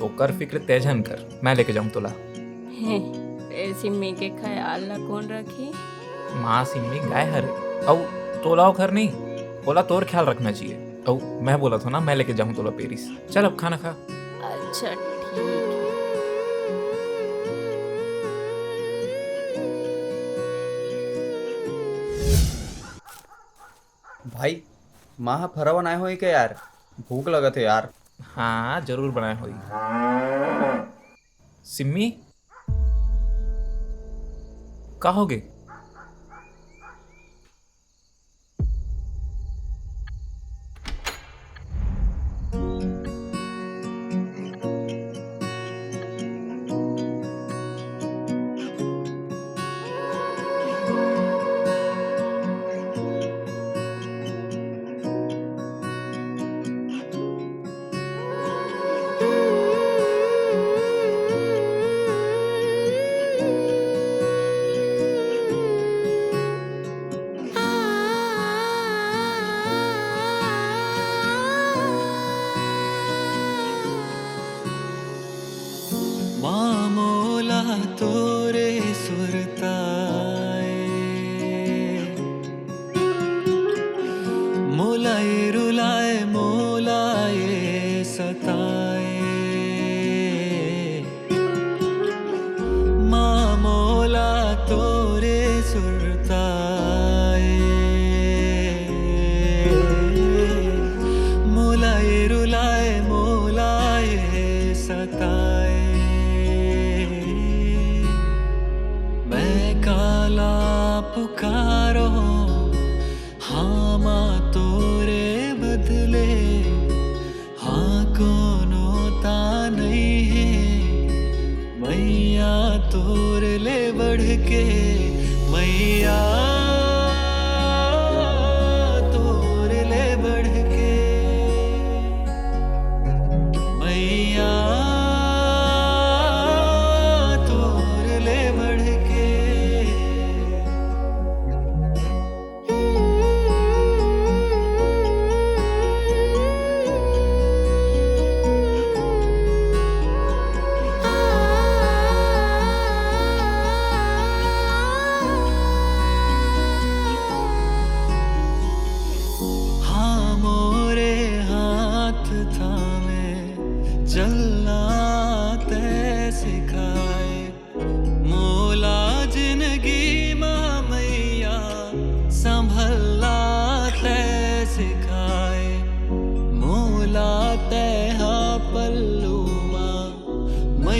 ओकर फिक्र तै झन कर, मैं लेके जाऊँ तोला। हैं, फेर सिम्मी के ख्याल ला कोन रखही? माँ सिम्मी गाय हरे, अउ तोला ओखर नहीं, ओला तोर ख्याल रखना चाहिए। अउ मैं बोलत हूँ ना, मैं लेके जाऊँ तोला पेरिस। चल अब खाना खा। अच्छा, ठीक है। भाई, माँ ह फरा बनाए होही का यार? भूख लगत हे यार। हाँ, जरूर बनाए होही। सिम्मी, का होगे? माँ मोला तोरे सुरताए, मोला ये रुलाए, मोला ये सताए। माँ मोला तोरे सुरताए, मोला ये रुलाए, मोला ये सताए। मैं काला पुकारो, हाँ माँ तोरे बदले, हाँ कोनो ता नहीं है। मैया तोर ले बढ़ के, मैया तोर ले बढ़ के।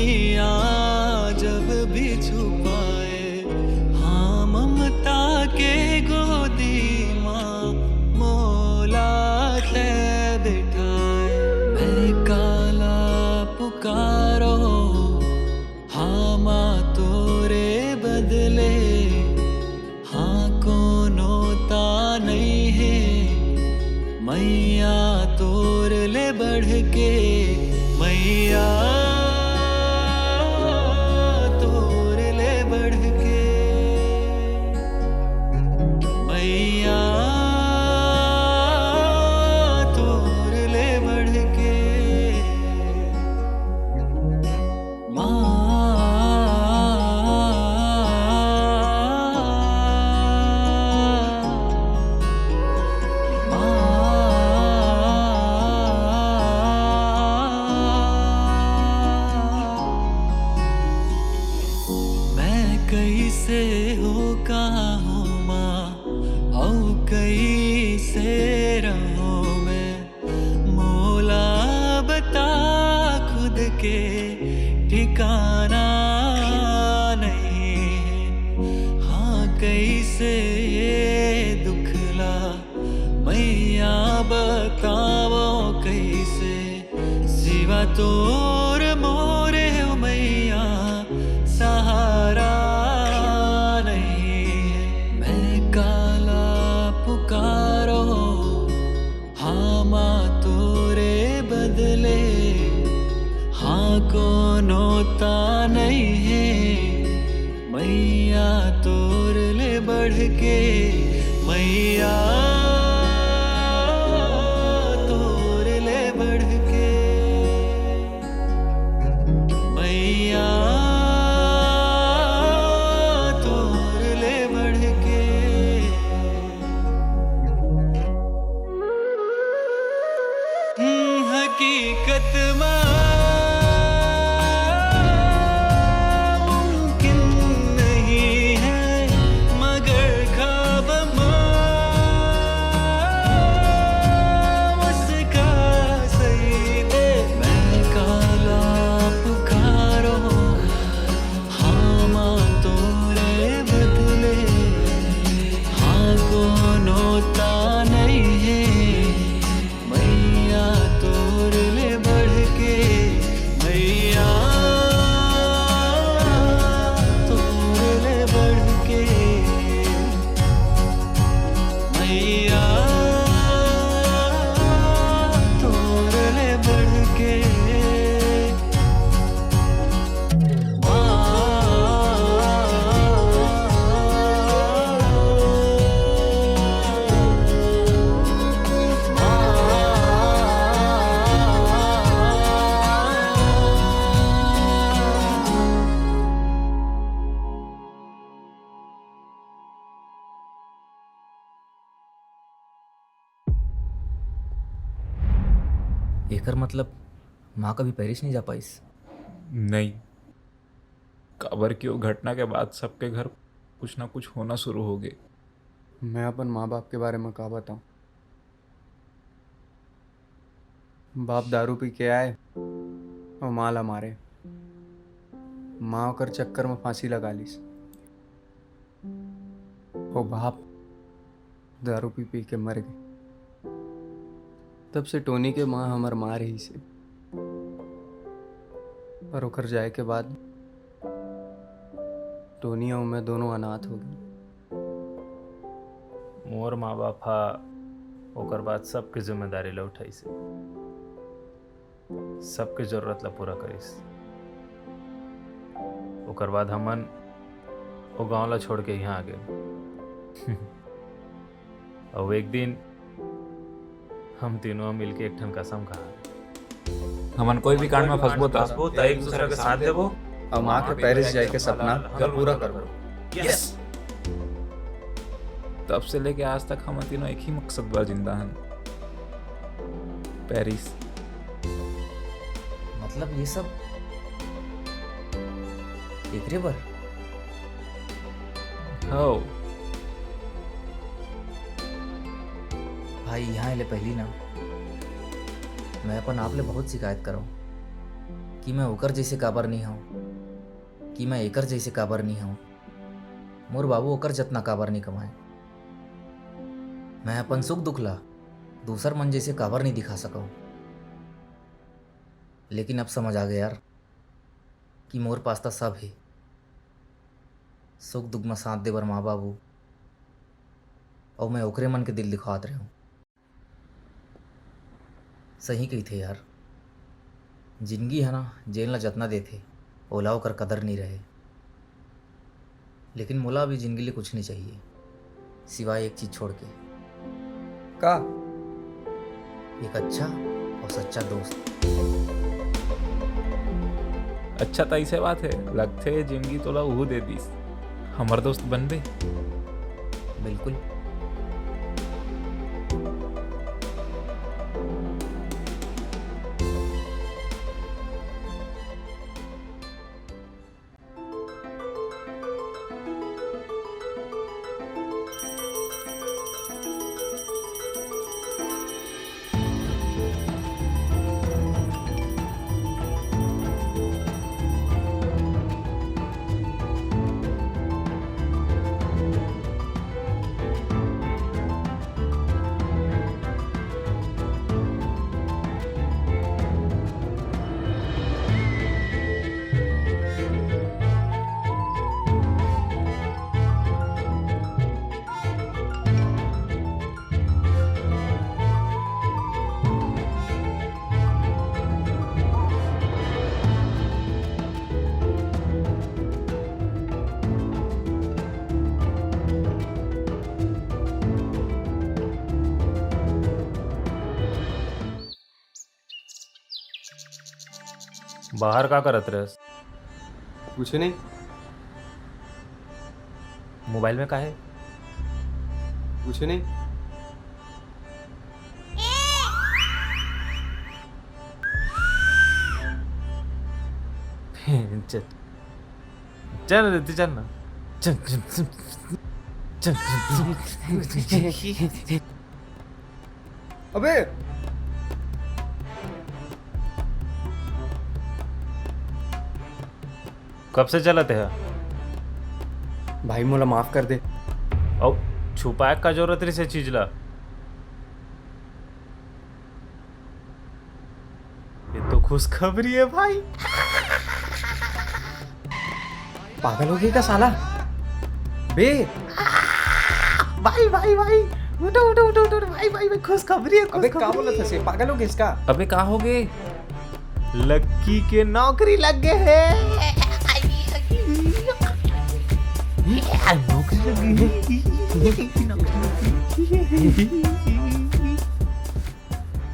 या जब भी छुपाए, हाँ, ममता के गोदी माँ मोला ते बिठाए। मैं काला पुकारो, हाँ माँ तोरे बदले, हाँ कोनो ता नहीं है, मैया तोर ले बढ़ के, मैया तोर ले बढ़ के, मैया तोर ले बढ़ के। माँ, माँ, मैं कैसे हो कहाँ हूँ माँ, औ कैसे रहूँ मैं, मोला बता खुद के ठिकाना नहीं है। हाँ, कैसे ये दुखला मैया बताओ कैसे, सिवा तोर मोरे मैया सहारा नहीं है। मैं काला पुकारो, हाँ माँ तोरे बदले, हाँ कोनो ता नहीं है, मैया तोर ले बढ़ के, मैया तोर ले बढ़ के, मैया तोर ले बढ़ के। हकीकत मा मुमकिन नहीं है, मगर ख्वाब मा उसका सही दे। मैं काला पुकारो, हाँ माँ तोरे बदले, हाँ कोनो ता नहीं है, मैया तोर ले बढ़ के, मैया तोर ले बढ़ के, मैया तोर ले बढ़ के। एकर मतलब माँ कभी पेरिस नहीं जा पाइस? नहीं, काबर कि वो घटना के बाद सबके घर कुछ ना कुछ होना शुरू हो गए। मैं अपन माँ बाप के बारे में का बताऊं? बाप दारू पी के आए और माँ ला मारे। माँ ओकर चक्कर में फांसी लगा लीस। वो बाप दारू पी पी के मर गए। तब से टोनी के माँ हमर माँ रहिस हे। पर ओकर जाए के बाद टोनी अउ मैं दोनों अनाथ हो गए। मोर माँ बाप हा ओकर बाद सबके जिम्मेदारी ला उठाइस हे, सबके जरूरत ला पूरा करिस। ओकर बाद हमन ओ गांव ला छोड़ के यहाँ आ गए। अउ एक दिन हम तीनों मिलके एक ठन कसम खा, हमन कोई भी कांड में फंसबो त फंसबो त एक दूसरा के साथ देबो। अउ माँ के पेरिस जाए के सपना ला पूरा करबो। यस। तब से लेके आज तक हमन तीनों एक ही मकसद बर जिंदा हन, पेरिस। मतलब ये सब एकरे बर? हव। भाई, यहाँ ले पहली ना मैं अपन आप ले बहुत शिकायत करूँ, कि मैं ओकर जइसे काबर नइ हंव, कि मैं एकर जइसे काबर नइ हंव, मोर बाबू ओकर जतना काबर नइ कमाए। मैं अपन सुख दुख ला दूसर मन जइसे काबर नइ दिखा सकंव। लेकिन अब समझ आ गे यार कि मोर पास त सब हे। सुख दुख म साथ दे बर माँ बाबू, अउ मैं ओकरे मन के दिल दिखावत रहेंव। सही कहिथे यार, जिनगी ह ना, जेन ला जतना देथे, ओला ओकर कदर नइ रहे। लेकिन मोला अभी जिनगी ले कुछ नइ चाहिए, सिवाय एक चीज छोड़ के। का? एक अच्छा अउ सच्चा दोस्त। अच्छा, त अइसे बात हे, लगथे जिनगी तोला उहू दे दिस। हमर दोस्त बनबे? बिल्कुल। बाहर का करत रहस? कुछ नहीं। मोबाइल में का है? कुछ नहीं। चल, चल ना, तू चल ना। चल, चल, चल, चल। अबे! कब से चलत हे? भाई, मोला माफ कर दे। अउ छुपाए का जरूरत रहिस ए चीज ला? ये तो खुशखबरी है भाई। पागल हो गया क्या साला? बे! भाई, भाई, भाई, उठो, उठो, उठो, उठो, भाई, भाई, भाई, खुशखबरी है, अबे, का खुशखबरी। बोलत हस? पागल हो गया इसका? अबे, का हो गए? लक्की के नौकरी लग गए है। नौकरी लग गई है।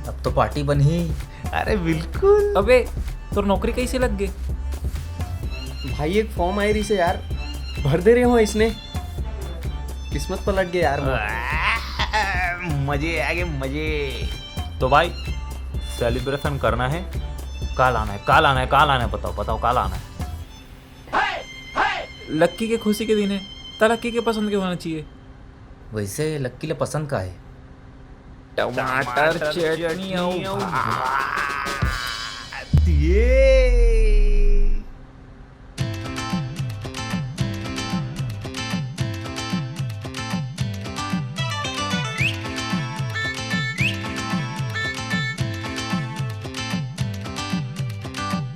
अब तो पार्टी बनही। अरे बिल्कुल। अबे, तोर नौकरी कैसे लग गए? भाई, एक फॉर्म आए रहिस हे यार, भर दे रहे हो इसने। किस्मत पलट गए यार मोर। मजे आ गए, मजे। तो भाई, सेलिब्रेशन करना है। का लाना है, का लाना है, का लाना है, बताओ, बताओ, का लाना है? लक्की के खुशी के दिन है, त लक्की के पसंद के होना चाहिए। वैसे लक्की ला पसंद का है? टमाटर चटनी अउ भात। ये।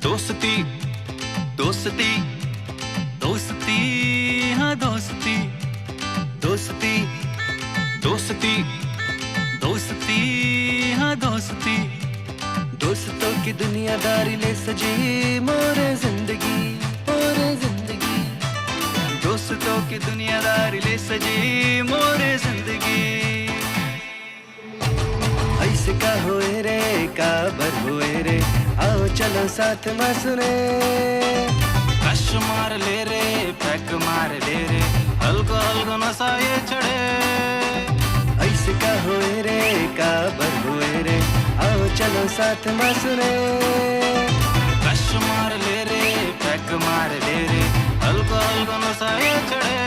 दोस्ती, दोस्ती, दोस्ती, हाँ दोस्ती, दोस्ती, दोस्ती, दोस्ती, हाँ दोस्ती। दोस्तों की दुनियादारी ले सजी मोर जिंदगी, मोर जिंदगी। दोस्तों की दुनियादारी ले सजी मोर जिंदगी। ऐसे का होए रे, का बर होए रे, आओ चलो साथ में सुने। कश मार ले रे, पैक मार ले रे, हल्का हल्का नशा ये चढ़े। ऐसे का होए रे, का बर होए रे, आओ चलो साथ में सुने। कश मार ले रे, पैक मार ले रे, हल्का हल्का नशा ये चढ़े।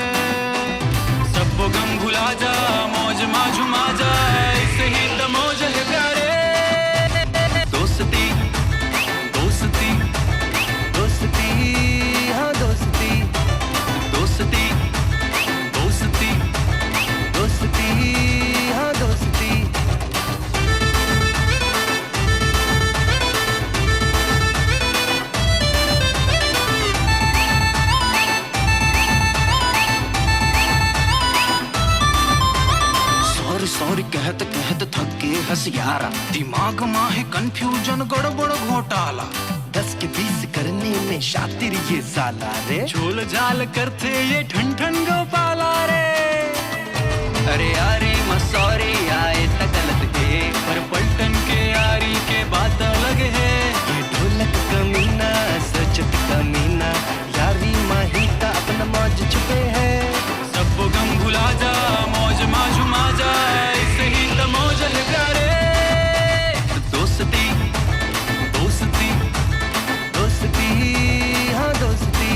सबको गम भुला जा, मौज मा झुमा जा, ऐसे ही तो मौज है प्यारे। दोस्ती, दोस्ती, यारा, दिमाग मा हे कन्फ्यूजन, गड़बड़ घोटाला। दस के बीस करने में शातिर ये साला रे। झोल झाल करथे ये ठन ठन गोपाला रे। अरे यारी मा सॉरी आए त गलत हे, पर पलटन के यारी के बात अलग हे। ये ढोलक कमीना, सोचत कमीना, यारी मा ही त अपन मौज छुपे हे। सबो गम भुला जा, मौज मा झुमा जा, ऐसे ही त मौज हे प्यारे। दोस्ती, दोस्ती, दोस्ती, हाँ दोस्ती।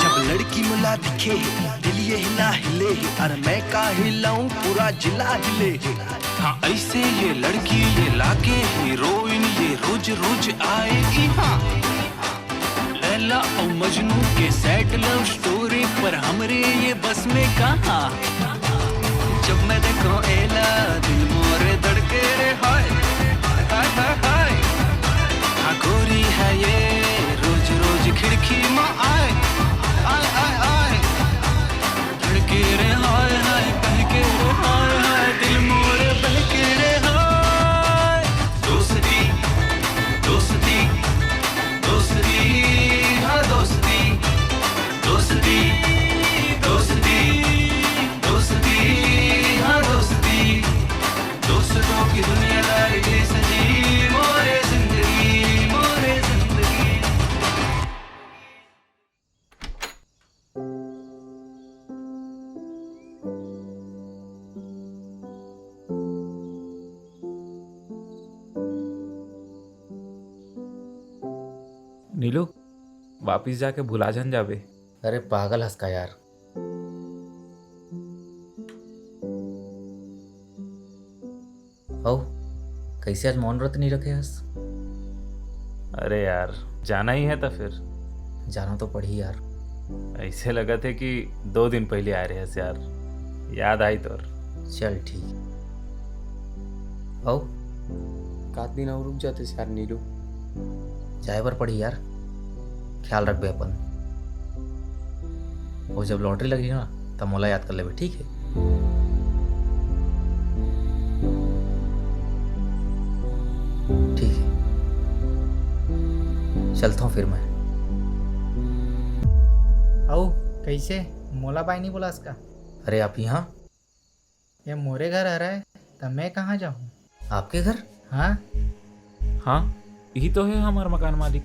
जब लड़की मुला दिखे हे, दिल ये हिला हिले हे, अरे मैं का हिलाऊं, पूरा जिला हिले हे। हाँ, ऐसे ये लड़की, ये लागे हीरोइन, ये रोज रोज आए यहाँ। लैला और मजनू के सैड लव स्टोरी, पर हमरे ये बस में कहाँ। जब मैं देखो एला, दिल मोरे धड़के रे, हाय, हाय, हाय, हाय। हाँ, गोरी है ये, रोज रोज खिड़की मा आए, आए, आए, आए। धड़के रे हाय हाय, बहके रे हाय हाय, दिल मोरे बहके रे हाय। दोस्ती, दोस्ती, दोस्ती, हाँ दोस्ती, दोस्ती, दोस्ती, दोस्ती, हाँ दोस्ती। दोस्तों की दुनियादारी ये सजी, मोरे जिंदगी, मोरे जिंदगी। नीलू, वापिस जाके भुला झन जाबे। अरे पागल हस का यार। अउ कइसे आज मौन व्रत नइ रखे हस? अरे यार, जाना ही है त फिर। जाना तो पड़ही यार। ऐसे लगत हे कि दो दिन पहले आए रहेस यार, याद आई तोर। चल ठीक। अउ? कात दिन अउ रुक जातेस यार नीलू। जाए बर पड़ही यार, ख्याल रखबे अपन। अउ जब लॉटरी लगही ना, त मोला याद कर लेबे, ठीक हे? ठीक हे, चलथों फिर मैं। अउ कइसे, मोला बाय नइ बोलास का? अरे आप यहाँ? ये मोरे घर हरय, त मैं कहाँ जाहूँ? आपके घर? हाँ। हाँ, इही तो हे हमर मकान मालिक।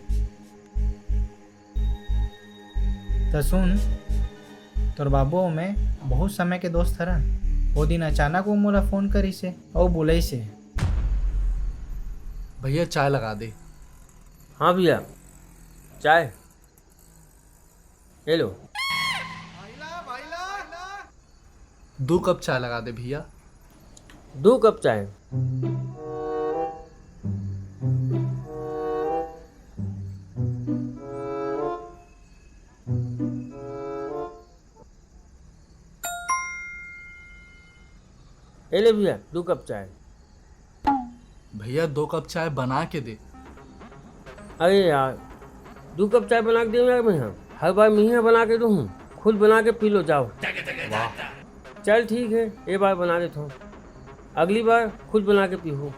त सुन, तोर बाबू अउ मैं बहुत समय के दोस्त हरन। ओ दिन अचानक वो मोला फोन करिस हे अउ बुलाइस हे। भैया, चाय लगा दे। हाँ भैया, चाय। ये लो। दो कप चाय लगा दे भैया। दो कप चाय। ये ले भैया, दो कप चाय। भैया, दो कप चाय बना के दे। अरे यार, दो कप चाय बना के देवं यार मैं, हर बार मैं ही बना के दूँ, खुद बना के पी लो, जाओ। वाह। चल ठीक हे, ये बार बना देथों, अगली बार खुद बना के पीहू।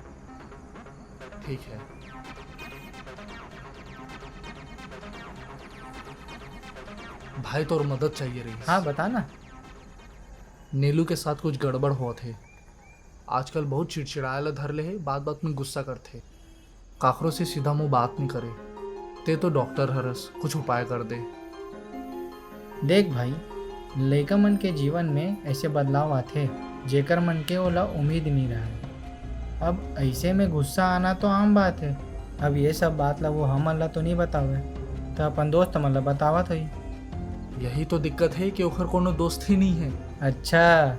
ठीक हे। भाई, तोर मदद चाहिए रहिस। हाँ, बता ना। नीलू के साथ कुछ गड़बड़ होवत हे। आजकल बहुत चिड़चिड़ाए ला धर ले हे, बात-बात में गुस्सा करथे। काकरो से सीधा मुंह बात नइ करे। तें तो डॉक्टर हरस, कुछ उपाय कर दे। देख भाई, लइका मन के जीवन में ऐसे बदलाव आथे, जेकर मन के ओला उम्मीद नइ रहय। अब ऐसे में गुस्सा आना तो आम बात हे। अब ये सब बात ला वो हमन ला तो नइ बतावय, त अपन दोस्त मन ला बतावत होही। यही तो दिक्कत हे कि ओखर कोनो दोस्त ही नइ हे। अच्छा,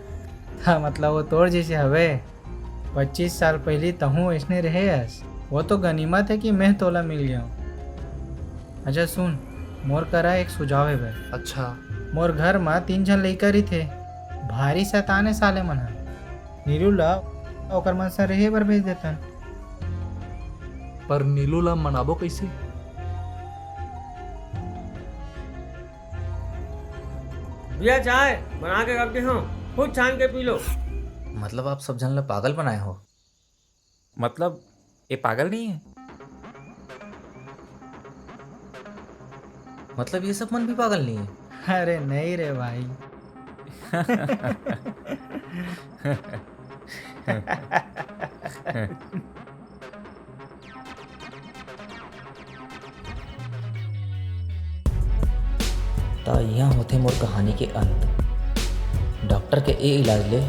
त मतलब वो तोर जइसे हवे? पच्चीस साल पहिली तहूँ अइसने रहे हस। वो तो गनीमत हे कि मैं तोला मिल गेंव। अच्छा सुन, मोर करा एक सुझाव हे बे। अच्छा। मोर घर म तीन झन लइका रहिथे, भारी शैतान हे साले मन ह। नीलू ला ओकर मन संग रहे बर भेज देथन। पर नीलू ला मनाबो कइसे? भैया, चाय बना के रख दे हूँ, खुद छान के पी लो। मतलब, आप सब झन ला पागल बनाए हो? मतलब, ये पागल नहीं है? मतलब, ये सब मन भी पागल नहीं है? अरे नहीं रे भाई। त इहाँ होथे मोर कहानी के अंत। डॉक्टर के ए इलाज ले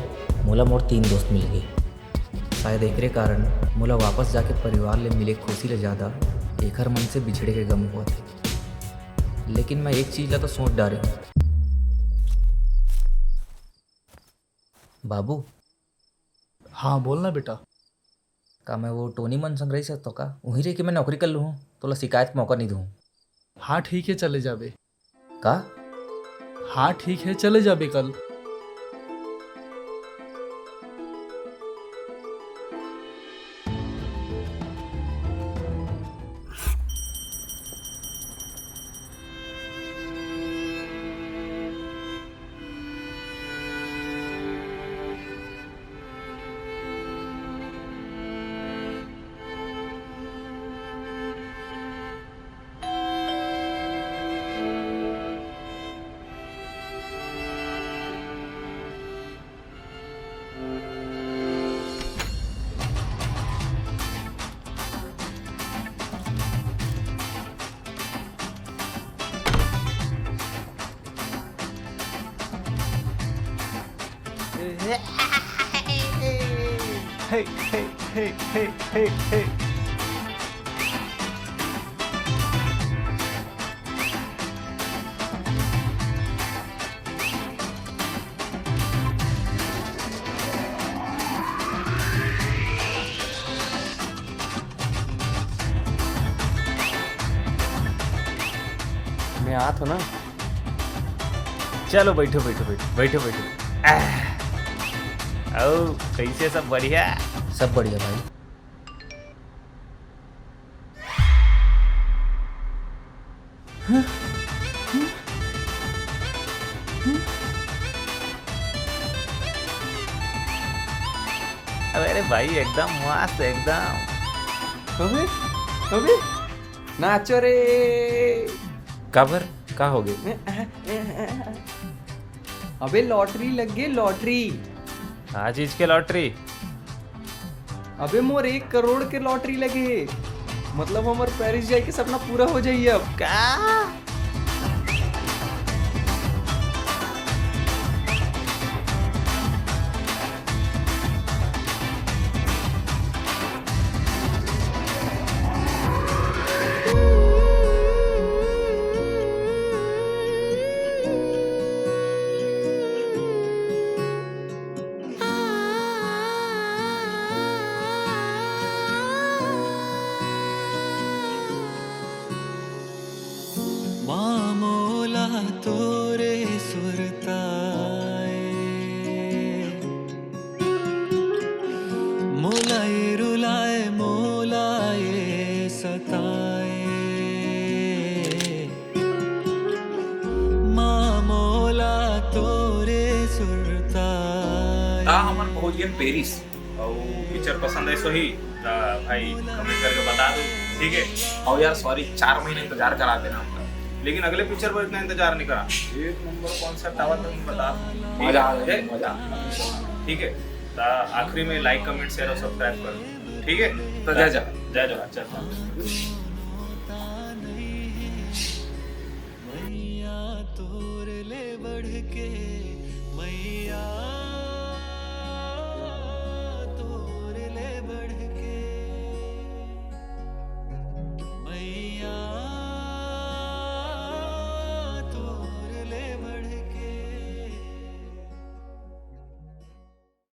मोला मोर तीन दोस्त मिल गे। शायद एकरे कारण मोला वापस जाके परिवार ले मिले खुशी ले ज्यादा एखर मन से बिछड़े के गम होवत हे। लेकिन मैं एक चीज ला तो सोच डारे हूँ। बाबू। हाँ, बोल ना बेटा। का मैं वो टोनी मन संग रहि सकथव का? उहीं रह के मैं नौकरी कर लूँ, तोला शिकायत के मौका नहीं दूँ। हाँ, ठीक है, चले जाबे। का? हाँ, ठीक है, चले जाबे कल। Hey, hey, hey, hey, hey, hey. मैं आत हूँ ना। चलो, बैठो, बैठो, बैठो, बैठो, बैठो। आह। अउ, कैसे, सब बढ़िया? सब बढ़िया भाई। अबे रे भाई, एकदम मस्त, एकदम। अबे, अबे, नाचो रे। काबर? का हो गए? अबे, लॉटरी लग गई, लॉटरी। का चीज के लॉटरी? अबे, मोर एक करोड़ के लॉटरी लगे हे। मतलब, हमर पेरिस जाए के सपना पूरा हो जाई अब। का? माँ मोला तोरे सुरताए, मोला ये रुलाए, मोला ये सताए। माँ मोला तोरे सुरताए। का हमन पहुंच गए पेरिस। अउ पिक्चर पसंद आइस होही त भाई कमेंट करके बता दो, ठीक है। अउ यार, सॉरी, चार महीना इंतजार करा देना हमका, लेकिन अगले पिक्चर पर इतना इंतजार नहीं करा। एक नंबर कॉन्सेप्ट आवा तो बता दो, ठीक है? मजा आ गया, मजा। ठीक है, त आखिरी में लाइक, कमेंट, शेयर और सब्सक्राइब कर दो, ठीक है? तो जय जोहार। जय जोहार, चल।